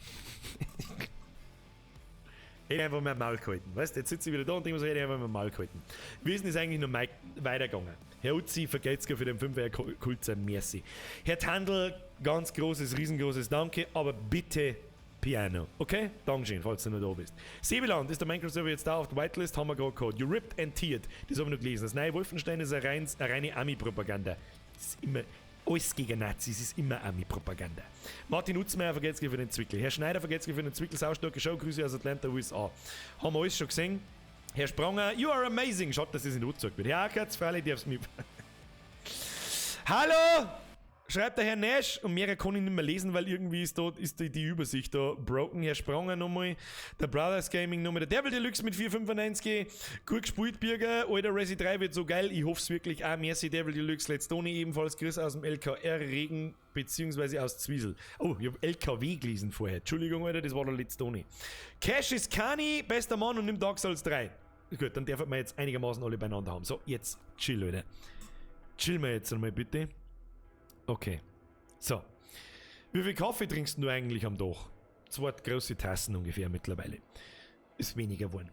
Hätte einfach mal Maul gehalten. Weißt du, jetzt sitze ich wieder da und denke mir so, hätte ich einfach mal Maul gehalten. Wie ist denn das eigentlich noch weitergegangen? Herr Uzi, vergelt's für den 5er Kulzer, merci. Herr Tandl, ganz großes, riesengroßes Danke, aber bitte Piano, okay? Dankeschön, falls du noch da bist. Sebeland, ist der Minecraft-Server jetzt da auf der Whitelist? Haben wir gerade gehabt. You ripped and teared. Das habe ich noch gelesen. Das neue Wolfenstein ist eine reine Ami-Propaganda. Das ist immer... Alles gegen Nazis ist immer Ami-Propaganda. Martin Utzmeier vergelt's für den Zwickel. Herr Schneider vergelt's für den Zwickel. Saustarke Show. Grüße aus Atlanta, USA. Haben wir alles schon gesehen. Herr Spranger, you are amazing. Schaut, dass es in angezeigt wird. Herr Ackertz, freilich darf's mir. Hallo! Schreibt der Herr Nash, und mehrere kann ich nicht mehr lesen, weil irgendwie ist, da, ist die Übersicht da broken. Herr Spranger nochmal, der Brothers Gaming nochmal, der Devil Deluxe mit 4,95. Gut gespielt, Birger. Alter, Resi 3 wird so geil. Ich hoffe es wirklich auch. Merci, Devil Deluxe. Let's Tony ebenfalls. Grüß aus dem LKR Regen, beziehungsweise aus Zwiesel. Oh, ich hab LKW gelesen vorher. Entschuldigung, Alter, das war der Let's Tony. Cash ist Kani, bester Mann und nimmt Dark Souls 3. Gut, dann dürfen wir jetzt einigermaßen alle beieinander haben. So, jetzt chill, Alter. Chill mal jetzt einmal bitte. Okay. So. Wie viel Kaffee trinkst du eigentlich am Tag? 2 große Tassen ungefähr mittlerweile. Ist weniger geworden.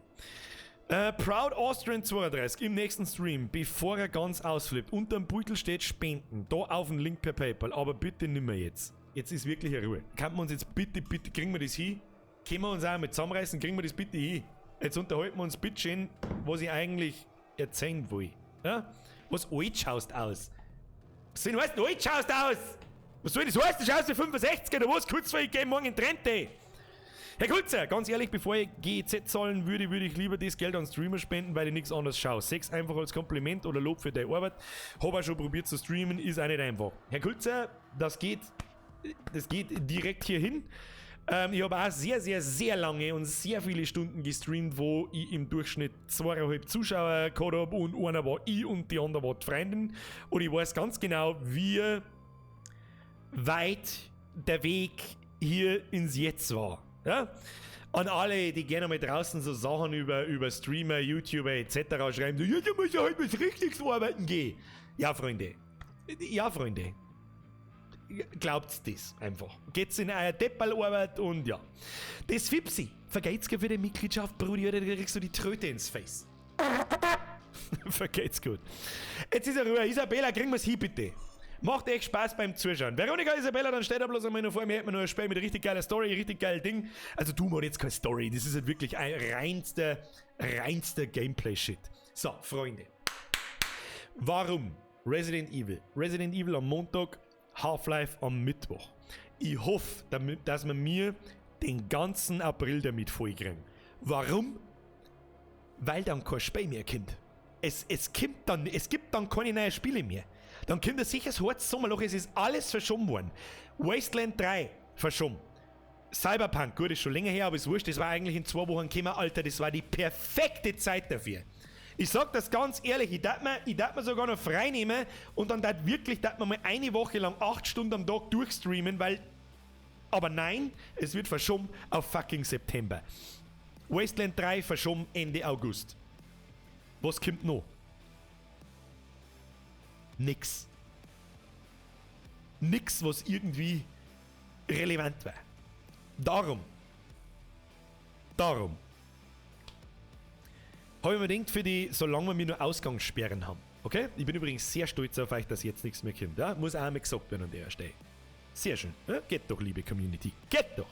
Proud Austrian 32 im nächsten Stream, bevor er ganz ausflippt. Unterm Beutel steht Spenden. Da auf den Link per PayPal. Aber bitte nimmer jetzt. Jetzt ist wirklich eine Ruhe. Kann man uns jetzt bitte, bitte, kriegen wir das hin? Können wir uns auch mit zusammenreißen? Kriegen wir das bitte hin? Jetzt unterhalten wir uns bitte schön, was ich eigentlich erzählen will. Ja? Was alt schaust aus? Was soll denn heißen, alt schaust aus? Was soll das heißen? Du schaust wie 65 oder was? Kurz vor ich gehe morgen in Rente. Herr Kulzer, ganz ehrlich, bevor ich GEZ zahlen würde, würde ich lieber das Geld an Streamer spenden, weil ich nichts anderes schaue. 6 einfach als Kompliment oder Lob für deine Arbeit. Hab auch schon probiert zu streamen, ist auch nicht einfach. Herr Kulzer, das geht direkt hier hin. Ich habe auch sehr, sehr, sehr lange und sehr viele Stunden gestreamt, wo ich im Durchschnitt 2,5 Zuschauer gehabt habe und einer war ich und die andere war die Freundin. Und ich weiß ganz genau, wie weit der Weg hier ins Jetzt war. Ja? An alle, die gerne mal draußen so Sachen über Streamer, YouTuber etc. schreiben, so, ja, du musst ja halt was Richtiges arbeiten gehen. Ja, Freunde. Ja, Freunde. Glaubt's das einfach. Geht's in euer Deppalarbeit und ja. Das Fipsi, vergeht's für die Mitgliedschaft, Brudi, oder kriegst du die Tröte ins Face. Vergeht's gut. Jetzt ist er Ruhe. Isabella, kriegen wir's hin, bitte. Macht echt Spaß beim Zuschauen. Veronika, Isabella, dann steht da bloß einmal noch vor mir, hätten wir noch ein Spiel mit richtig geiler Story, richtig geiles Ding. Also du machst jetzt keine Story, das ist halt wirklich ein reinster Gameplay-Shit. So, Freunde. Warum Resident Evil? Resident Evil am Montag, Half-Life am Mittwoch. Ich hoffe, dass wir mir den ganzen April damit vollkriegen. Warum? Weil dann kein Spiel mehr kommt. Es gibt dann keine neuen Spiele mehr. Dann kommt ein sicheres hartes Sommerloch, es ist alles verschoben worden. Wasteland 3, verschoben. Cyberpunk, gut, ist schon länger her, aber ist wurscht, das war eigentlich in 2 Wochen gekommen, Alter, das war die perfekte Zeit dafür. Ich sag das ganz ehrlich, ich darf mir sogar noch frei nehmen und dann darf man mal eine Woche lang 8 Stunden am Tag durchstreamen, weil... Aber nein, es wird verschoben auf fucking September. Wasteland 3 verschoben Ende August. Was kommt noch? Nix. Nix, was irgendwie relevant war. Darum. Habe ich mir gedacht, für die, solange wir nur Ausgangssperren haben. Okay? Ich bin übrigens sehr stolz auf euch, dass jetzt nichts mehr kommt. Ja? Muss auch einmal gesagt werden an der Stelle. Sehr schön. Ja? Geht doch, liebe Community. Geht doch!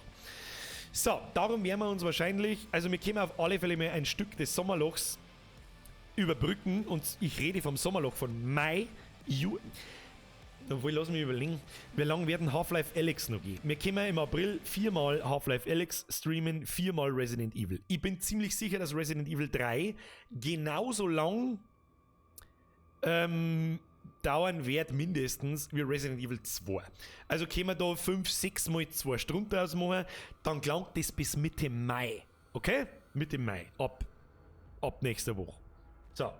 So, darum werden wir uns wahrscheinlich, also wir können auf alle Fälle mal ein Stück des Sommerlochs überbrücken und ich rede vom Sommerloch von Mai, Juni. Obwohl, lass mich überlegen, wie lange werden Half-Life Alyx noch gehen? Wir können im April viermal Half-Life Alyx streamen, viermal Resident Evil. Ich bin ziemlich sicher, dass Resident Evil 3 genauso lang dauern wird, mindestens, wie Resident Evil 2. Also können wir da 5, 6 mal 2 Stunden draus machen, dann gelangt das bis Mitte Mai. Okay? Mitte Mai. Ab nächster Woche. So.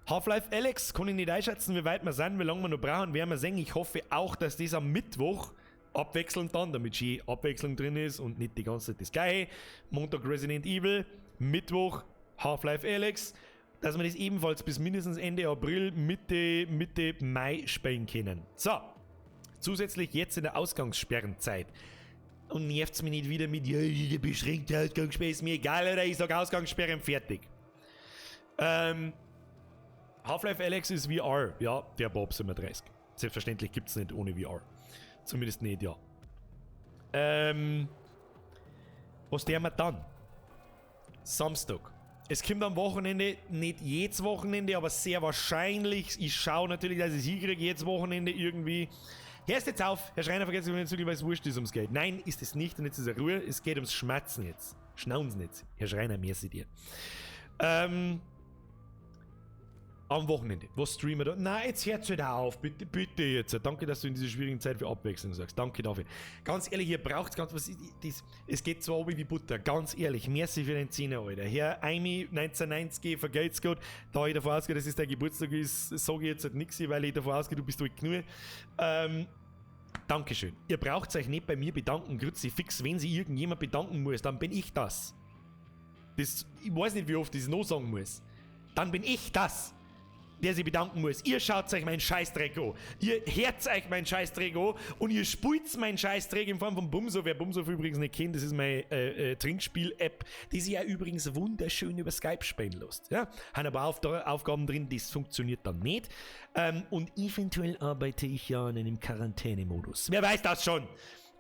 Half-Life Alyx kann ich nicht einschätzen, wie weit wir sind, wie lange wir noch brauchen, werden wir sehen. Ich hoffe auch, dass das am Mittwoch abwechselnd dann, damit schön Abwechslung drin ist und nicht die ganze Zeit das Gleiche. Montag Resident Evil, Mittwoch Half-Life Alyx, dass wir das ebenfalls bis mindestens Ende April, Mitte Mai spielen können. So, zusätzlich jetzt in der Ausgangssperrenzeit. Und nervt's mich nicht wieder mit, ja, die beschränkte Ausgangssperre ist mir egal, oder ich sag Ausgangssperre und fertig. Half-Life Alyx ist VR. Ja, der Bob 37. Selbstverständlich gibt's nicht ohne VR. Zumindest nicht, ja. Was der wir dann? Samstag. Es kommt am Wochenende, nicht jedes Wochenende, aber sehr wahrscheinlich. Ich schaue natürlich, dass ich es hinkriege, jedes Wochenende irgendwie. Hörst jetzt auf, Herr Schreiner, vergessen Sie nicht zu, weil es wurscht ist ums Geld. Nein, ist es nicht und jetzt ist er Ruhe. Es geht ums Schmerzen jetzt. Schnaun's nicht. Herr Schreiner, merci dir. Am Wochenende. Was streamen wir da? Nein, jetzt hört's wieder auf. Bitte, bitte jetzt. Danke, dass du in dieser schwierigen Zeit für Abwechslung sorgst. Danke dafür. Ganz ehrlich, ihr braucht's ganz was. Das, es geht zwar oben wie Butter. Ganz ehrlich, merci für den Zehner, Alter. Herr Aimi 1990, vergelt's Gott. Da ich davon ausgehe, dass es dein Geburtstag ist, sage ich jetzt halt nichts, weil ich davon ausgehe, du bist alt genug. Dankeschön. Ihr braucht euch nicht bei mir bedanken. Grüezi fix, wenn sich irgendjemand bedanken muss, dann bin ich das. Das, ich weiß nicht, wie oft ich es noch sagen muss. Dann bin ich das, der sich bedanken muss. Ihr schaut euch meinen Scheißdreck an. Ihr hört euch meinen Scheißdreck an und ihr spult meinen Scheißdreck in Form von Bumso. Wer Bumso übrigens nicht kennt, das ist meine Trinkspiel-App, die sich ja übrigens wunderschön über Skype spielen lässt. Ja? Haben aber Aufgaben drin, das funktioniert dann nicht. Und eventuell arbeite ich ja in einem Quarantänemodus. Wer weiß das schon?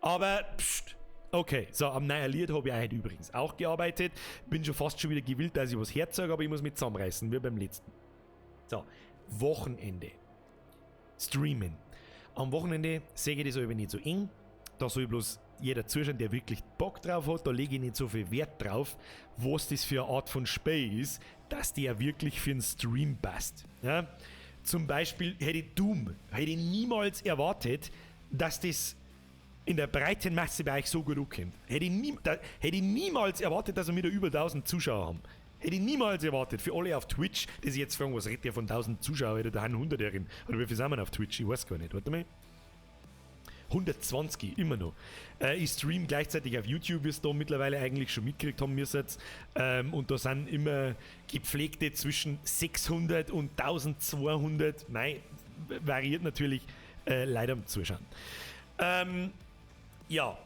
Aber, pst. Okay, so, am neuen Lied habe ich heute übrigens auch gearbeitet. Bin schon fast schon wieder gewillt, dass ich was herzeige, aber ich muss mich zusammenreißen, wie beim letzten. So, Wochenende. Streamen. Am Wochenende sehe ich das aber nicht so eng. Da soll bloß jeder zuschauen, der wirklich Bock drauf hat. Da lege ich nicht so viel Wert drauf, was das für eine Art von Spiel ist, dass die ja wirklich für einen Stream passt. Ja? Zum Beispiel hätte ich Doom, hätte ich niemals erwartet, dass das in der breiten Masse bei euch so gut ankommt. Hätte ich niemals erwartet, dass wir wieder über 1000 Zuschauer haben. Hätte ich niemals erwartet. Für alle auf Twitch, die sich jetzt fragen, was redet ihr von 1000 Zuschauern oder da 100 herin? Oder wie viel sind wir auf Twitch? Ich weiß gar nicht. Warte mal. 120, immer noch. Ich stream gleichzeitig auf YouTube, wie es da mittlerweile eigentlich schon mitgekriegt haben müsst. Und da sind immer gepflegte zwischen 600 und 1200. Nein, variiert natürlich leider am Zuschauen. Ja.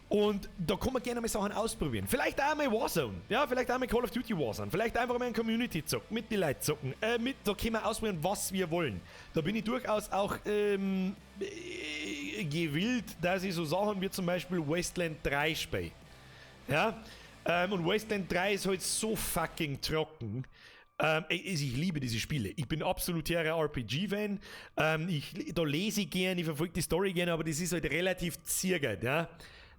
Und da kann man gerne mal Sachen ausprobieren. Vielleicht auch mal Warzone. Ja, vielleicht auch mal Call of Duty Warzone. Vielleicht einfach mal ein Community zocken, mit den Leuten zocken. Da können wir ausprobieren, was wir wollen. Da bin ich durchaus auch gewillt, dass ich so Sachen wie zum Beispiel Wasteland 3 spiele. Ja? Und Wasteland 3 ist halt so fucking trocken. Ich liebe diese Spiele. Ich bin absoluter RPG-Fan. Da lese ich gern, ich verfolge die Story gern, aber das ist halt relativ zirgert, ja.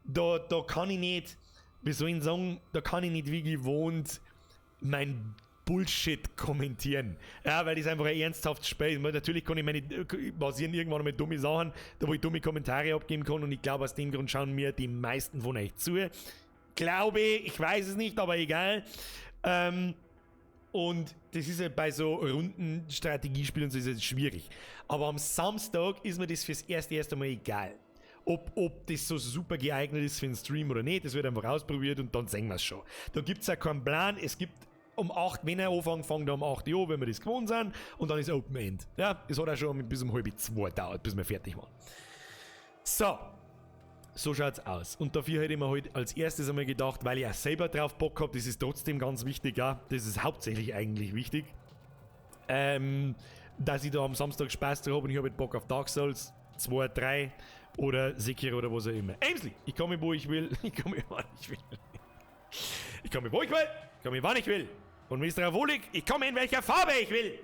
Da kann ich nicht, wie soll ich sagen, da kann ich nicht wie gewohnt mein Bullshit kommentieren. Ja, weil das einfach ein ernsthaftes Spiel ist. Natürlich kann ich meine, basieren irgendwann mit dumme Sachen, da wo ich dumme Kommentare abgeben kann und ich glaube, aus dem Grund schauen mir die meisten von euch zu. Glaube ich, weiß es nicht, aber egal. Und das ist ja bei so runden Strategiespielen und so ist es schwierig. Aber am Samstag ist mir das fürs erste Mal egal. Ob das so super geeignet ist für einen Stream oder nicht, das wird einfach ausprobiert und dann sehen wir es schon. Da gibt es ja keinen Plan, es gibt um 8, wenn er anfängt, fängt er um 8 Uhr an, wenn wir das gewohnt sind, und dann ist Open End. Ja, es hat auch schon bis um 1:30 gedauert, bis wir fertig waren. So, so schaut's aus. Und dafür hätte ich mir halt als erstes einmal gedacht, weil ich auch selber drauf Bock hab, das ist trotzdem ganz wichtig, ja, das ist hauptsächlich eigentlich wichtig, dass ich da am Samstag Spaß drauf hab und ich hab halt Bock auf Dark Souls 2, 3 oder Sekiro oder was auch immer. Amesley, ich komme wo ich will, ich komme wann ich will. Ich komme wo ich will, ich komme wann ich will. Und Mr. Wohlig, ich komme in welcher Farbe ich will.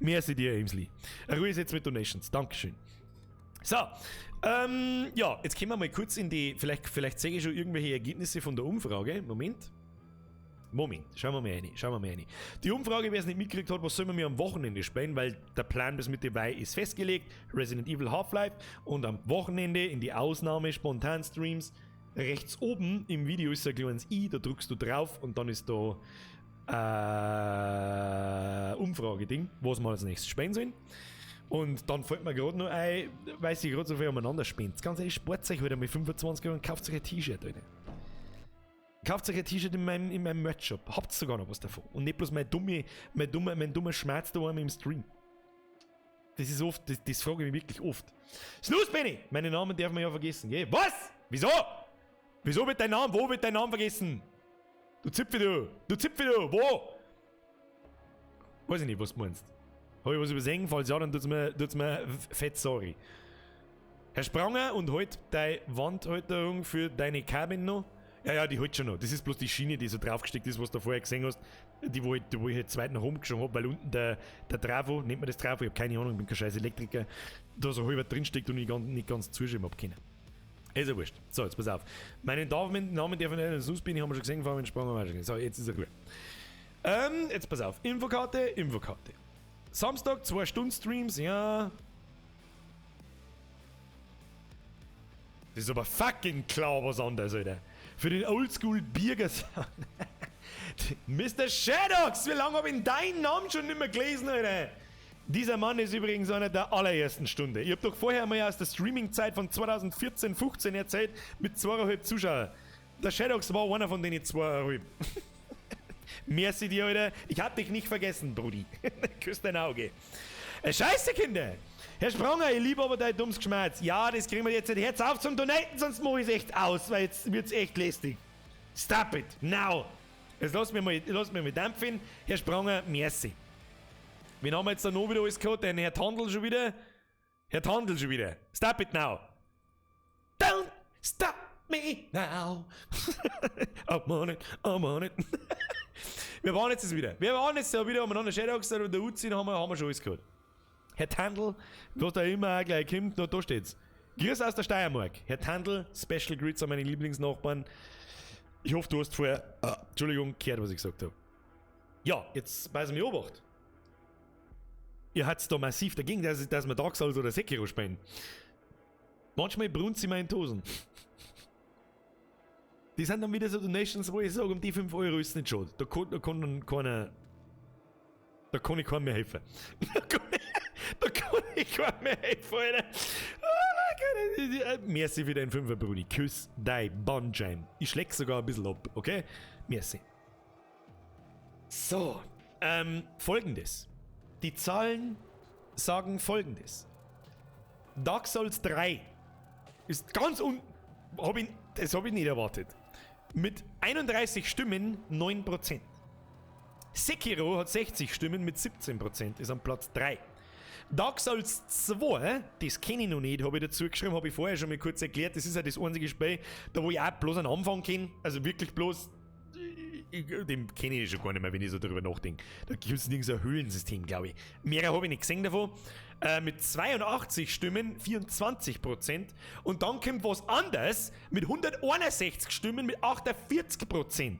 Merci dir, Emsli. Ruhe ist jetzt mit Donations. Dankeschön. So, ja, jetzt kommen wir mal kurz in die, vielleicht sehe ich schon irgendwelche Ergebnisse von der Umfrage. Moment. Moment, schauen wir mal rein, schauen wir mal rein. Die Umfrage, wer es nicht mitgekriegt hat, was sollen wir mir am Wochenende spielen, weil der Plan bis Mitte Mai ist festgelegt, Resident Evil Half-Life, und am Wochenende in die Ausnahme Spontan-Streams, rechts oben im Video ist so ein kleines i, da drückst du drauf und dann ist da Umfrage-Ding, was wir als nächstes spielen sollen. Und dann fällt mir gerade noch ein, weil sie gerade so viel umeinander spinnt. Ganz ehrlich, spart sich halt einmal 25 Euro und kauft sich ein T-Shirt, Alter. Kauft sich ein T-Shirt in meinem Merch-Shop. Habt sogar noch was davon. Und nicht bloß mein dummer Schmerz da einmal im Stream. Das ist oft, das frage ich mich wirklich oft. Snooze, Benny! Meinen Namen darf man ja vergessen, gell? Was? Wieso? Wieso wird dein Name, wo wird dein Name vergessen? Du Zipfel, du! Du Zipfel, du! Wo? Weiß ich nicht, was du meinst. Hab ich was übersehen? Falls ja, dann tut's mir fett sorry. Herr Spranger, und halt deine Wandhalterung für deine Cabin noch. Ja, ja, die halt schon noch. Das ist bloß die Schiene, die so draufgesteckt ist, was du vorher gesehen hast. Die, wo ich halt zweiten rumgeschoben hab, weil unten der Trafo, nennt man das Trafo, ich hab keine Ahnung, ich bin kein scheiß Elektriker, da so halber drinsteckt und ich nicht ganz zuschieben hab können. Ist ja wurscht. So, jetzt pass auf. Meinen Namen darf ich nicht Snooze bin, haben wir schon gesehen, vor allem Spranger. So, jetzt ist er gut. Jetzt pass auf. Infokarte, Infokarte. Samstag, 2 Stunden Streams, ja. Das ist aber fucking klar was anderes, Alter. Für den Oldschool Bierger-Sound. Mr. Shadox, wie lange hab ich deinen Namen schon nicht mehr gelesen, Alter? Dieser Mann ist übrigens einer der allerersten Stunde. Ich hab doch vorher mal aus der Streaming-Zeit von 2014, 15 erzählt, mit 2,5 Zuschauern. Der Shadox war einer von denen 2,5. Merci dir, Alter. Ich hab dich nicht vergessen, Brudi. Küss dein Auge. Scheiße, Kinder! Herr Spranger, ich liebe aber dein dummes Geschmerz. Ja, das kriegen wir jetzt nicht. Herz auf zum Donaten, sonst mach ich's echt aus, weil jetzt wird's echt lästig. Stop it, now! Jetzt lass mich mal dampfen. Herr Spranger, merci. Wen haben wir jetzt da noch wieder alles gehabt? Den Herr Tandl schon wieder? Herr Tandl schon wieder. Stop it now! Don't stop me now! I'm on it, I'm on it. Wir waren jetzt wieder. Wir waren jetzt da wieder umeinander. Shadox und der Uzi, haben wir schon alles gehabt. Herr Tandl, was da immer auch gleich kommt, da steht's. Grüß aus der Steiermark. Herr Tandl, Special Grüße an meine Lieblingsnachbarn. Ich hoffe, du hast vorher, Entschuldigung, gehört, was ich gesagt habe. Ja, jetzt weiß ich mich Obacht. Ihr habt's da massiv dagegen, dass wir Dark Souls oder Sekiro spielen. Manchmal brunnt sie mir in die Hosen. Die sind dann wieder so Donations, wo ich sage, um die 5 Euro ist nicht schade. Da kann dann keiner. Da kann ich keinem mehr helfen. Da kann ich keinem mehr helfen, Alter. Merci für deinen Fünfer, Brudi. Küss dein Bandschein. Ich schläg sogar ein bisschen ab, okay? Merci. So, folgendes. Die Zahlen sagen folgendes. Dark Souls 3 ist ganz unten. Das hab ich nicht erwartet. Mit 31 Stimmen 9%. Sekiro hat 60 Stimmen mit 17%, ist am Platz 3. Dark Souls 2, das kenne ich noch nicht, habe ich dazu geschrieben, habe ich vorher schon mal kurz erklärt, das ist ja das einzige Spiel, da wo ich auch bloß einen Anfang kenne, also wirklich bloß, den kenne ich schon gar nicht mehr, wenn ich so darüber nachdenke. Da gibt es nirgends ein Höhlensystem, glaube ich. Mehrere habe ich nicht gesehen davon. Mit 82 Stimmen, 24%. Und dann kommt was anderes mit 161 Stimmen mit 48%.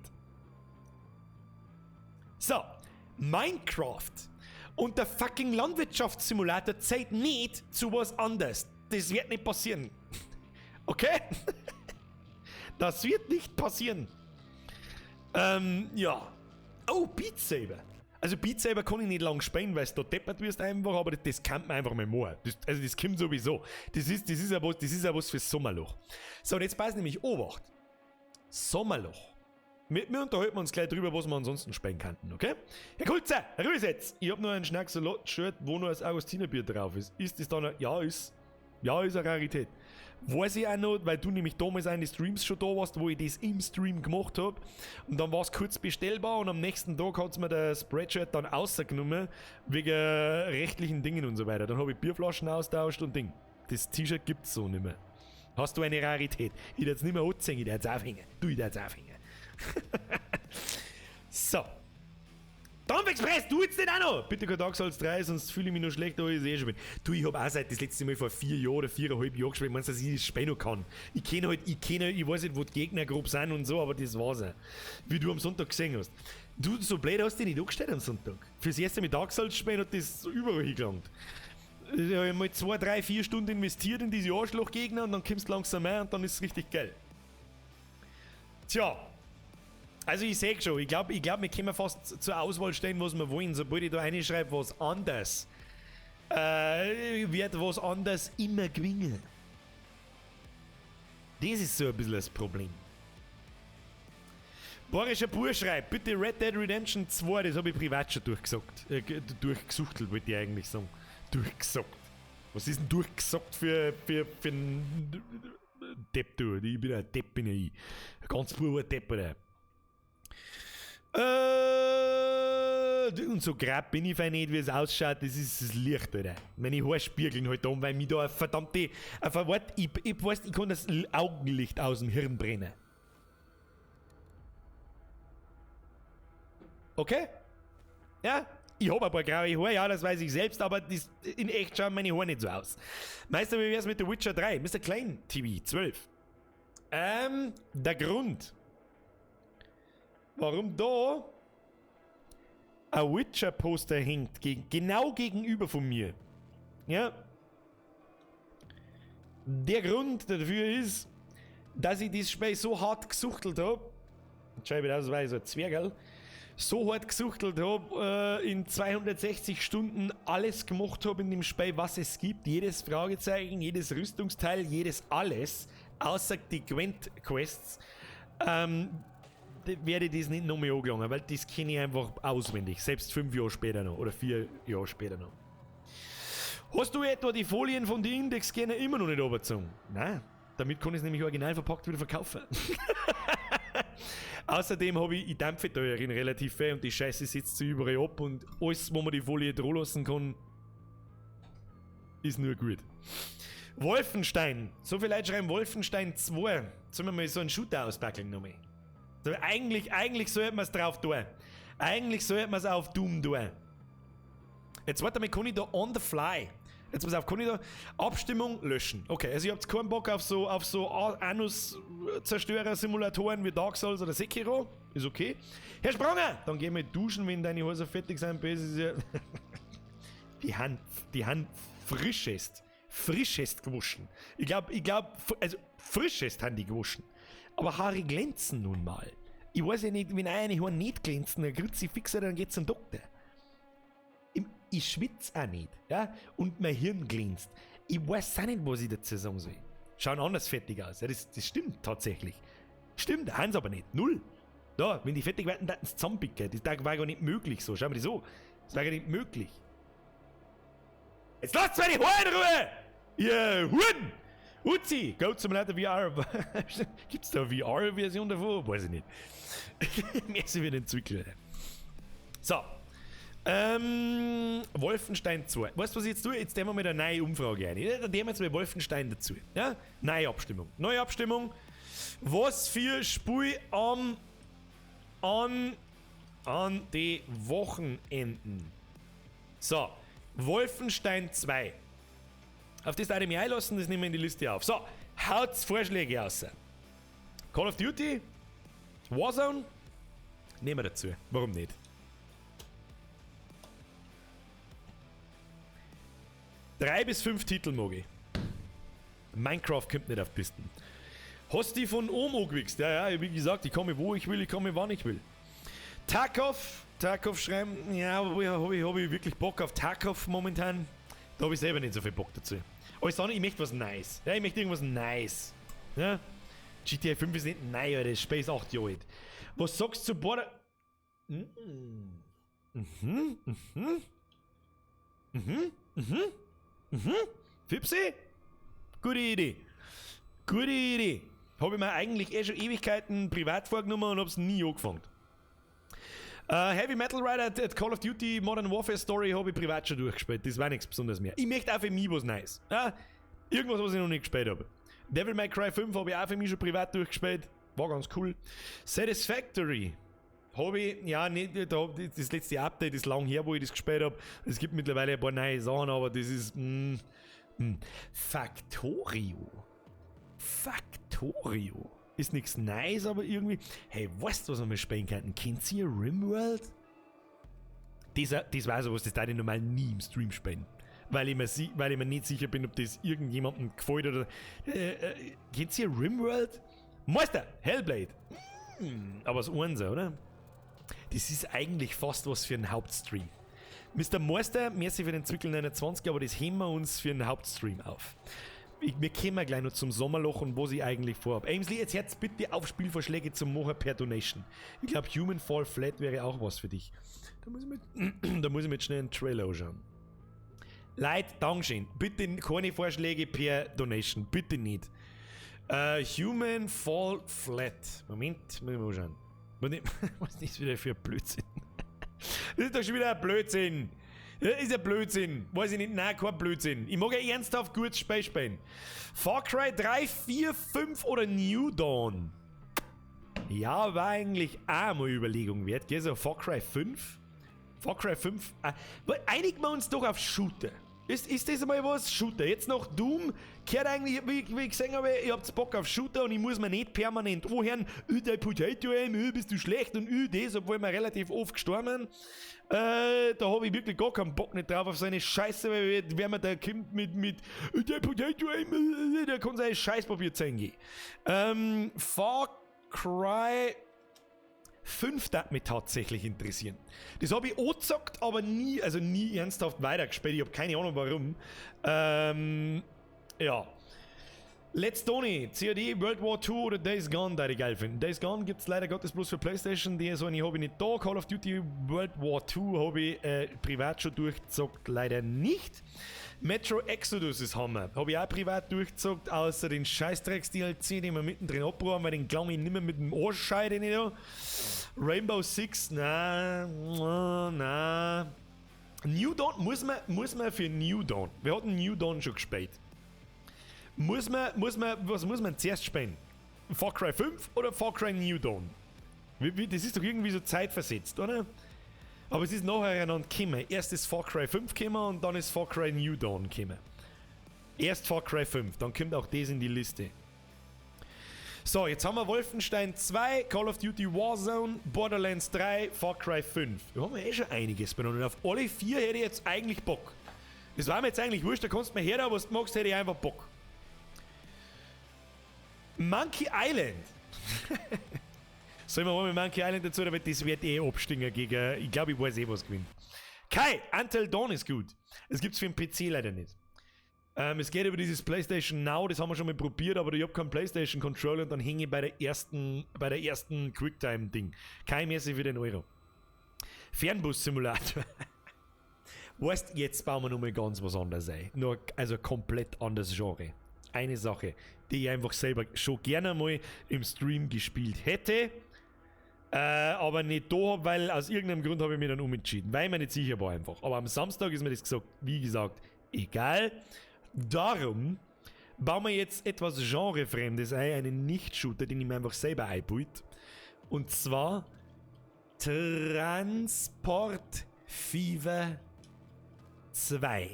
So, Minecraft und der fucking Landwirtschaftssimulator zeigt nicht zu was anderes. Das wird nicht passieren. Okay? Das wird nicht passieren. Ja. Oh, Beat Saber. Also Beat Saber kann ich nicht lang spielen, weil es da deppert wirst einfach, aber das kann man einfach mal machen. Also das kommt sowieso. Das ist ja was fürs Sommerloch. So, und jetzt passt nämlich Obacht. Sommerloch. Mit mir unterhalten wir uns gleich drüber, was wir ansonsten spielen könnten, okay? Herr Kulzer, Grüß jetzt! Ich hab noch ein Schnacksalot-Shirt, wo nur das Augustinerbier drauf ist. Ist das dann ein... Ja, ist. Ja, ist eine Rarität. Weiß ich auch noch, weil du nämlich damals auch in den Streams schon da warst, wo ich das im Stream gemacht hab. Und dann war es kurz bestellbar und am nächsten Tag hat's mir der Spreadshirt dann rausgenommen, wegen rechtlichen Dingen und so weiter. Dann hab ich Bierflaschen austauscht und Ding. Das T-Shirt gibt's so nicht mehr. Hast du eine Rarität? Ich darf's nicht mehr anziehen, ich darf's aufhängen. Du, ich darf's aufhängen. So. Dann Express, du jetzt nicht auch noch! Bitte kein Dark Souls 3, sonst fühle ich mich noch schlecht, aber ich eh schon bin. Du, ich hab auch seit das letzte Mal vor 4 Jahren oder 4,5 Jahren gespielt, meinst du, dass ich das Spiel noch kann? Ich kenne halt, ich kenne, ich weiß nicht, wo die Gegner grob sind und so, aber das war's auch. Wie du am Sonntag gesehen hast. Du, so blöd hast du dich nicht angestellt am Sonntag. Fürs erste Mal Dark Souls spielen hat das überall hingelangt. Ich habe mal 2, 3, 4 Stunden investiert in diese Arschlochgegner und dann kommst du langsam rein und dann ist es richtig geil. Tja. Also ich sehe schon, ich glaube, wir können fast zur Auswahl stellen, was wir wollen. Sobald ich da reinschreibe, was anders, wird was anders immer gewinnen. Das ist so ein bisschen das Problem. Bayerischer Bur schreibt, bitte Red Dead Redemption 2, das habe ich privat schon durchgesagt. Durchgesuchtelt, wollte ich eigentlich sagen. Durchgesagt. Was ist denn durchgesagt für einen Depp, du? Ich bin ein Depp, bin ich. Ein ganz purer Depp, oder? Und so grab bin ich nicht, wie es ausschaut, das ist das Licht, Alter. Meine Haare spiegeln halt um, weil mich da eine verdammte. Ich weiß, ich kann das Augenlicht aus dem Hirn brennen. Okay? Ja? Ich hab ein paar graue Haare, ja, das weiß ich selbst, aber das, in echt schauen meine Haare nicht so aus. Meister, wie wär's mit The Witcher 3? Mr. Klein TV 12. Der Grund, warum da ein Witcher-Poster hängt, genau gegenüber von mir. Ja. Der Grund dafür ist, dass ich das Spiel so hart gesuchtelt habe. Schau aus, weil ich so ein Zwergerl. So hart gesuchtelt habe, in 260 Stunden alles gemacht habe in dem Spiel, was es gibt. Jedes Fragezeichen, jedes Rüstungsteil, jedes alles, außer die Gwent-Quests. Werde ich das nicht nochmal angelangen, weil das kenne ich einfach auswendig. Selbst 5 Jahre später noch oder 4 Jahre später noch. Hast du etwa die Folien von den Index-Scanner immer noch nicht runtergezogen? Nein, damit kann ich es nämlich original verpackt wieder verkaufen. Außerdem habe ich dampfe da relativ viel und die Scheiße sitzt sich überall ab und alles, wo man die Folie dran lassen kann, ist nur gut. Wolfenstein. So viele Leute schreiben Wolfenstein 2. Sollen wir mal so einen Shooter auspacken nochmal? So, eigentlich sollte man es drauf tun. Eigentlich sollte man es auf Doom tun. Jetzt warte mal, kann ich da on the fly. Jetzt pass auf, kann ich da Abstimmung löschen. Okay, also ihr habt keinen Bock auf so Anus-Zerstörer-Simulatoren wie Dark Souls oder Sekiro. Ist okay. Herr Spranger, dann gehen wir duschen, wenn deine Häuser fertig sind. Ja die Hand frischest. Frischest gewaschen. Ich glaube, also frischest haben die gewaschen. Aber Haare glänzen nun mal. Ich weiß ja nicht, wenn eine Haare nicht glänzen, dann Kruzifixer, dann geht's zum Doktor. Ich schwitze auch nicht, ja? Und mein Hirn glänzt. Ich weiß auch nicht, was ich dazu sagen soll. Schauen anders fertig aus. Ja, das stimmt tatsächlich. Stimmt, haben sie aber nicht. Null. Da, wenn die fertig werden, dann sie zusammenpicken. Das war gar nicht möglich so. Schau mal das so. Das war gar nicht möglich. Jetzt lasst meine Haare in Ruhe! Ihr Huren! Uzi, go zum Leiter VR. Gibt's da eine VR-Version davon? Weiß ich nicht. Mehr sind wir den Zwickl. So. Wolfenstein 2. Weißt du, was ich jetzt tue? Jetzt nehmen wir mal eine neue Umfrage ein. Da nehmen wir jetzt mal Wolfenstein dazu. Ja? Neue Abstimmung. Neue Abstimmung. Was für Spiel an die Wochenenden? So. Wolfenstein 2. Auf das darf ich mich einlassen, das nehmen wir in die Liste auf. So, haut's Vorschläge raus. Call of Duty, Warzone, nehmen wir dazu. Warum nicht? 3 bis 5 Titel mag ich. Minecraft kommt nicht auf Pisten. Hast du die von oben angewichst? Ja, ja, wie gesagt, ich komme wo ich will, ich komme wann ich will. Tarkov schreiben, ja, habe ich wirklich Bock auf Tarkov momentan? Da habe ich selber nicht so viel Bock dazu. Aber ich sage, ich möchte was Nice. Ja, ich möchte irgendwas Nice. Ja? GTA 5 ist nicht neu, Alter, das Spiel ist 8 Jahre alt. Was sagst du zu Border... Fipsi? Gute Idee. Gute Idee. Habe ich mir eigentlich eh schon Ewigkeiten privat vorgenommen und hab's nie angefangen. Heavy Metal Rider, Call of Duty Modern Warfare Story habe ich privat schon durchgespielt. Das war nichts Besonderes mehr. Ich möchte auch für mich was Neues. Ja? Irgendwas, was ich noch nicht gespielt habe. Devil May Cry 5 habe ich auch für mich schon privat durchgespielt. War ganz cool. Satisfactory Habe ich, ja, nicht, da, das letzte Update ist lang her, wo ich das gespielt habe. Es gibt mittlerweile ein paar neue Sachen, aber das ist. Factorio. Factorio. Ist nichts Neues, aber irgendwie. Hey, weißt du, was wir mal spielen könnten? Kennt ihr Rimworld? Das war sowas, das darf ich normal nie im Stream spielen. Weil ich mir nicht sicher bin, ob das irgendjemandem gefällt oder. Kennt ihr Rimworld? Meister! Hellblade! Aber das Einser, oder? Das ist eigentlich fast was für einen Hauptstream. Mr. Meister, merci für den Zwickel 29, aber das heben wir uns für einen Hauptstream auf. Wir kommen gleich noch zum Sommerloch und was ich eigentlich vorhab. Amesley, jetzt hört's bitte auf, Spielvorschläge zum machen per Donation. Ich glaube, Human Fall Flat wäre auch was für dich. Da muss ich mir schnell einen Trailer anschauen. Leute, Dankeschön. Bitte keine Vorschläge per Donation. Bitte nicht. Human Fall Flat. Moment, muss ich mal anschauen. Was ist das wieder für ein Blödsinn? Das ist doch schon wieder ein Blödsinn. Das ist ein Blödsinn. Weiß ich nicht. Nein, kein Blödsinn. Ich mag ja ernsthaft gutes Spiel spielen. Far Cry 3, 4, 5 oder New Dawn? Ja, war eigentlich auch mal Überlegung wert. Gell, so Far Cry 5? Far Cry 5. Einigen wir uns doch auf Shooter. Ist das einmal was? Shooter. Jetzt noch Doom. Gehört eigentlich, wie ich gesehen habe, ihr habt Bock auf Shooter und ich muss mir nicht permanent anhören, dein Potato Aim, bist du schlecht und das, obwohl wir relativ oft gestorben. Da habe ich wirklich gar keinen Bock nicht drauf auf so eine Scheiße, weil wer mir da kommt mit dein Potato Aim, der kann sein Scheißpapier zeigen gehen. Far Cry 5 darf mich tatsächlich interessieren. Das habe ich auch gezockt, aber nie, also nie ernsthaft weitergespielt. Ich habe keine Ahnung warum. Ja. Let's Tony, COD, World War 2 oder Days Gone, da ich geil finden. Days Gone gibt es leider Gottes bloß für PlayStation, die so eine habe ich nicht da. Call of Duty World War 2 habe ich privat schon durchgezockt, leider nicht. Metro Exodus ist Hammer. Habe ich auch privat durchgezockt, außer den Scheißdrecks-DLC, den wir mittendrin abgeräumt, weil den klang ich nicht mehr mit dem Arschschei, den ich da. Rainbow Six, na, na. New Dawn, muss man für New Dawn. Wir hatten New Dawn schon gespielt. Was muss man zuerst spielen? Far Cry 5 oder Far Cry New Dawn? Das ist doch irgendwie so zeitversetzt, oder? Aber es ist nachher einander gekommen. Erst ist Far Cry 5 gekommen und dann ist Far Cry New Dawn gekommen. Erst Far Cry 5, dann kommt auch das in die Liste. So, jetzt haben wir Wolfenstein 2, Call of Duty Warzone, Borderlands 3, Far Cry 5. Da haben wir eh schon einiges benannt. Und auf alle 4 hätte ich jetzt eigentlich Bock. Das war mir jetzt eigentlich wurscht, da kannst du mir her, was du magst, hätte ich einfach Bock. Monkey Island. Sollen wir mal mit Monkey Island dazu, aber das wird eh abstinken gegen. Ich glaube, ich weiß eh, was gewinnt. Kai, Until Dawn ist gut. Das gibt's für den PC leider nicht. Es geht über dieses PlayStation Now, das haben wir schon mal probiert, aber ich hab keinen PlayStation Controller und dann hänge ich bei der ersten Quicktime-Ding. Kein Merci für den Euro. Fernbus-Simulator. Weißt, jetzt bauen wir nochmal ganz was anderes ein. Nur, also komplett anderes Genre. Eine Sache, die ich einfach selber schon gerne mal im Stream gespielt hätte, aber nicht da hab, weil aus irgendeinem Grund habe ich mich dann umentschieden, weil ich mir nicht sicher war einfach. Aber am Samstag ist mir das gesagt, wie gesagt, egal. Darum bauen wir jetzt etwas Genrefremdes ein, einen Nicht-Shooter, den ich mir einfach selber einbaut. Und zwar Transport Fever 2.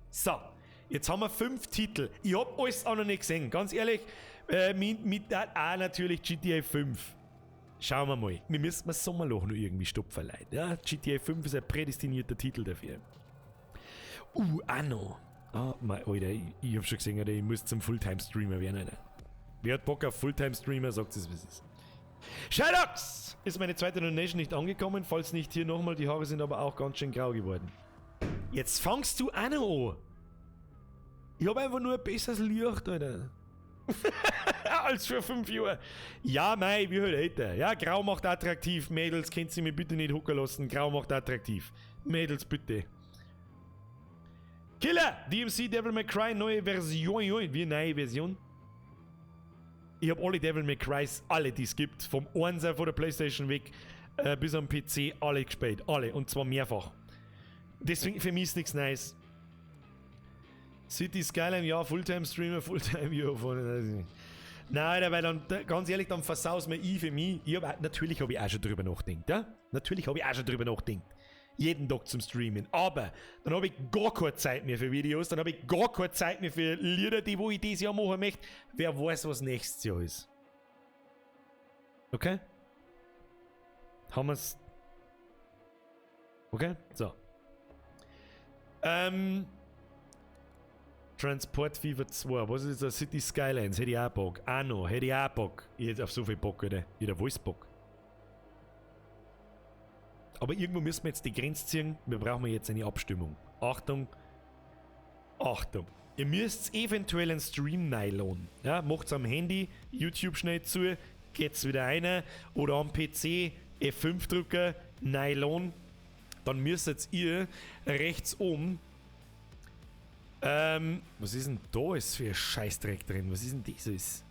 So. Jetzt haben wir 5 Titel. Ich hab alles auch noch nicht gesehen. Ganz ehrlich, mit auch natürlich GTA 5. Schauen wir mal. Wir müssen das Sommerloch noch irgendwie stopfen, Leute. Ja, GTA 5 ist ein prädestinierter Titel dafür. Auch noch. Ah, mein, Alter, ich hab schon gesehen, Alter, ich muss zum Fulltime-Streamer werden, Alter. Wer hat Bock auf Fulltime-Streamer, sagt es, wie es ist. Shadox! Ist meine zweite Donation nicht angekommen? Falls nicht, hier nochmal, die Haare sind aber auch ganz schön grau geworden. Jetzt fangst du auch noch an. Ich hab einfach nur ein besseres Licht, Alter. Als vor 5 Jahren. Ja, mei, wie halt älter. Ja, grau macht attraktiv. Mädels, könnt ihr mich bitte nicht hucken lassen. Grau macht attraktiv. Mädels, bitte. Killer! DMC Devil May Cry, neue Version. Wie neue Version? Ich hab alle Devil May Crys, alle, die es gibt. Vom 1er von der Playstation weg bis am PC, alle gespielt. Alle. Und zwar mehrfach. Deswegen für mich ist nichts Neues. City Skyline, ja, Fulltime-Streamer, Fulltime, ja, voll. Nein, Alter, weil dann, ganz ehrlich, dann versaus mir ich für mich. Ich hab, natürlich habe ich auch schon drüber nachgedacht, ja? Natürlich habe ich auch schon drüber nachgedacht. Jeden Tag zum Streamen. Aber dann habe ich gar keine Zeit mehr für Videos, dann habe ich gar keine Zeit mehr für Lieder, die wo ich dieses Jahr machen möchte. Wer weiß, was nächstes Jahr ist. Okay? Haben wir's. Okay? So. Transport Fever 2. Was ist das? City Skylines. Hätte ich auch Bock. Auch noch. Hätte ich auch Bock. Ich hätte auf so viel Bock, Alter. Ich hätte voll Bock. Aber irgendwo müssen wir jetzt die Grenze ziehen. Wir brauchen jetzt eine Abstimmung. Achtung. Achtung. Ihr müsst eventuell einen Stream nylon. Ja, macht's am Handy, YouTube schnell zu, geht's wieder rein. Oder am PC F5 drücken, Nylon. Dann müsstet ihr rechts oben. Was ist denn da ist für ein Scheißdreck drin? Was ist denn dieses?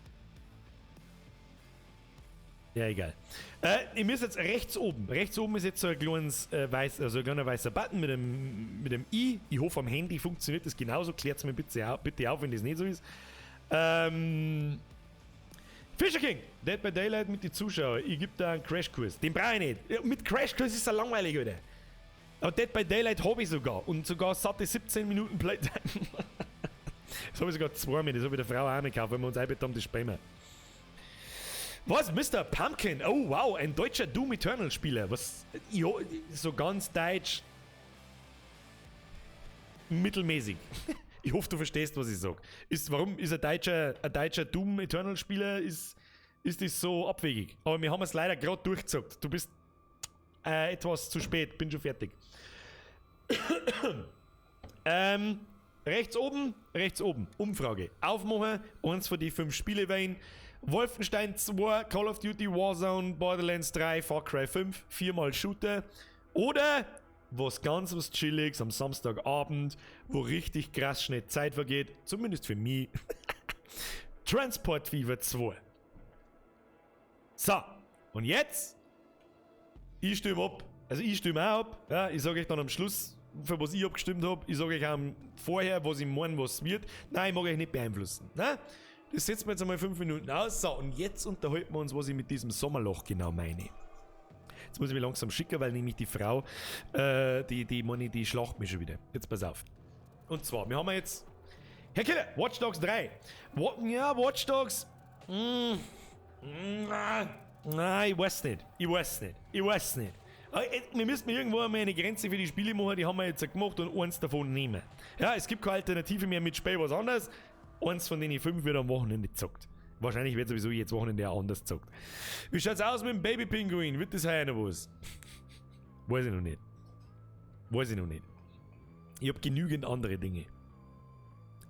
Ja, egal. Ihr müsst jetzt rechts oben. Rechts oben ist jetzt so ein kleines, weiß, also ein kleiner weißer Button mit dem i. Ich hoffe, am Handy funktioniert das genauso. Klärt es mir bitte auf, wenn das nicht so ist. Fisher King, Dead by Daylight mit den Zuschauern. Ich gebe da einen Crashkurs. Den brauche ich nicht. Ja, mit Crashkurs ist er langweilig, Alter. Aber Dead by Daylight habe ich sogar. Und sogar satte 17 Minuten Playtime. Das habe ich sogar zweimal. Das habe ich der Frau auch nicht gekauft, weil wir uns einbettet haben, das spielen wir. Was? Mr. Pumpkin? Oh, wow, ein deutscher Doom Eternal Spieler. Was? Jo, so ganz deutsch. Mittelmäßig. Ich hoffe, du verstehst, was ich sag. Warum ist ein deutscher Doom Eternal Spieler, ist das so abwegig? Aber wir haben es leider gerade durchgezockt. Du bist etwas zu spät, bin schon fertig. Rechts oben, rechts oben, Umfrage. Aufmachen, eins von die fünf Spiele wählen. Wolfenstein 2, Call of Duty Warzone, Borderlands 3, Far Cry 5, viermal Shooter. Oder was ganz was Chilliges am Samstagabend, wo richtig krass schnell Zeit vergeht, zumindest für mich. Transport Fever 2. So, und jetzt? Ich stimme ab. Also ich stimme auch ab. Ja, ich sage euch dann am Schluss, für was ich abgestimmt habe. Ich sage euch auch vorher, was ich meine, was wird. Nein, ich mag euch nicht beeinflussen. Na? Das setzen wir jetzt einmal 5 Minuten aus. So, und jetzt unterhalten wir uns, was ich mit diesem Sommerloch genau meine. Jetzt muss ich mich langsam schicken, weil nämlich die Frau, die, meine, die schlacht mich schon wieder. Jetzt pass auf. Und zwar, wir haben jetzt. Herr Killer, Watch Dogs 3. Ja, Watch Dogs. Nein, ich weiß nicht. Ich weiß nicht. Ich weiß nicht. Wir müssen irgendwo einmal eine Grenze für die Spiele machen, die haben wir jetzt gemacht und eins davon nehmen. Ja, es gibt keine Alternative mehr mit Spiel was anderes. Eins von den fünf wird am Wochenende gezockt. Wahrscheinlich wird sowieso jetzt Wochenende auch anders gezockt. Wie schaut's aus mit dem Baby Pinguin? Wird das heuer noch was? Weiß ich noch nicht. Weiß ich noch nicht. Ich hab genügend andere Dinge.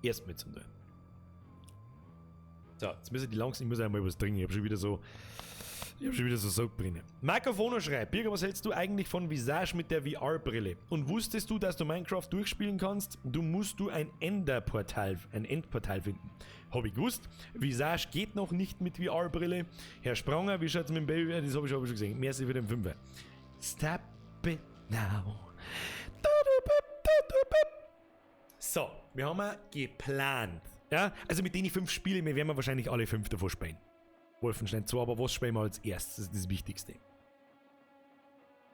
Erstmal zum tun. So, jetzt müssen die langsam, ich muss einmal was trinken. Ich hab schon wieder so Sodbrennen. Marco Fono schreibt: Birger, was hältst du eigentlich von Visage mit der VR-Brille? Und wusstest du, dass du Minecraft durchspielen kannst? Du musst du ein Endportal finden. Hab ich gewusst. Visage geht noch nicht mit VR-Brille. Herr Spranger, wie schaut's mit dem Baby? Das hab ich schon gesehen. Merci für den Fünfer. Stop it now. So, wir haben ja geplant. Ja, also mit den fünf Spielen, wir werden wir wahrscheinlich alle fünf davon spielen. Wolfenstein 2, aber was spielen wir als erstes? Das ist das Wichtigste.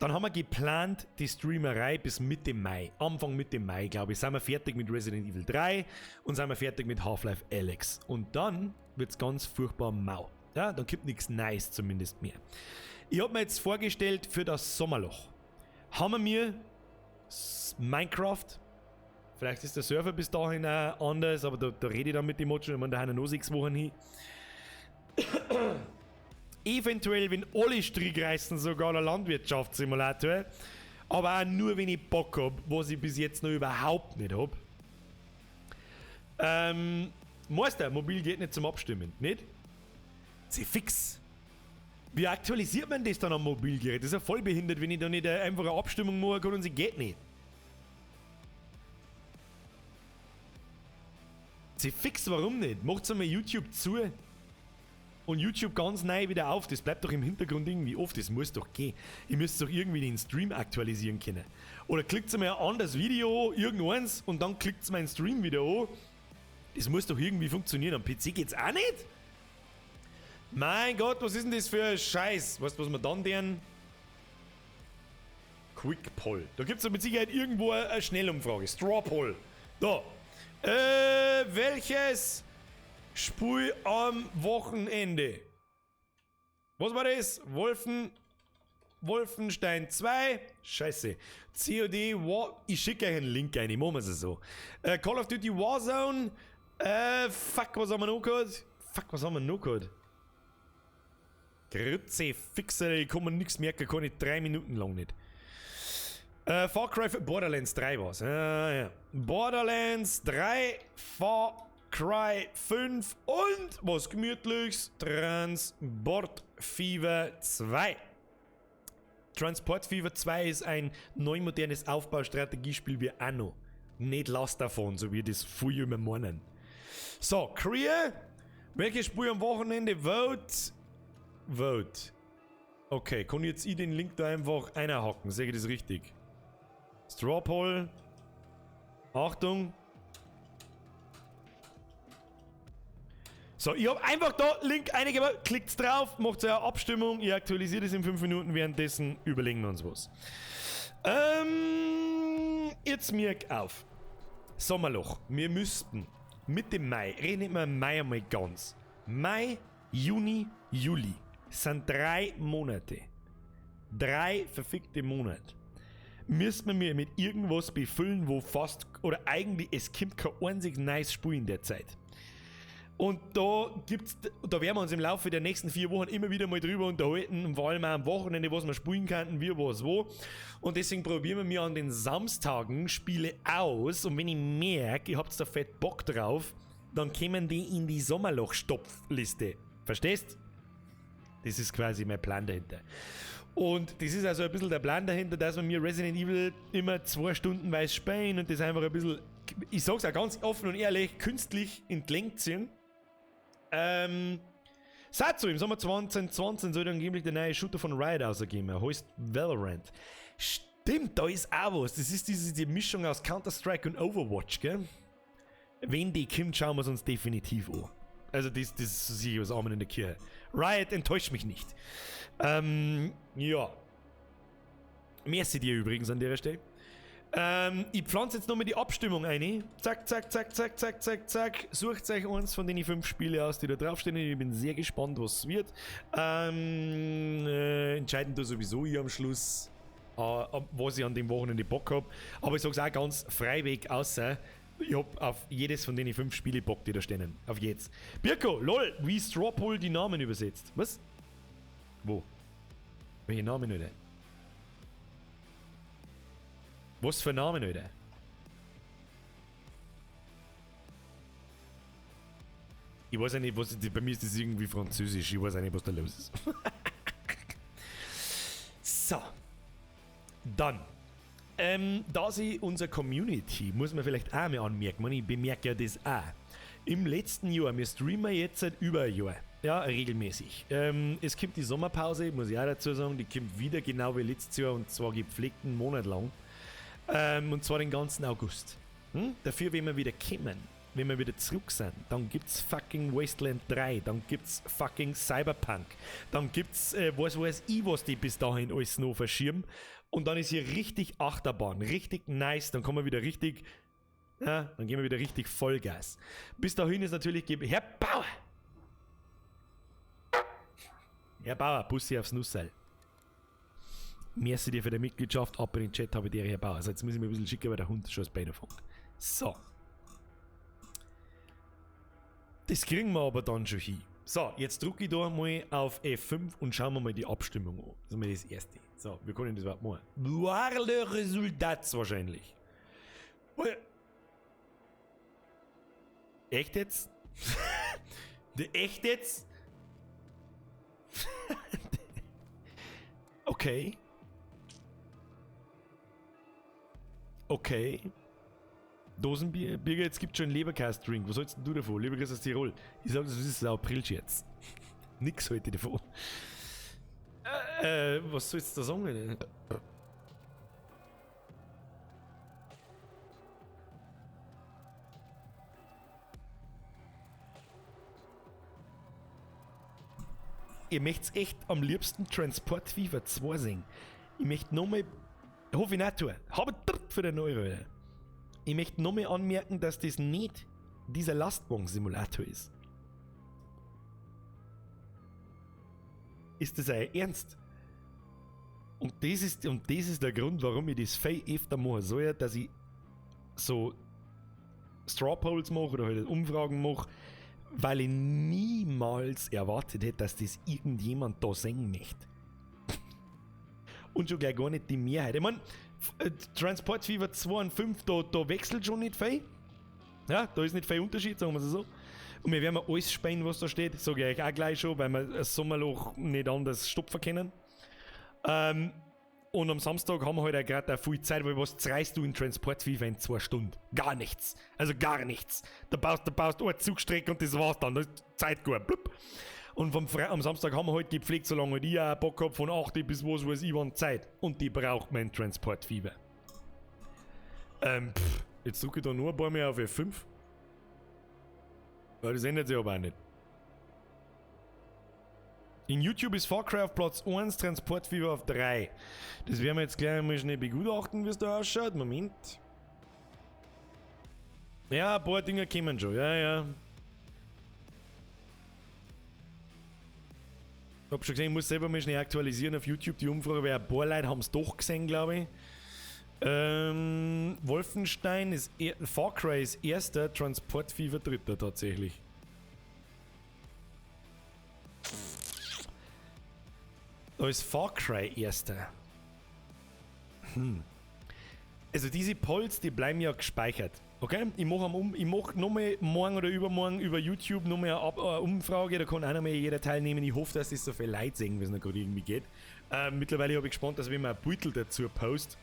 Dann haben wir geplant, die Streamerei bis Mitte Mai. Anfang Mitte Mai, glaube ich, sind wir fertig mit Resident Evil 3 und sind wir fertig mit Half-Life Alyx. Und dann wird es ganz furchtbar mau. Ja, dann gibt nichts Neues zumindest mehr. Ich habe mir jetzt vorgestellt, für das Sommerloch haben wir mir Minecraft. Vielleicht ist der Server bis dahin auch anders, aber da rede ich dann mit dem Mod schon, ich meine, da haben noch 6 Wochen hin. Eventuell, wenn alle Strick reißen, sogar der Landwirtschaftssimulator. Aber auch nur, wenn ich Bock hab, was ich bis jetzt noch überhaupt nicht hab. Meister, mobil geht nicht zum Abstimmen, nicht? Sie fix. Wie aktualisiert man das dann am Mobilgerät? Das ist ja voll behindert, wenn ich da nicht einfach eine Abstimmung machen kann und sie geht nicht. Sie fix, warum nicht? Macht's einmal YouTube zu und YouTube ganz neu wieder auf. Das bleibt doch im Hintergrund irgendwie off. Das muss doch gehen. Ihr müsst doch irgendwie den Stream aktualisieren können. Oder klickt mal ein anderes Video, irgendeins, und dann klickt meinen Stream wieder an. Das muss doch irgendwie funktionieren. Am PC geht's auch nicht. Mein Gott, was ist denn das für ein Scheiß? Weißt du, was wir dann deren? Quick Poll. Da gibt es mit Sicherheit irgendwo eine Schnellumfrage. Straw Poll. Da. Welches Spiel am Wochenende? Was war das? Wolfenstein 2. Scheiße. COD War. Ich schicke euch einen Link ein, ich mache es so. Call of Duty Warzone. Fuck, was haben wir noch gehabt? Fuck, was haben wir noch gehabt? Grütze, Fixer, ich kann mir nichts merken, kann ich 3 Minuten lang nicht. Far Cry, Borderlands 3 war's. Ja. Borderlands 3, Far Cry 5 und was Gemütliches, Transport Fever 2. Transport Fever 2 ist ein neu modernes Aufbaustrategiespiel wie Anno. Nicht lass davon, so wie das früher immer meinen. So, Korea. Welches Spiel am Wochenende? Vote. Vote. Okay, kann jetzt ich den Link da einfach einhacken? Sehe ich das richtig? Straw Poll. Achtung. So, ich hab einfach da Link eingegeben, klickt drauf, macht eine Abstimmung, ihr aktualisiert es in 5 Minuten, währenddessen überlegen wir uns was. Jetzt merk auf. Sommerloch. Wir müssten mit dem Mai, rechnet man Mai einmal ganz. Mai, Juni, Juli. Sind 3 Monate. 3 verfickte Monate. Müssen wir mit irgendwas befüllen, wo fast, oder eigentlich, es kommt kein einziges nice Spiel in der Zeit. Und da gibt's, da werden wir uns im Laufe der nächsten 4 Wochen immer wieder mal drüber unterhalten, und vor allem auch am Wochenende, was wir spielen könnten, wie, was, wo. Und deswegen probieren wir an den Samstagen Spiele aus, und wenn ich merke, ihr habt da fett Bock drauf, dann kommen die in die Sommerloch-Stopfliste. Verstehst? Das ist quasi mein Plan dahinter. Und das ist also ein bisschen der Plan dahinter, dass wir mir Resident Evil immer 2 Stunden weiß spielen und das einfach ein bisschen, ich sag's auch ganz offen und ehrlich, künstlich in die Länge ziehen. Satzu, im Sommer 2020 soll angeblich der neue Shooter von Riot rausgehen, er heißt Valorant. Stimmt, da ist auch was. Das ist diese Mischung aus Counter-Strike und Overwatch, gell? Wenn die kommt, schauen wir es uns definitiv an. Also das ist sicher was Amen in der Kirche. Riot enttäuscht mich nicht. Ja. Merci dir übrigens an der Stelle. Ich pflanze jetzt nochmal die Abstimmung ein. Zack, zack, zack, zack, zack, zack, zack. Sucht euch eins von den 5 Spiele aus, die da draufstehen. Ich bin sehr gespannt, was es wird. Entscheiden da sowieso ich am Schluss, was ich an dem Wochenende Bock hab. Aber ich sag's auch ganz freiweg außer, ich hab auf jedes von den 5 Spiele Bock, die da stehen. Auf jedes. Birko, lol, wie Strawpoll die Namen übersetzt. Was? Wo? Welche Namen, Alter? Was für Namen, Alter? Ich weiß ja nicht, was. Bei mir ist das irgendwie französisch. Ich weiß auch nicht, was da los ist. So. Dann. Da sie unsere Community, muss man vielleicht auch mal anmerken, ich bemerke ja das auch. Im letzten Jahr, wir streamen jetzt seit über ein Jahr, ja, regelmäßig. Es kommt die Sommerpause, muss ich auch dazu sagen, die kommt wieder genau wie letztes Jahr und zwar gepflegten Monat lang. Und zwar den ganzen August. Hm? Dafür, wenn wir wieder kommen, wenn wir wieder zurück sind, dann gibt's fucking Wasteland 3, dann gibt's fucking Cyberpunk, dann gibt's, was weiß ich, was die bis dahin alles noch verschirmen. Und dann ist hier richtig Achterbahn, richtig nice, dann kommen wir wieder richtig, ja, dann gehen wir wieder richtig Vollgas. Bis dahin ist natürlich, Herr Bauer! Herr Bauer, Bussi aufs Nussseil. Merci dir für die Mitgliedschaft, ab in den Chat habe ich dir, Herr Bauer. Also jetzt muss ich mir ein bisschen schicken, weil der Hund schon das Bein fängt. So. Das kriegen wir aber dann schon hin. So, jetzt drücke ich da mal auf F5 und schauen wir mal die Abstimmung an. Das ist mal das Erste. So, wir können das überhaupt machen. Voir le résultat wahrscheinlich. Echt jetzt? Echt jetzt? Okay. Okay. Dosenbier, Birger, jetzt gibt schon einen Leberkäse-Drink. Was sollst denn du davon? Leberkäse aus Tirol. Ich sag, das ist ein Aprilscherz. Nix heute davon. Was sollst du da sagen? Denn? Ihr möchtet echt am liebsten Transport Fever 2 sehen. Ich möchte nochmal, hoffe ich nicht tun, habe für den Euro. Alter. Ich möchte nochmal anmerken, dass das nicht dieser Lastwagen-Simulator ist. Ist das euer Ernst? Und das ist der Grund, warum ich das viel öfter machen soll, dass ich so Straw Polls mache oder halt Umfragen mache, weil ich niemals erwartet hätte, dass das irgendjemand da sehen möchte. Und schon gleich gar nicht die Mehrheit. Ich meine, Transport Fever 2 und 5, da wechselt schon nicht viel. Ja, da ist nicht viel Unterschied, sagen wir es so. Und wir werden alles spielen, was da steht, sage ich euch auch gleich schon, weil wir das Sommerloch nicht anders stopfen können. Und am Samstag haben wir halt auch gerade viel Zeit, weil was zerreißt du in Transport Fever in 2 Stunden? Gar nichts. Also gar nichts. Da baust eine Zugstrecke und das war's dann. Das ist Zeit gut. Blub. Und am Samstag haben wir halt gepflegt, solange halt ich auch Bock hab, von 8 bis was weiß ich wann Zeit. Und die braucht man in Transport Fever. Jetzt drücke ich da nur ein paar mehr auf F5. Weil das ändert sich aber auch nicht. In YouTube ist Far Cry auf Platz 1, Transport Fever auf 3. Das werden wir jetzt gleich mal schnell begutachten, wie es da ausschaut. Moment. Ja, ein paar Dinger kommen schon. Ja, ja. Ich hab schon gesehen, ich muss selber mal schnell aktualisieren auf YouTube die Umfrage, weil ein paar Leute haben es doch gesehen, glaube ich. Wolfenstein ist Far Cry ist erster, Transport Fever dritter tatsächlich. Da ist Far Cry erster. Also diese Polls, die bleiben ja gespeichert. Okay? Ich mache nochmal morgen oder übermorgen über YouTube nochmal eine Umfrage, da kann auch nochmal jeder teilnehmen. Ich hoffe, dass das so viele Leute sehen, wie es noch gerade irgendwie geht. Mittlerweile habe ich gespannt, dass wenn man ein Beutel dazu post,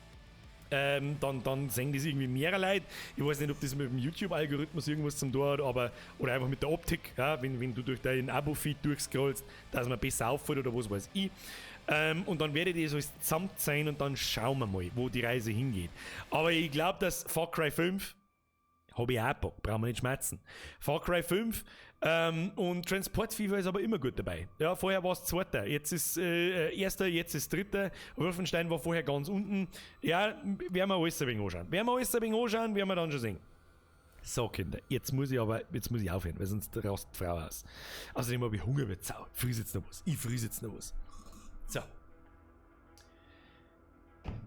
dann sehen das irgendwie mehrere Leute. Ich weiß nicht, ob das mit dem YouTube-Algorithmus irgendwas zum tun hat, aber, oder einfach mit der Optik, ja, wenn du durch deinen Abo-Feed durchscrollst, dass man besser auffällt oder was weiß ich. Und dann werde ich das alles zusammen sein und dann schauen wir mal, wo die Reise hingeht. Aber ich glaube, dass Far Cry 5 habe ich auch Bock, brauchen wir nicht schmerzen. Far Cry 5 und Transport Fever ist aber immer gut dabei. Ja, vorher war es zweiter, jetzt ist erster, jetzt ist dritter. Wolfenstein war vorher ganz unten. Ja, werden wir alles ein wenig anschauen. Werden wir alles ein wenig anschauen, werden wir dann schon sehen. So, Kinder, jetzt muss ich aufhören, weil sonst rast die Frau aus. Außerdem habe ich Hunger wie Sau. Ich friss jetzt noch was. Ich friss jetzt noch was. So.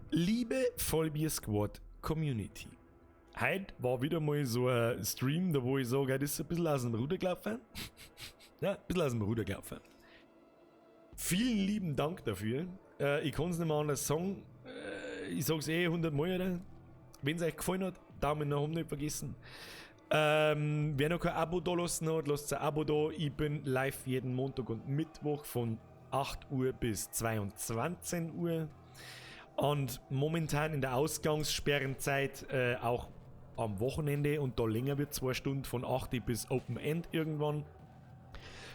Liebe Vollbier Squad Community. Heute war wieder mal so ein Stream, da wo ich sage, das ist ein bisschen aus dem Ruder gelaufen. Ja, ein bisschen aus dem Ruder gelaufen. Vielen lieben Dank dafür. Ich kann es nicht mehr anders sagen. Ich sag's eh 100 Mal, oder? Wenn es euch gefallen hat, Daumen nach oben nicht vergessen. Wer noch kein Abo da lassen hat, lasst ein Abo da. Ich bin live jeden Montag und Mittwoch von 8 Uhr bis 22 Uhr. Und momentan in der Ausgangssperrenzeit auch am Wochenende und da länger wird 2 Stunden von 8 bis Open End irgendwann.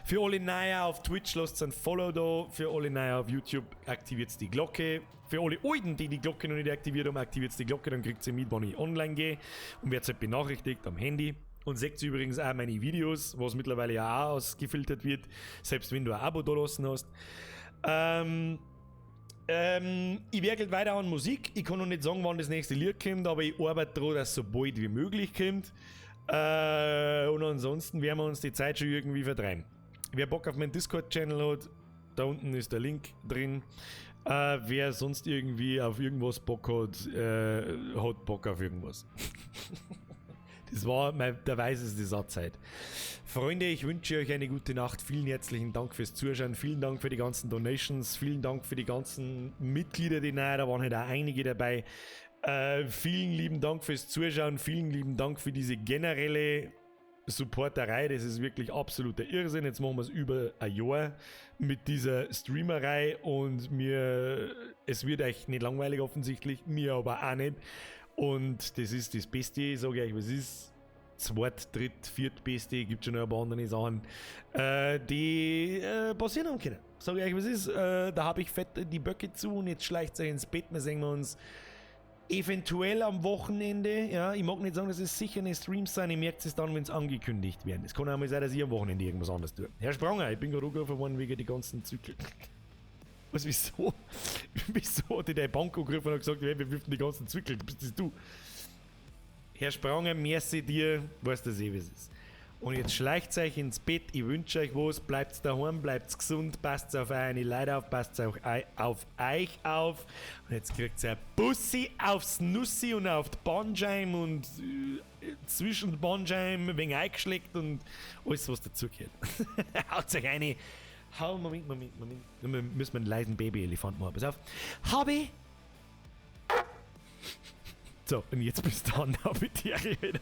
Für alle Neue auf Twitch lasst ein Follow da, für alle Neue auf YouTube aktiviert die Glocke. Für alle Alten, die die Glocke noch nicht aktiviert haben, aktiviert die Glocke, dann kriegt ihr mit, wann ich online gehe und werdet halt benachrichtigt am Handy. Und seht übrigens auch meine Videos, was mittlerweile ja auch ausgefiltert wird, selbst wenn du ein Abo da lassen hast. Ich werkel weiter an Musik. Ich kann noch nicht sagen, wann das nächste Lied kommt, aber ich arbeite daran, dass es so bald wie möglich kommt. Und ansonsten werden wir uns die Zeit schon irgendwie vertreiben. Wer Bock auf meinen Discord-Channel hat, da unten ist der Link drin. Wer sonst irgendwie auf irgendwas Bock hat, hat Bock auf irgendwas. Das war der weiseste Satz heute. Freunde, ich wünsche euch eine gute Nacht. Vielen herzlichen Dank fürs Zuschauen. Vielen Dank für die ganzen Donations. Vielen Dank für die ganzen Mitglieder, die nahe, da waren halt auch einige dabei. Vielen lieben Dank fürs Zuschauen. Vielen lieben Dank für diese generelle Supporterei. Das ist wirklich absoluter Irrsinn. Jetzt machen wir es über ein Jahr mit dieser Streamerei und mir, es wird euch nicht langweilig offensichtlich, mir aber auch nicht. Und das ist das Beste, sage ich euch, was ist. Zweit-, dritt-, viertbeste, gibt schon noch ein paar andere Sachen, die passieren haben können. Sage ich euch, was ist. Da habe ich fett die Böcke zu und jetzt schleicht es euch ins Bett. Wir sehen uns Eventuell am Wochenende, ja, ich mag nicht sagen, dass es sicher eine Streams sein, ich merke es dann, wenn es angekündigt werden. Es kann auch mal sein, dass ich am Wochenende irgendwas anderes tue. Herr Spranger, ich bin gerade angerufen worden wegen die ganzen Zyklen. Was, wieso? Wieso hat die deine Bank angerufen und hat gesagt, wir wirfen die ganzen Zyklen? Bist das du? Herr Spranger, merci dir, weißt du eh, wie es ist. Und jetzt schleicht euch ins Bett, ich wünsche euch was, bleibt daheim, bleibt gesund, passt auf eure Leute auf, passt auch auf euch auf. Und jetzt kriegt ihr ein Bussi aufs Nussi und auf die Bandscheiben und zwischen die Bandscheiben ein wenig eingeschlägt und alles, was dazugehört. Haut euch eine. Hau, Moment, Moment, Moment. Wir müssen einen leisen Baby-Elefant machen. Pass auf. Hobby! So, und jetzt bist du dann auf die wieder.